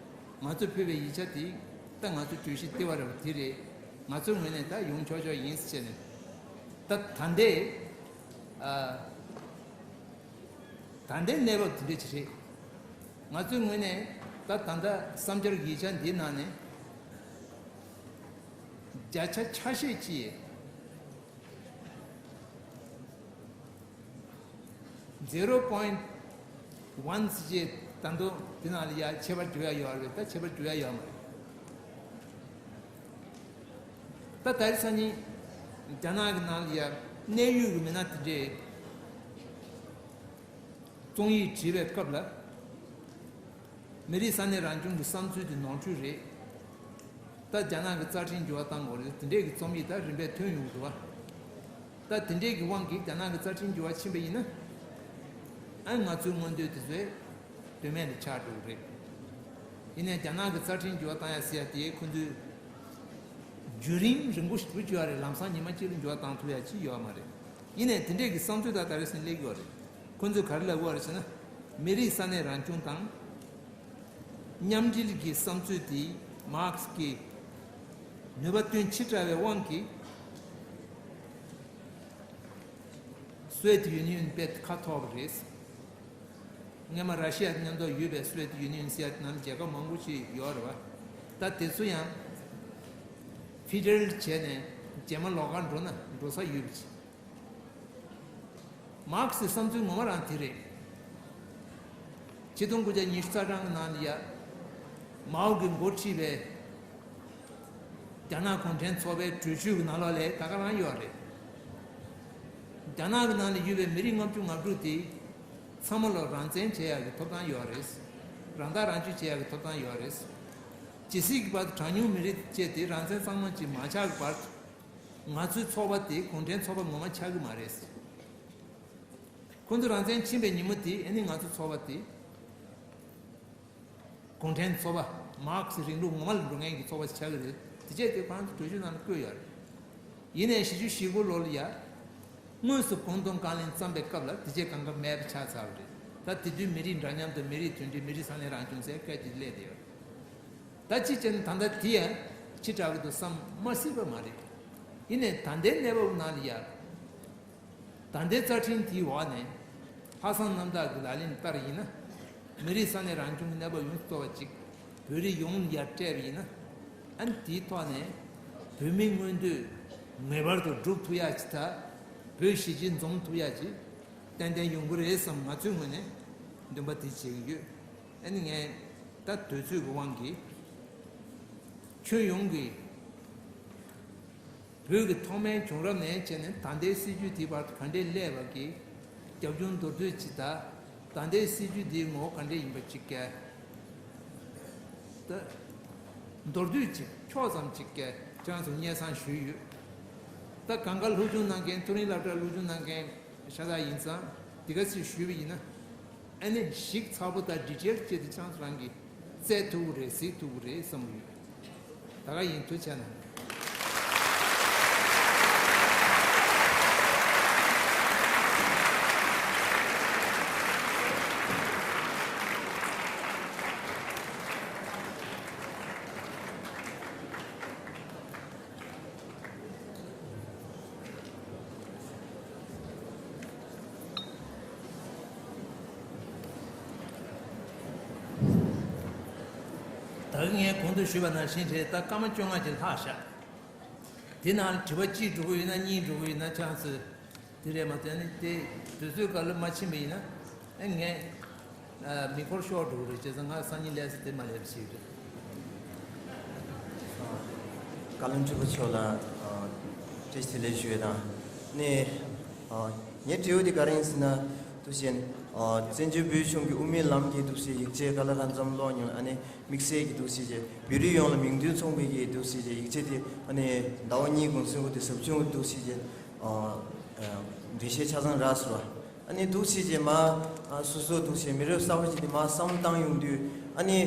ང་ཚོ་ཕུལ་བའི་ཡིག་ཆ་དེ་ད་ང་ཚོ་གྲོས་གཞི་ལྟེ་བ་ར་བ་དེ་རེད། ང་ཚོའི་ངོས་ནས་ད་ཡོང་ཆོག་ཆོག་ཡིན་ཟེར་བྱས་ནས། ད་ད་ལྟའི་ཨ། ད་ལྟའི་གནས་བབ་དེ་འདྲ་ཅིག་རེད། ང་ཚོའི་ངོས་ནས་ད་ད་ལྟ་བསམ་འཆར་ཡིག་ཆ་འདིའི་ནང་ནས་བརྒྱ་ཆ་ཆ་ཤས་ཀྱིས། Zero point one ཟེར་བྱས་ད་དུང་དེ་ནང་ལ་ཡ་ཁྱད་པར་འགྱུར་ཡ་ཡོད་རེད། ད་ཁྱད་པར་འགྱུར་ཡ་ཡོད་མ་རེད། ད་ད་རེས་སང་ཉིན་རྒྱ་ནག་གི་ནང་ལ་ཡ་གནད་ཡོད་ཀྱི་མི་སྣ་དེ་འདྲས་རྩོམ་ཡིག་བྲིས་པའི་སྐབས་ལ། མི་རིགས་ས་གནས་རང་སྐྱོང་གི་བསམ་ཚུལ་དེ་ནོར་འཁྲུལ་རེད། ད་རྒྱ་ནག་གི་རྩ་ཁྲིམས་འགྱུར་བ་གཏང་དགོས་རེད། དེ་འདྲས་ཀྱི་རྩོམ་ཡིག་ད་རིམ་པས་ཐོན་ཡོང་གི་འདུག་བ། ད་དེ་འདྲས་ཀྱི་དབང་གིས་རྒྱ་ནག་གི་རྩ་ཁྲིམས་འགྱུར་བ་ཕྱིན་པ་ཡིན་ན། ཨ། ང་ཚོའི་མངོན་འདོད་དེ་ཚོས་དོན་མེད་ལ་ཆགས་འགྲོ་གི་རེད། ཡིན་ནའི་རྒྱ་ནག་གི་རྩ་ཁྲིམས་འགྱུར་བ་གཏང་ཡ་ཟེར་ཡ་དེ་ཁོ་ཚོས་བརྒྱུད་རིམ་རིང་པོ་ཞིག་བརྒྱུད་ཡོད་རེད། ལམ་སང་ཉི་མ་གཅིག་ལ་འགྱུར་བ་གཏང་ཐུབ་ཡ་ཅིག་ཡོད་མ་རེད། ཡིན་ནའི་དེ་འདྲས་ཀྱི་བསམ་ཚུལ་ད་ད་རེས་ནས་སླེབས་ཀྱི་ཡོད་རེད། ཁོ་ཚོས་ག་རེ་ལབ་ཀྱི་ཡོད་རེད་ཟེར་ན། མི་རིགས་ས་གནས་རང་སྐྱོང་དང་མཉམ་འབྲེལ་གྱི་བསམ་ཚུལ་དེ་མཱར་ཁེ་སི་ཀྱིས་ནུས་པ་བཏོན་ཕྱིར་བསྒྲགས་པའི་དབང་གིས། སོ་ཝེད་ཡུ་ནི་ཡོན་དཔེ་ཁ་ཐོར་བ་རེད། སྔོན་མ་ར་ཤི་ཡ་མཉམ་དུ་ཡོད་པའི་སོ་ཝེད་ཡུ་ནི་ཡོན་ཟེར་ཡ་དེ་ནང་རྒྱལ་ཁབ་མང་པོ་ཞིག་ཡོད་རེད་བ། ད་དེ་ཚོ་ཡང་ཕེ་ཌེ་རལ་བྱས་ནས་རྗེས་མ་ལོགས་ཀར་འགྲོ་ན་འགྲོ་ས་ཡོད་པ་ཅིག། མཱར་ཁེ་སི་བསམ་ཚུལ་ངོ་མ་རང་དེ་རེད། ཆིག་སྟོང་དགུ་བརྒྱ་ཉི་ཤུ་རྩ་གྲངས་ཀྱི་ནང་ལ་ཡ། མའོ་གིས་འགོ་ཁྲིད་པའི་རྒྱ་ནག་གུང་ཁྲན་ཚོགས་པའི་གྲོས་ཆོད་ཀྱི་ནང་ལོགས་ལ་ད་ག་རང་ཡོད་རེད། རྒྱ་ནག་གི་ནང་ལ་ཡོད་པའི་མི་རིགས་ལྔ་བཅུ་ང་དྲུག་དེ་ཚང་མ་ལ་རང་བཙན་བྱེད་ཡག་གི་ཐོབ་ཐང་ཡོད་རེད། རང་ཐག་རང་གཅོད་བྱེད་ཡག་གི་ཐོབ་ཐང་ཡོད་རེད། ཇི་སྲིད་ཀྱི་བར་དུ་གྲངས་ཉུང་མི་རིགས་བཅས་དེ་རང་བཙན་གཙང་མ་ཅིག་མ་ཆགས་ཀྱི་བར་དུ། ང་ཚོའི་ཚོགས་པ་དེ་གུང་ཁྲན་ཚོགས་པ་ངོ་མ་ཆགས་ཀྱི་མ་རེད། ཁོ་ཚོ་རང་བཙན་ཕྱིན་པའི་ཉིན་མོ་དེ་ཨ་ནི་ང་ཚོ་ཚོགས་པ་དེ་གུང་ཁྲན་ཚོགས་པ། མར་ཁེ་སི་རིང་ལུགས་ངོ་མ་ལ་འགྲོ་མཁན་གྱི་ཚོགས་པ་ཞིག་ཆགས་ཀྱི་རེད། དེ་བྱས་དེ་ཁོ་རང་ཚོ་གྲོས་ཆོད་ནང་ལ་བཀོད་ཡོད་རེད། ཡིན་ནའི་བཞི་བཅུ་ཞེ་དགུ་ལོ་ལ་ཡ། དངོས་སུ་གུང་སྟོང་རྐང་ལེན་བརྩམས་པའི་སྐབས་ལ་དེ་རྗེས་གང་ག་མེད་པ་ཆགས་ཚར་བ་རེད། ད་དེ་དུས་མི་རིགས་འདྲ་མཉམ་དང་མི་རིགས་མཐུན་སྒྲིལ། མི་རིགས་ས་གནས་རང་སྐྱོང་ཟེར་སྐད་ཅིག་སླེབས་བསྡད་ཡོད་རེད། ད་ཅི་བྱས་ན་ད་ལྟ་དེ་ཡང་ཕྱི་དྲགས་ཀྱི་འདུག་བསམ་མ་སྲིད་པ་མ་རེད། ཡིན་ནའི་ད་ལྟའི་གནས་བབ་ནང་ལ་ཡ། ད་ལྟའི་རྩ་ཁྲིམས་དེའི་འོག་ནས། ལྷག་བསམ་རྣམ་དག་གི་ལག་ལེན་བསྟར་ཡིན་ན། མི་རིགས་ས་གནས་རང་སྐྱོང་གི་གནས་བབ་ཡོངས་སུ་རྫོགས་པ་ཅིག་བོད་རིགས་ཡོངས་ལ་ཡར་སྤྲད་པ་ཡིན་ན། ཨ་ནི་དེའི་ཐོག་ནས་བོད་མིའི་མངོན་འདོད་ངེས་པར་དུ་སྒྲུབ་ཐུབ་ཡག་ཅིག་དང་། བོད་གཞིས་བྱེས་འཛོམས་ཐུབ་ཡག་ཅིག་ཏན་ཏན་ཡོང་གི་རེད་བསམ། ང་ཚོའི་ངོས་ནས་འདུན་པ་དེ་བྱེད་ཀྱི་ཡོད། ཨ་ནི་ངས་ད་དུས་ཚོད་ཀྱི་དབང་གིས་ཁྱོན་ཡོངས་ཀྱི་བོད་ཀྱི་ཐོག་མའི་བྱུང་རབས་ནས་བྱས་ནས་ད་ལྟའི་སྲིད་བྱུས་དེའི་བར་དུ་ག་འདྲས་སླེབས་པ་གི་རྒྱབ་ལྗོངས་མདོར་བསྡུས་ཅིག་དང་། ད་ལྟའི་སྲིད་བྱུས་འདིའི་ངོ་བོ་ག་འདྲས་ཡིན་པ་ཅིག་གི། ད་མདོར་བསྡུས་ཅིག་ཕྱོགས་ཙམ་ཅིག་གི་ཁྱེད་རང་ཚོར་སྙན་སེང་ཞུས་ཡོད། ད་གང་ག་སློབ་སྦྱོང་གནང་མཁན། མཐོ་རིམ་སློབ་གྲྭར་སློབ་སྦྱོང་གནང་མཁན་ཤ་སྟག་ཡིན་ཙང་། འདི་ག་ཚོད་ཞུས་པ་ཡིན་ན། ཨ་ནི་ཞིབ་ཚགས་པོ་དང་ཌི་ཊེལ་བྱས་ཏེ་ཁྱེད་རང་ཚོ་རང་གིས་བཙལ་ཐུབ་ཀྱི་རེད། གཟིགས་ཐུབ་ཀྱི་རེད་བསམ་གྱི་ཡོད། ད་ག་ཡིན། ཐུགས་རྗེ་གནང་། ད་གིན་ངས་གོང་དུ་ཞུས་པ་ནང་བཞིན་རེད། ད་སྐར་མ་བཅོ་ལྔ་ཅིག་ལྷག་ཤག་དེ་ནང་དྲི་བ་གཅིག་འགྲོ་གི་ཡོད་ན་གཉིས་འགྲོ་གི་ཡོད་ན། ཆགས་སྲིད་དེ་རེད་མ་གཏོགས། ཨ་ནི་དེ་དུས་ཚོད་སྐབས་ལ་མ་ཕྱིན་པ་ཡིན་ན། ཨ་ངས་ཨ་མི་འཁོར་ཤོར་འགྲོ་གི་རེད། བྱས་ཙང་ང་སང་ཉིན་སླེབས་ས་དེ་མ་སླེབས་ཞིག་རེད། བཀའ་བློན་ཁྲི་པ་མཆོག་ལ་ཨ་བཀྲ་ཤིས་བདེ་ལེགས་ཞུ་ཡས་དང་། ནས་ཨ་ངའི་དྲི་བ་དེ་ག་རེ་ཡིན་ཟེར་ན། འདུག་སེ་ཨ་བཙན་བྱོལ་བོད་གཞུང་གི་དབུ་མའི་ལམ་གྱི་འདུག་སེ་ཡིག་ཆ་ག་ལེར་གང་འཚམ་ཀློག་མྱོང་། ཨ་ནི་དམིགས་བསལ་གྱི་འདུག་སེ་བྱས་བོད་རིགས་ཡོངས་ལ་མིང་དོན་མཚུངས་པའི་གི་འདུག་སེ་བྱས་ཡིག་ཆ་དེ་ཨ་ནི་ཟླ་བ་གཉིས་གོང་ཟིན་པ་དེ་ཟབ་སྦྱོང་གི་འདུག་སེ་བྱས་ཨ་ཨ་འགྲེལ་བཤད་ཆ་ཚང་རག་སོང་བ། ཨ་ནི་འདུག་སེ་བྱས་མ་ཨ་སོ་སོ་འདུག་སེ་མི་རབས་གསར་པ་ཅིག་དེ་མ་བསམ་བློ་བཏང་ཡོང་དུས། ཨ་ནི་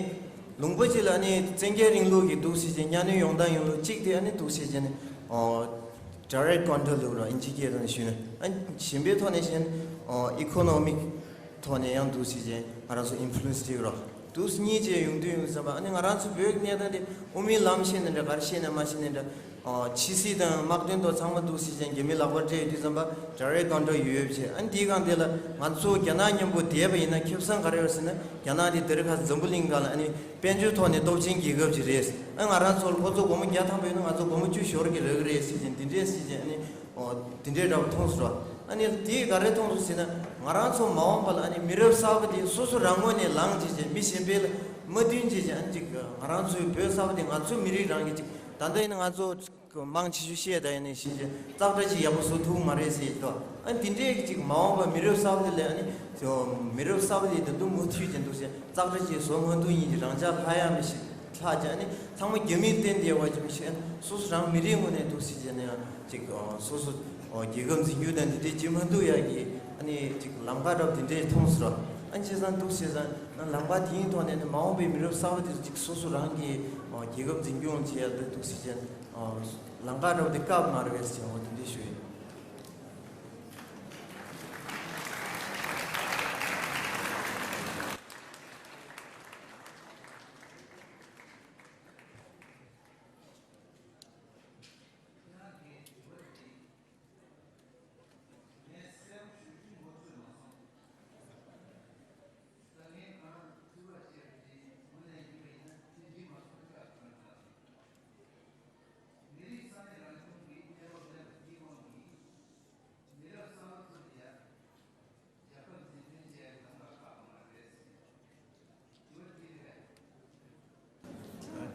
ལུང་པ་ཅིག་ལ་ཨ་ནི་བཙན་རྒྱལ་རིང་ལུགས་ཀྱི་འདུག་སེ་བྱས་གཉའ་གནོན་ཡོང་སྟངས་ཡོང་ལུགས་གཅིག་དེ། ཨ་ནི་འདུག་སེ་བྱས་ནས་ཨ་direct control ལབ་ར། ཨིན་ཇི་སྐད་ཐོག་ནས་ཞུས་ན། ཨ་གཞན་པའི་ཐོག་ནས་བཤད་ན་ཨ་economic ཐོག་ནས་ཡང་འདུག་སེ་བྱས་ང་རང་ཚོ་influence བྱེད་ཀྱི་རོགས། འདུག་སེ་གཉིས་བྱས་ཡོང་དུས་ཡོང་བསམ་པ། ཨ་ནི་ང་རང་ཚོ་བོད་ཀྱི་གནས་སྟངས་དེ་དབུ་མའི་ལམ་བཤད་ནའི་འདྲ། ག་རེ་བཤད་ནའི་མ་བཤད་ནའི་འདྲ། ཨ་ཕྱི་སྲིད་དང་དམག་དོན་ཐོག་ཚང་མ་འདུག་སེ་བྱས་རྒྱ་མིའི་ལག་པར་སྤྲད་ཡོད་དུས་ཙམ་པ་direct control ཡོད་ཡོད་བྱས། ཨ་ནི་དེའི་སྒང་དེ་ལ་ང་ཚོ་རྒྱ་ནག་མཉམ་པོ་བསྡད་པ་ཡིན་ན་ཁེ་བཟང་ག་རེ་ཡོད་ཟེར་ན། རྒྱ་ནག་དེ་དེ་རིང་ཁ་འཛམ་བུ་གླིང་སྒང་ལ་ཨ་ནི་དཔལ་འབྱོར་ཐོག་ནས་སྟོབས་ཆེན་རྒྱལ་ཁབ་ཅིག་རེད། ཨ་ང་རང་ཚོ་ལ་ཁོ་ཚོ་སྒོར་མོ་བརྒྱ་ཐམ་པ་ཡོད་ན་ང་ཚོ་སྒོར་མོ་བཅུ་ཤོར་གྱི་རེད་གི་རེད་ཟེར་བྱས། འདི་འདྲས་ཟེར་བྱས། ཨ་ནི་ཨོ་དེ་འདྲའི་འདྲ་པོ་མཐོང་སོང་ར། ཨ་ནི་དེ་ག་རེ་མཐོང་སོང་ཟེར་ན། ང་རང་ཚོ་མ་འོངས་པ་ལ་ཨ་ནི་མི་རབས་གསར་པ་དེ་སོ་སོ་རང་ངོས་ནས་ལངས་བྱས་བྱས། མི་གཞན་པའི་ལ་མ་བསྟུན་བྱས་བྱས། ཨ་ནི་ཅིག་ང་རང་ཚོའི་བོད་གསར་པ་དེ་ང་ཚོ་མི་རིགས་རང་གི་ཅིག་ད་ལྟ་ཡིན་ན་ང་ཚོ་མང་ཆེ་ཤོས་བཤད་ད་ཡིན་ནས་ཤེས་བྱས་ཙག་སྒྲ་ཅིག་ཡག་པོ་བཟོ་ཐུབ་མ་རེད་ཟེར་གྱི་འདུག་ཨ་ནི་དེ་འདྲའི་ཅིག་མ་འོངས་པ་མི་རབས་གསར་པ་དེ་ལ་ཨ་ནི་མི་རབས་གསར་པ་དེ་ད་དུང་མུ་མཐུད་ཀྱི་འདུག་ཟེར། ཙག་སྒྲ་ཅིག་བཟོ་མ་ཐུབ། ཡིན་གྱི་རང་ཅག་ལྷག་ཡག་མི་ཤེས། ལྷག་ཅིག་ཨ་ནི་ཚང་མ་རྒྱ་མིར་བརྟེན་བསྡད་པ་ཅིག་མི་ཤེས། ཨ་ནི་སོ་སོ་རང་མི་རིགས་ངོས་ནས་འདུག་སེ་བྱས་ནས་ཡང་ཅིག་ཨ་སོ་སོ་ཨ་རྒྱལ་ཁབ་འཛིན་རྒྱུ་དང་འདི་འདྲའི་བྱེད་མ་ཐུབ་ཡག་གི་ཨ་ནི་ཅིག་ལམ་ཁ་འདྲ་པོ་དེ་འདྲས་མཐོང་སོང་ར། ཨ་ནི་བྱས་ཙང་འདུག་སེ་བྱས་ཙང་ལམ་ཁ་དེའི་ཐོག་ནས་ནི་མ་འོངས་པའི་མི་རབས་གསར་པ་དེ་ཚོ་ཅིག་སོ་སོ་རང་གི་ཨ་རྒྱལ་ཁབ་འཛིན་སྐྱོང་བྱེད་ཡག་ལ་འདུག་སེ་བྱས་ནས་ཨ་ལམ་ཁ་འདྲ་པོ་དེ་བཀག་མ་རེད་པས་ཟེར་འོ་དེ་འདྲས་ཞུ་ཡིན།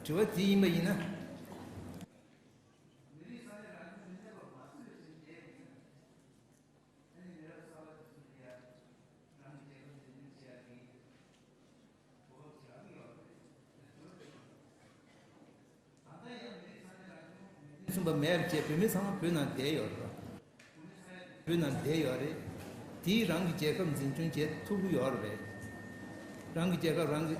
དྲི་བ་དེ་ཡིན་པ་ཡིན་ན། མེད་པ་བྱས་བོད་མི་ཚང་མ་བོད་ནང་བསྡད་ཡོད་རེད། བོད་ནང་བསྡད་ཡོད་རེད། དེས་རང་གི་རྒྱལ་ཁབ་འཛིན་སྐྱོང་བྱེད་ཐུབ་ཀྱི་ཡོད་རེད། རང་གི་རྒྱལ་ཁབ་རང་གི་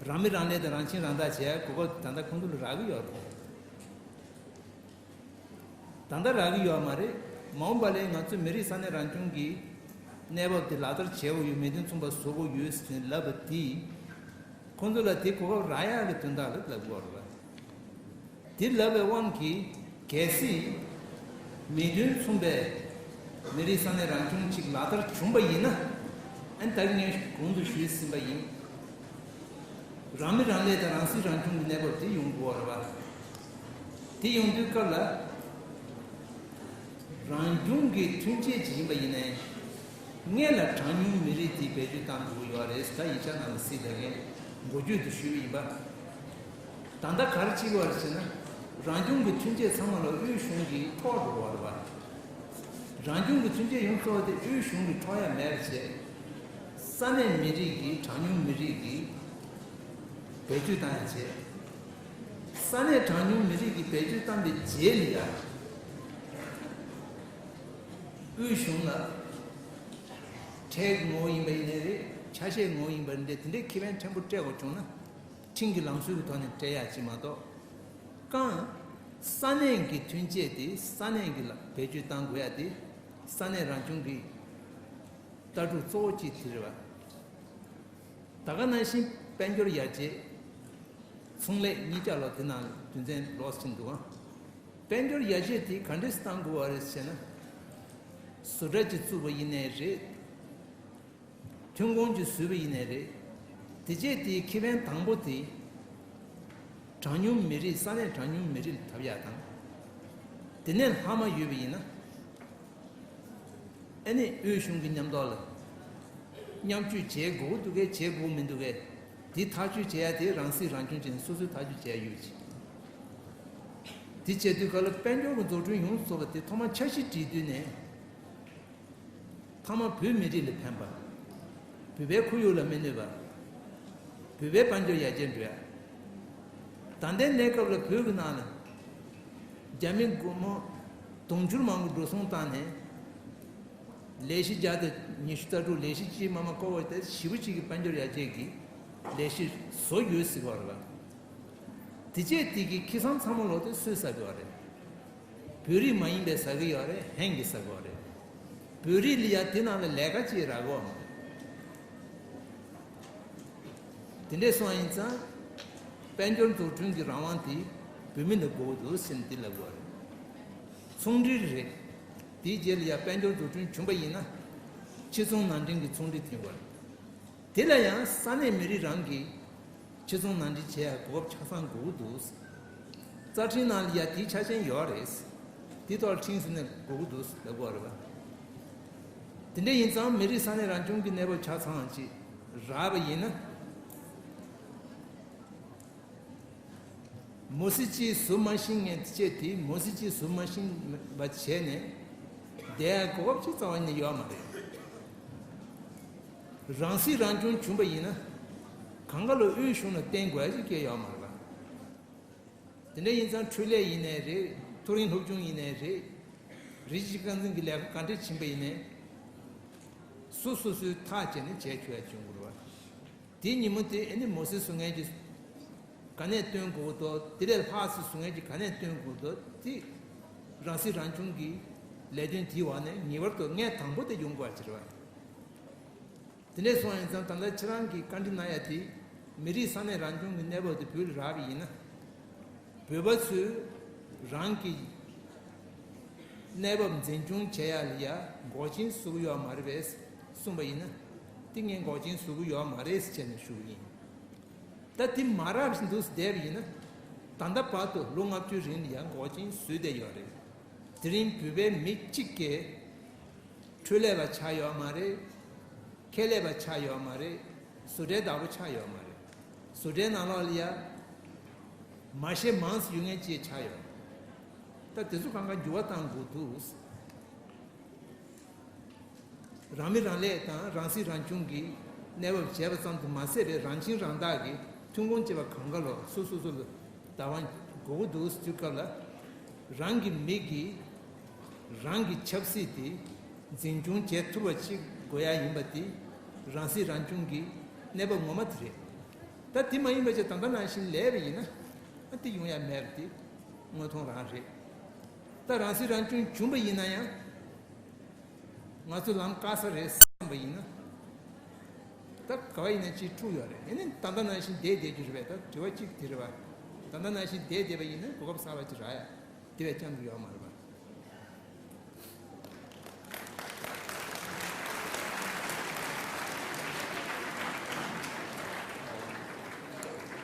རང་མི་རང་ལས་དང་རང་ཁྱིམ་རང་བདག་བྱེད་གོ་སྐབས་ད་ལྟ་ཁོང་ཚོ་ལ་རག་གི་ཡོད་རེད། ད་ལྟ་རག་གི་ཡོད་མ་རེད། མ་འོངས་པ་ལ་ང་ཚོས་མི་རིགས་ས་གནས་རང་སྐྱོང་གི་གནས་བབ་དེ་ལག་བསྟར་བྱེད་དགོས་ཡོད། མི་དོན་མཚུངས་པ་བཟོ་དགོས་ཡོད་ཟེར་ནས་ལབ་པ་དེས་ཁོང་ཚོ་ལ་དེ་གོ་སྐབས་རག་ཡག་གི་དོན་དག་ལ་ལབ་དགོས་རེད་པ། དེ་ལབ་པའི་དབང་གིས་གལ་སྲིད་མི་དོན་མཚུངས་པའི་མི་རིགས་ས་གནས་རང་སྐྱོང་ཅིག་ལག་བསྟར་བྱུང་པ་ཡིན་ན། ཨ་ནི་ད་གིན་ངས་གོང་དུ་ཞུས་ཟིན་པ་ཡིན། རང་མི་རང་ལས་དང་རང་སྲིད་རང་སྐྱོང་གི་གནས་བབ་དེ་ཡོང་དགོས་པ་རེད་པ། དེ་ཡོང་དུས་སྐབས་ལ་རང་སྐྱོང་གི་མཐུན་རྐྱེན་ཅིག་ཡིན་པ་ཡིན་ནའི། སྔོན་ལ་གྲངས་ཉུང་མི་རིགས་དེ་བེད་སྤྱོད་བཏང་དགོས་ཀྱི་ཡོད་རེད། ད་ཡིག་ཆ་ནང་ལ་གཟིགས་ད་གིན་འགོ་བརྗོད་དུ་ཞུས་པ་ཡིན་པ། ད་ལྟ་ག་རེ་བྱེད་ཀྱི་ཡོད་རེད་ཟེར་ན། རང་སྐྱོང་གི་མཐུན་རྐྱེན་ཚང་མ་ལ་དབུས་གཞུང་གིས་འཕྲོག་འགྲོ་བ་རེད་པ། རང་སྐྱོང་གི་མཐུན་རྐྱེན་ཡོངས་རྫོགས་དེ་དབུས་གཞུང་གིས་འཕྲོག་ཡ་མེད་པ་བྱས། ས་གནས་མི་རིགས་ཀྱིས་གྲངས་ཉུང་མི་རིགས་ཀྱིས་བེད་སྤྱོད་བཏང་ཡ་བྱས། ས་གནས་གྲངས་ཉུང་མི་རིགས་ཀྱིས་བེད་སྤྱོད་བཏང་པའི་རྗེས་ལ་ཡ། དབུས་གཞུང་ལ་ཁྲལ་གྱི་ངོ་བོ་ཡིན་པ་ཡིན་ནའི་རེད། ཆ་ཤས་ངོ་བོ་ཡིན་པ་ཡིན་ནའི་རེད། དེ་འདྲའི་ཁེ་ཕན་ཕྲན་བུ་སྤྲད་དགོས་བྱུང་ན། ཁྲིམས་ཀྱི་ལམ་སྲོལ་གྱི་ཐོག་ནས་སྤྲད་ཡག་ཅིག་མ་གཏོགས། རྐང་ས་གནས་ཀྱི་མཐུན་རྐྱེན་དེ་ས་གནས་ཀྱི་ལ་བེད་སྤྱོད་གཏང་དགོས་ཡ་དེ་ས་གནས་རང་སྐྱོང་གི་ལྟ་གྲུབ་གཙོ་བོ་གཅིག་དེ་རེད་པ། ད་ག་ནང་བཞིན་དཔལ་འབྱོར་ཡར་རྒྱས། ཚོང་ལས་གཉིས་ཀ་ལ་དེ་ནང་དོན་ཚན་ལོགས་ཕྱིན་འདུག་ཨང་། དཔལ་འབྱོར་ཡར་རྒྱས་དེ་ག་འདྲས་གཏང་དགོས་པ་རེད་ཟེར་ན། བཟོ་གྲྭ་གཅིག་བཙུགས་པ་ཡིན་ནའི་རེད། ཐོན་ཁུངས་ཀྱི་བཟོས་པ་ཡིན་ནའི་རེད། དེ་རྗེས་དེའི་ཁེ་ཕན་དང་པོ་དེ། གྲངས་ཉུང་མི་རིགས་ས་གནས་གྲངས་ཉུང་མི་རིགས་ལ་ཐོབ་ཡག་དང་། དེ་ནས་ལྷག་མ་ཡོད་པ་ཡིན་ན། ཨ་ནི་དབུས་གཞུང་གི་མཉམ་ཐོག་ལ་མཉམ་སྤྱོད་བྱེད་དགོས་འདུག་གས་བྱེད་དགོས་མི་འདུག་གས། དེ་ཐག་གཅོད་བྱེད་ཡག་དེ་རང་སྲིད་རང་སྐྱོང་བྱས་ནས་སོ་སོས་ཐག་གཅོད་བྱེད་ཡག་ཡོད་ཅིང་། དེ་བྱེད་དུས་ག་ལ་དཔལ་འབྱོར་གྱི་འཛུགས་སྐྲུན་ཡོངས་སུ་རྫོགས་པ་དེ་ཐོག་མར་འཆར་གཞི་བྲིས་དུས་ནས། ཐ་མ་བོད་མི་རིགས་ལ་ཕན་པ། བོད་པའི་ཁོར་ཡུག་ལ་མི་གནོད་པ། བོད་པའི་དཔལ་འབྱོར་ཡར་རྒྱས་འགྲོ་ཡ། ད་ལྟའི་གནས་སྐབས་ལ་བོད་ཀྱི་ནང་ལ་རྒྱ་མི་སྒོར་མོ་དུང་ཕྱུར་མང་པོ་འགྲོ་སོང་བཏང་ནས། ལས་གཞི་བརྒྱ་དང་ཉི་ཤུ་རྩ་དྲུག་ལས་གཞི་གཅིག་མ་མ་བསྐོར་བ་དེ་ཞེ་པོ་ཅིག་གི་དཔལ་འབྱོར་ཡར་རྒྱས་ཀྱི་ལས་གཞི་བཟོ་ཡོད་ཟེར་བ་རེད་པ། དེ་རྗེས་དེ་གི་ཁེ་བཟང་ཚང་མ་ལོག་དེ་སུས་ཟ་གི་ཡོད་རེད། བོད་རིགས་མ་ཡིན་པས་ཟ་གི་ཡོད་རེད། ཧན་གྱིས་ཟ་གི་ཡོད་རེད། བོད་རིགས་ལ་ཡ་དེ་ནང་ལ་ལས་ཀ་ཅིག་རག་གི་ཡོད་མ་རེད། དེ་འདྲས་སོང་ཡིན་ཙང་། དཔལ་འབྱོར་འཛུགས་སྐྲུན་གྱི་རང་དབང་དེ་བོད་མི་ལ་དགོས་ཀྱི་འདུག་ཟེར་ནས་དེ་ལབ་དགོས་རེད། ཚོང་འབྲེལ་རེད། དེའི་རྗེས་ལ་ཡང་དཔལ་འབྱོར་འཛུགས་སྐྲུན་བྱུང་པ་ཡིན་ན། ཕྱི་ཚོང་ནང་འདྲེན་གྱི་ཚོང་འབྲེལ་ཐོན་དགོས་རེད། དེ་ལ་ཡང་ས་གནས་མི་རིགས་རང་གིས་ཕྱི་ཚོང་ནང་འདྲེན་བྱེད་ཡག་གོ་སྐབས་ཆ་ཚང་དགོས་ཀྱི་འདུག་རྩ་ཁྲིམས་ནང་ལ་ཡང་དེའི་ཆ་རྐྱེན་ཡོད་རེད། དེ་ཐོག་ལ་ཁྲིམས་ཟིན་ནས་དགོས་ཀྱི་འདུག་ལབ་དགོས་རེད་པ། དེ་འདྲ་ཡིན་ཙང་མི་རིགས་ས་གནས་རང་སྐྱོང་གི་གནས་བབ་ཆ་ཚང་ཅིག་རག་པ་ཡིན་ན། མོ་སི་ཅིའི་ཟུར་མ་ཤིང་ངན་བཅས་དེ་མོ་སི་ཅིའི་ཟུར་མ་ཤིང་བ་བྱས་ནས་བསྡད་ཡ་གོ་སྐབས་ཅིག་རྩ་བ་ནས་ཡོད་མ་རེད། རང་སྲིད་རང་སྐྱོང་བྱུང་པ་ཡིན་ན། གང་ག་ལོ་དབུས་གཞུང་ལ་བརྟེན་དགོས་ཡ་ཅིག་སྐྱེ་ཡོད་མ་རེད་པ། དེ་འདྲ་ཡིན་ཙང་འཕྲུལ་ལས་ཡིན་ནའི་རེད། མཐོ་རིམ་སློབ་སྦྱོང་ཡིན་ནའི་རེད། རིགས་གཅིག་རྐང་འཛིན་གྱི་ལས་ཀ་ག་འདྲས་ཕྱིན་པ་ཡིན་ནའི། སོ་སོ་སོའི་ཐག་བཅད་ནས་བྱས་ཆོག་ཡ་བྱུང་དགོས་རེད་པ། དེའི་ཉིན་མོ་དེ་ཨ་ནི་མོ་སི་བཟོ་མཁན་གྱིས་ག་ནས་སྟོན་དགོས་འདུག་དེ་ལས་ལྷག་སེ་བཟོ་མཁན་གྱིས་ག་ནས་སྟོན་དགོས་འདུག་དེ་རང་སྲིད་རང་སྐྱོང་གི་ལས་དོན་དེའི་འོག་ནས་ངེས་པར་དུ་ངས་དང་པོ་དེ་ཡོང་དགོས་པ་ཅིག་རེད་པ། དེ་འདྲས་སོང་ཡིན་ཙང་ད་ལྟ་ཁྱེད་རང་གིས་བཀའ་འདྲི་གནང་ཡ་དེ་མི་རིགས་ས་གནས་རང་སྐྱོང་གི་གནས་བབ་དེ་བོད་ལ་རག་པ་ཡིན་ན། བོད་པ་ཚོས་རང་གི་གནས་བབ་འཛིན་སྐྱོང་བྱེད་ཡ་ལ་ཡ་འགོག་རྐྱེན་བཟོ་གི་ཡོད་མ་རེད་པས་གསུངས་པ་ཡིན་ན། དེ་ངས་འགོག་རྐྱེན་བཟོ་གི་ཡོད་མ་རེད་ཟེར་ནས་ཞུ་གི་ཡིན། ད་དེ་མ་རག་བཞིན་དུ་བསྡད་པ་ཡིན་ན། ད་ལྟ་བར་དུ་ལོ་ལྔ་བཅུའི་རིང་ལ་ཡང་འགོག་རྐྱེན་བཟོས་བསྡད་ཡོད་རེད། དེ་རིང་བོད་པའི་མི་གཅིག་གིས་འཕྲུལ་ལས་པ་ཆགས་ཡོད་མ་རེད། ཁེ་ལས་པ་ཆགས་ཡོད་མ་རེད། བཟོ་གྲྭའི་བདག་པོ་ཆགས་ཡོད་མ་རེད། བཟོ་གྲྭའི་ནང་ལོགས་ལ་ཡ་མ་ཤེས་མང་ཙམ་ཡོད་མཁན་ཅིག་ཆགས་ཡོད། ད་དེ་ཚོ་གང་ག་འགྱུར་བ་གཏང་དགོས་འདུག་རང་མི་རང་ལས་དང་རང་སྲིད་རང་སྐྱོང་གི་གནས་བབ་བྱས་པ་ཙམ་དུ་མ་ཟད་པའི་རང་ཁྱིམ་རང་བདག་གི་ཐོན་ཁུངས་བཅས་པ་གང་ག་ལོ་སོ་སོ་སོ་ལ་བདག་དབང་དགོས་ཀྱི་འདུག་ཟེར་དུས་སྐབས་ལ། རང་གི་མི་གིས་རང་གི་ཆབ་སྲིད་དེ་འཛིན་སྐྱོང་བྱེད་ཐུབ་པ་ཅིག་དགོས་ཡ་ཡིན་པ་དེ་རང་སྲིད་རང་སྐྱོང་གི་གནས་བབ་ངོ་མ་དེ་རེད། ད་དེ་མ་ཡིན་པ་ཅིག་ད་ལྟ་ནང་བཞིན་ལས་པ་ཡིན་ན་ཨ་དེ་ཡོང་ཡ་མེད་པ་དེ་དངོས་མཐོང་རང་རེད། ད་རང་སྲིད་རང་སྐྱོང་བྱུང་པ་ཡིན་ན་ཡང་། ང་ཚོ་ལམ་དཀའ་ས་རེད་བསམ་པ་ཡིན་ན། ད་ག་བ་ཡིན་ན་ཅིག་འཁྲུག་ཡོད་རེད། ཡིན་ནའི་ད་ལྟ་ནང་བཞིན་བསྡད་བསྡད་རྒྱུ་རེད་པས། ད་དྲི་བ་གཅིག་དེ་རེད་པ། ད་ལྟ་ནང་བཞིན་བསྡད་བསྡད་པ་ཡིན་ན་གོ་སྐབས་གསར་པ་ཅིག་རག་ཡ་དེ་བས་ཀྱང་ཡོད་མ་རེད་པ།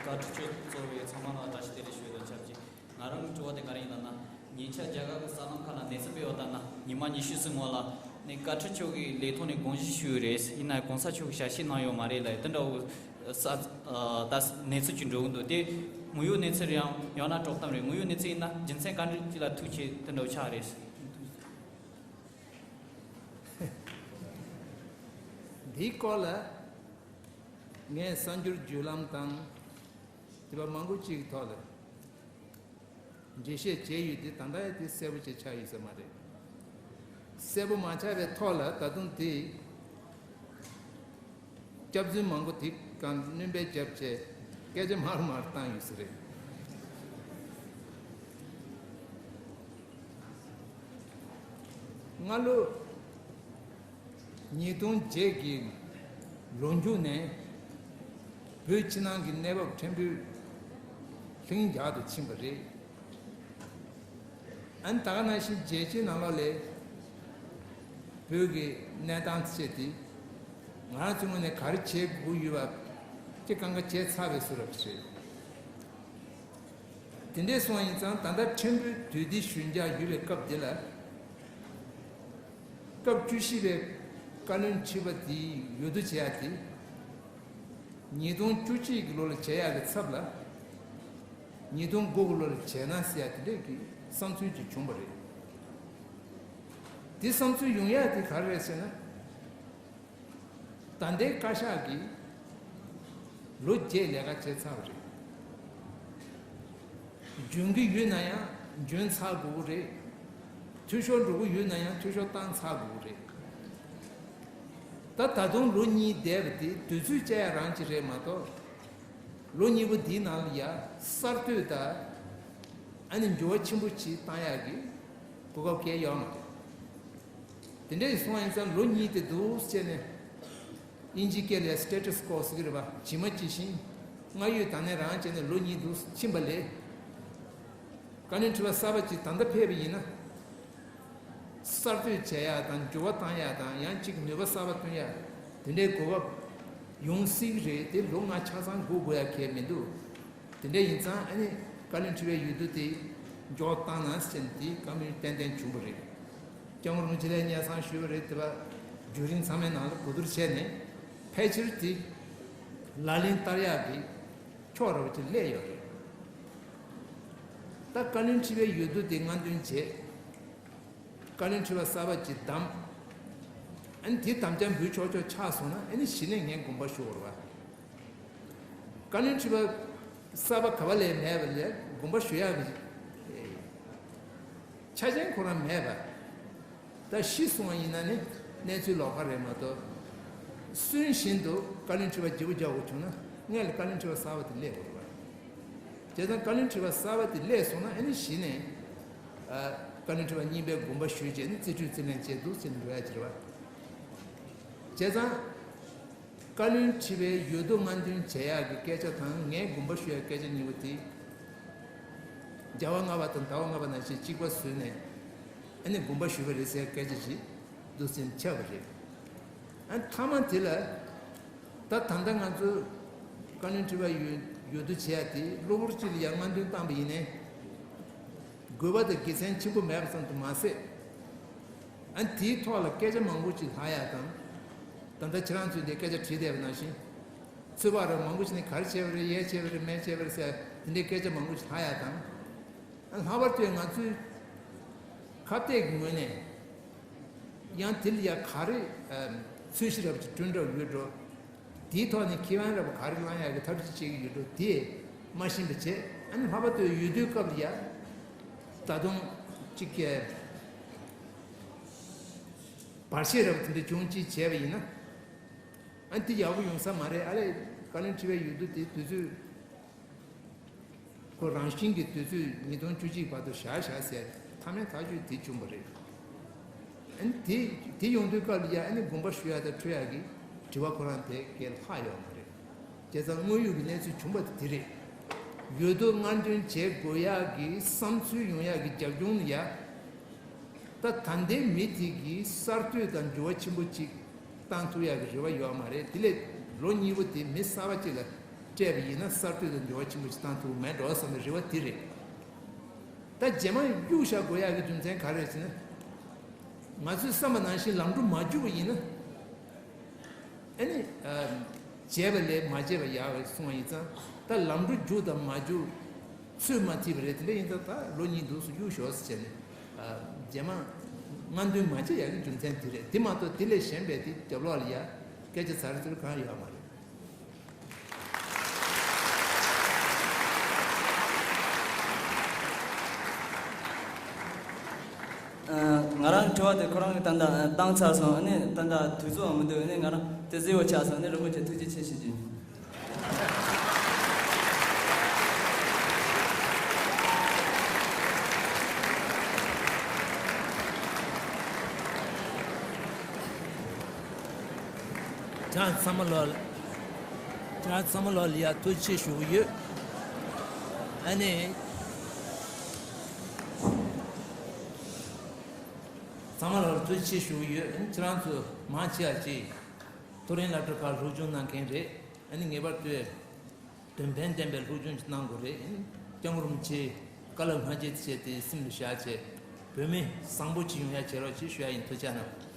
བཀའ་ཁྲི་མཆོག་གཙོས་པའི་ཚང་མ་ལ་བཀྲ་ཤིས་བདེ་ལེགས་ཞུ་བའི་དང་ཆབས་ཅིག་ང་རང་གི་དྲི་བ་དེ་ག་རེ་ཡིན་ལབ་ན། ཉེ་ཆར་རྒྱ་གར་གྱི་གསར་ལམ་ཁག་ལ་གནས་ཚུལ་སྤེལ་བ་ལྟར་ན། ཉི་མ་ཉི་ཤུ་ཙམ་སྔོན་ལ་ནས་བཀའ་ཁྲི་མཆོག་གིས་ལས་ཐོག་ནས་དགོངས་ཞུ་ཞུས་ཡོད་རེད། ཡིན་ནའི་གོང་ས་མཆོག་གིས་ཞལ་བཞེས་གནང་ཡོད་མ་རེད་ལབ་དེ་འདྲ་བོ་ས་ད་གནས་ཚུལ་ཅིག་འགྲོ་གི་འདུག་དེ་དངོས་ཡོད་གནས་ཚུལ་རེད་ཡང་ཡང་ན་དཀྲོག་གཏམ་རེད། དངོས་ཡོད་གནས་ཚུལ་ཡིན་ན་རྒྱུ་མཚན་ག་འདྲ་ཅིག་ལ་ཐུག་བྱས་དེ་འདྲ་བོ་ཆགས་རེད། འདིའི་སྐོར་ལ་ངས་གསར་འགྱུར་བརྒྱུད་ལམ་དང་དེ་བ་མང་པོ་ཅིག་གི་ཐོག་ལ། འགྲེལ་བཤད་བྱས་ཡོད་དེ་ད་ལྟ་དེ་གསལ་པོ་ཅིག་ཆགས་ཡོད་ས་མ་རེད། གསལ་པོ་མ་ཆགས་པའི་ཐོག་ལ་ད་དུང་དེ་སྐྱག་རྫུན་མང་པོ་དེ་གང་སྣོན་པ་བརྒྱབ་བྱས་སྐད་ཆ་མར་མར་བཏང་ཡོད་ས་རེད། སྔ་ལོ་ཉིས་སྟོང་བརྒྱད་ཀྱི་ལོ་མཇུག་ནས་བོད་ཕྱི་ནང་གི་གནས་བབ་ཕྲན་བུ་ལྷིང་འཇགས་སུ་ཕྱིན་པ་རེད། ཨ་ནི་ད་ག་ནང་བཞིན་རྒྱལ་སྤྱིའི་ནང་ལོགས་ལ་བོད་ཀྱི་གནས་སྟངས་ཆེད་དེ་ང་རང་ཚོའི་ངོས་ནས་ག་རེ་བྱེད་དགོས་ཡོད་པ་ཅིག་གང་ག་བྱས་ཚར་བའི་བཟོ་འདྲ་ཞིག་རེད། དེ་འདྲས་སོང་ཡིན་ཙང་ད་ལྟ་ཕྲན་བུ་དུས་བདེ་ཞུན་འཇགས་ཡོད་པའི་སྐབས་འདི་ལ། སྐབས་བཅུ་བཞི་པའི་བཀའ་བློན་ཁྲི་པ་དེའི་འོས་བསྡུ་བྱེད་ཡ་དེ། ཉིས་སྟོང་བཅུ་གཅིག་གི་ལོ་ལ་བྱེད་ཡག་གི་ཚབ་ལ། ཉིས་སྟོང་དགུ་གི་ལོ་ལ་བྱས་ན་ཟེར་ཡ་དེ་འདྲས་ཀྱི་བསམ་ཚུལ་ཅིག་བྱུང་བ་རེད། དེ་བསམ་ཚུལ་ཡོང་ཡ་དེ་ག་རེ་རེད་ཟེར་ན། ད་ལྟའི་བཀའ་ཤག་གིས་ལོ་བརྒྱད་ལས་ཀ་བྱས་ཚར་བ་རེད། འཇོན་གྱི་ཡོད་ན་ཡང་འཇོན་ཚར་དགོས་ཀྱི་རེད། འཐུས་ཤོར་འགྲོ་གི་ཡོད་ན་ཡང་འཐུས་ཤོར་བཏང་ཚར་དགོས་ཀྱི་རེད། ད་ད་དུང་ལོ་གཉིས་བསྡད་པ་དེ་དུས་ཚོད་བཅད་ཡ་རང་ཅིག་རེད་མ་གཏོགས། ལོ་གཉིས་པོ་འདིའི་ནང་ལ་ཡ་གསར་གཏོད་དང་། ཨ་ནི་འགྱུར་བ་ཆེན་པོ་ཅིག་བཏང་ཡག་གི་གོ་སྐབས་གང་ཡང་ཡོད་མ་རེད། དེ་འདྲ་ཡིན་སོང་ཡིན་ཙང་ལོ་གཉིས་དེ་འདུག་བྱས་ནས། དབྱིན་ཇིའི་སྐད་ལ་status quo་ཟེར་གྱི་རེད་པ། ཇི་མ་ཇི་བཞིན་སྔར་ཡོད་དང་ནས་རང་བྱས་ནས་ལོ་གཉིས་འདུག་ཕྱིན་པ་ལས། བཀའ་བློན་ཁྲི་པ་གསར་པ་ཅིག་ད་ལྟ་ཕེབས་པ་ཡིན་ན། གསར་གཏོད་བྱེད་ཡག་དང་འགྱུར་བ་བཏང་ཡག་དང་ཡང་གཅིག་ནུས་པ་གསར་པ་བཏོན་ཡག་དེ་འདྲའི་གོ་སྐབས་ཡོང་སྲིད་ཀྱི་རེད། དེ་ལོ་ལྔ་ཆ་ཚང་སྒུག་དགོས་ཡག་གལ་མི་འདུག་དེ་འདྲ་ཡིན་ཙང་ཨ་ནི་བཀའ་བློན་ཁྲི་པའི་འོས་བསྡུ་དེ་འཇོག་བཏང་ན་ཟེར་ནས་དེ་བཀའ་མོལ་ཏན་ཏན་བྱུང་བ་རེད། སྐྱབས་མགོན་རིན་པོ་ཆེ་ལ་སྙན་སེང་ཞུས་པ་རེད། དེ་བ་བརྒྱུད་རིམ་ཚང་མའི་ནང་ལ་གོ་བསྡུར་བྱས་ནས་ཕལ་ཆེར་དེ་ལག་ལེན་བསྟར་ཡག་གི་ཕྱོགས་ར་བ་ཅིག་སླེབས་ཡོད་རེད། ད་བཀའ་བློན་ཁྲི་པའི་འོས་བསྡུ་དེ་སྔ་འདོན་བྱས། བཀའ་བློན་ཁྲི་པ་གསར་པ་ཅིག་བདམས། ཨ་ནི་དེ་དམ་བཅའ་འབུལ་ཆོག་ཆོག་ཆགས་སོང་ན་ཨ་ནི་གཞི་ནས་ངས་དགོངས་པ་ཞུ་དགོས་རེད་པ། བཀའ་བློན་ཁྲི་པ་གསར་པ་ག་བ་ལས་མེད་པ་ལས་དགོངས་པ་ཞུ་ཡག་གི་ཆ་རྐྱེན་ཁོ་རང་མེད་པ། ད་ཤི་སོང་བ་ཡིན་ན་ནི་གནས་ཚུལ་ལོགས་ཀ་རེད་མ་གཏོགས། སུན་བཞིན་དུ་བཀའ་བློན་ཁྲི་པ་བརྗེ་པོ་རྒྱག་དགོས་བྱུང་ན་སྔོན་ལ་བཀའ་བློན་ཁྲི་པ་གསར་པ་དེ་སླེབས་དགོས་རེད་པ། བྱས་ཙང་བཀའ་བློན་ཁྲི་པ་གསར་པ་དེ་སླེབས་སོང་ན་ཨ་ནི་གཞི་ནས་ཨ་བཀའ་བློན་ཁྲི་པ་གཉིས་པའི་དགོངས་པ་ཞུས་རྗེས་ནི་རྩིས་སྤྲོད་རྩིས་ལེན་བྱས་འདུག་ཟེར་ནས་འགྲོ་ཡ་ཅིག་རེད་པ། བྱས་ཙང་བཀའ་བློན་ཁྲི་པའི་འོས་བསྡུ་སྔ་འདོན་བྱེད་ཡག་གི་སྐད་ཆ་དང་ངས་དགོངས་པ་ཞུ་ཡག་སྐད་ཆ་གཉིས་པོ་དེ། རྒྱལ་བ་ལྔ་པ་དང་ཟླ་བ་ལྔ་པ་ནང་བཞིན་གཅིག་པ་བཟོས་ནས་ཨ་ནི་དགོངས་པ་ཞུས་པ་རེད་ཟེར་སྐད་ཆ་ཞིག་འདུག་སེ་ཆགས་པ་རེད། ཨ་མཐའ་མ་དེ་ལ་ད་ད་ལྟ་ང་ཚོ་བཀའ་བློན་ཁྲི་པ་འོས་འོས་བསྡུ་བྱེད་ཡ་དེ་གློ་བུར་གཅིག་ལ་ཡར་སྔ་འདོན་བཏང་པ་ཡིན་ནའི་དགོས་པ་དང་དགེ་མཚན་ཆེན་པོ་མེད་པ་ཙམ་དུ་མ་ཟད། ཨ་དེའི་ཐོག་ལ་སྐད་ཆ་མང་པོ་ཅིག་ལྷག་ཡ་དང་། ད་ལྟ་ཁྱེད་རང་ཚོས་འདི་སྐད་ཆ་དྲིས་བསྡད་པ་ནང་བཞིན། ཚོད་དཔག་ར་མང་པོ་ཞིག་ནས་ག་རེ་བྱས་པ་རེད། ཡས་བྱས་པ་རེད། མས་བྱས་པ་རེད་ཟེར་དེ་འདྲའི་སྐད་ཆ་མང་པོ་ཞིག་ལྷག་ཡ་དང་། ལྷག་པར་དུ་ང་ཚོའི་ཁ་གཏད་ཀྱི་ངོས་ནས་ཡང་དེ་ལ་ཡ་ག་རེ་ཚོས་གཞི་རབ་ཀྱི་བསྐྲུན་གྲབས་ཡོད་འགྲོ། དེའི་ཐོག་ནས་ཁེ་ཕན་རབ་ག་རེ་བླང་ཡག་གི་ཐབས་ཤེས་བྱེད་ཀྱི་ཡོད་འགྲོ། དེ་མ་ཤེས་པ་བྱས། ཨ་ནི་ལྷག་པར་དུ་འོས་བསྡུའི་སྐབས་ལ་ཡ་ད་དུང་ ཅིག་གི་བར་ཆད་རབ་དེ་འདྲ་བྱུང་ཅིག་བྱས་པ་ཡིན་ན། ཨ་འདི་ཡག་པོ་ཡོང་ས་མ་རེད། ཨ་ལས་བཀའ་བློན་ཁྲི་པའི་འོས་བསྡུ་དེ་དུས་ཚོད། ཁོ་རང་བཞིན་གྱི་དུས་ཚོད་ཉིས་སྟོང་བཅུ་གཅིག་བར་དུ་བཞག་བཞག་ཟེར་ཐ་མའི་ཐག་གཅོད་དེ་བྱུང་བ་རེད། ཨ་ནི་དེ་དེ་ཡོང་དུས་སྐབས་ལ་ཡ་ཨ་ནི་དགོངས་པ་ཞུ་ཡག་དང་འཁྲུལ་ཡག་གི་དྲི་བ་ཁོ་རང་དེ་གས་ལྷག་ཡོད་མ་རེད། བྱས་ཙང་དངོས་ཡོད་ཀྱི་གནས་ཚུལ་བྱུང་བ་དེ་དེ་རེད། འོས་བསྡུ་སྔ་འདོན་བྱེད་དགོས་ཡག་གི་བསམ་ཚུལ་ཡོང་ཡག་གི་རྒྱབ་ལྗོངས་ལ་ཡ། ད་ད་ལྟའི་མི་དེ་གིས་གསར་གཏོད་དང་འགྱུར་བ་ཆེན་པོ་ཅིག་བཏང་ཐུབ་ཡག་གི་རེ་བ་ཡོད་མ་རེད། དེ་ལས་ལོ་གཉིས་པོ་དེ་མི་གསར་པ་ཅིག་ལ་སྤྲད་པ་ཡིན་ན་གསར་གཏོད་དང་འགྱུར་བ་ཆེན་པོ་ཅིག་བཏང་ཐུབ་མེད་འགྲོ་བསམ་པའི་རེ་བ་དེ་རེད། ད་རྗེས་མ་གཡུག་བཞག་དགོས་ཡག་གི་རྒྱུ་མཚན་ག་རེ་རེད་ཟེར་ན། ང་ཚོས་བསམ་པ་ནང་བཞིན་ལམ་འགྲོ་མ་བཅུག་པ་ཡིན་ན། ཨ་ནི། བྱས་པ་ལས་མ་བྱས་པ་ཡག་རེད་གསུང་བ་ཡིན་ཙང་ད་ལམ་འགྲོ་རྒྱུག་དང་མ་རྒྱུག་ཚོད་མ་ཐིག་པ་རེད། དེ་འདྲ་ཡིན་ཙང་ད་ལོ་གཉིས་འདུག་སུ་གཡུག་ཞོག་ཟེར་བྱས་ནས། རྗེས་མ་སྔ་འདོན་མ་བྱས་ཡག་གི་རྒྱུ་མཚན་དེ་རེད། དེ་མ་གཏོགས་དེ་ལས་གཞན་པའི་དེ་རྒྱབ་ལོགས་ལ་ཡ་སྐད་ཆ་ཚར་ཚུར་གང་ཡོད་མ་རེད། ང་རང་གི་དྲི་བ་དེ་ཁོ་རང་གིས་ད་ལྟ་བཏང་ཚར་སོང་། ཨ་ནི་ད་ལྟ་དུས་ཚོད་མི་འདུག་ཨ་ནི་ང་རང་དེ་གཟིགས་པ་ཆགས་སོང་། ཨ་ནི་རིན་པོ་ཆེ་ཐུགས་རྗེ་ཆེ་ཞུ་རྒྱུ་ཡིན། ཁྱེད་རང་ཚང་མ་ལོ། ཁྱེད་རང་ཚང་མ་ལོ་ལ་ཡ་ཐུགས་རྗེ་ཆེ་ཞུ་གི་ཡོད། ཨ་ནི། ཚང་མ་ལོ་ལ་ཐུགས་རྗེ་ཆེ་ཞུ་གི་ཡོད། ཨ་ནི་ཁྱེད་རང་ཚོ་མང་ཆེ་བ་ཅིག་མཐོ་རིམ་སློབ་གྲྭ་ཁག་སློབ་སྦྱོང་གནང་མཁན་རེད། ཨ་ནི་ངེས་པར་དུ། དོན་ཕན་ལྡན་པའི་སློབ་སྦྱོང་ཅིག་གནང་དགོས་རེད། སྐྱབས་མགོན་རིན་པོ་ཆེའི་བཀའ་སློབ་སྔ་རྗེས་བྱས་ཏེ་སེམས་ལ་བཞག་བྱས། བོད་མི་བཟང་པོ་ཅིག་ཡོང་ཡ་བྱེད་རོགས་ཅེས་ཞུ་ཡ་ཡིན། ཐུགས་རྗེ་གནང་།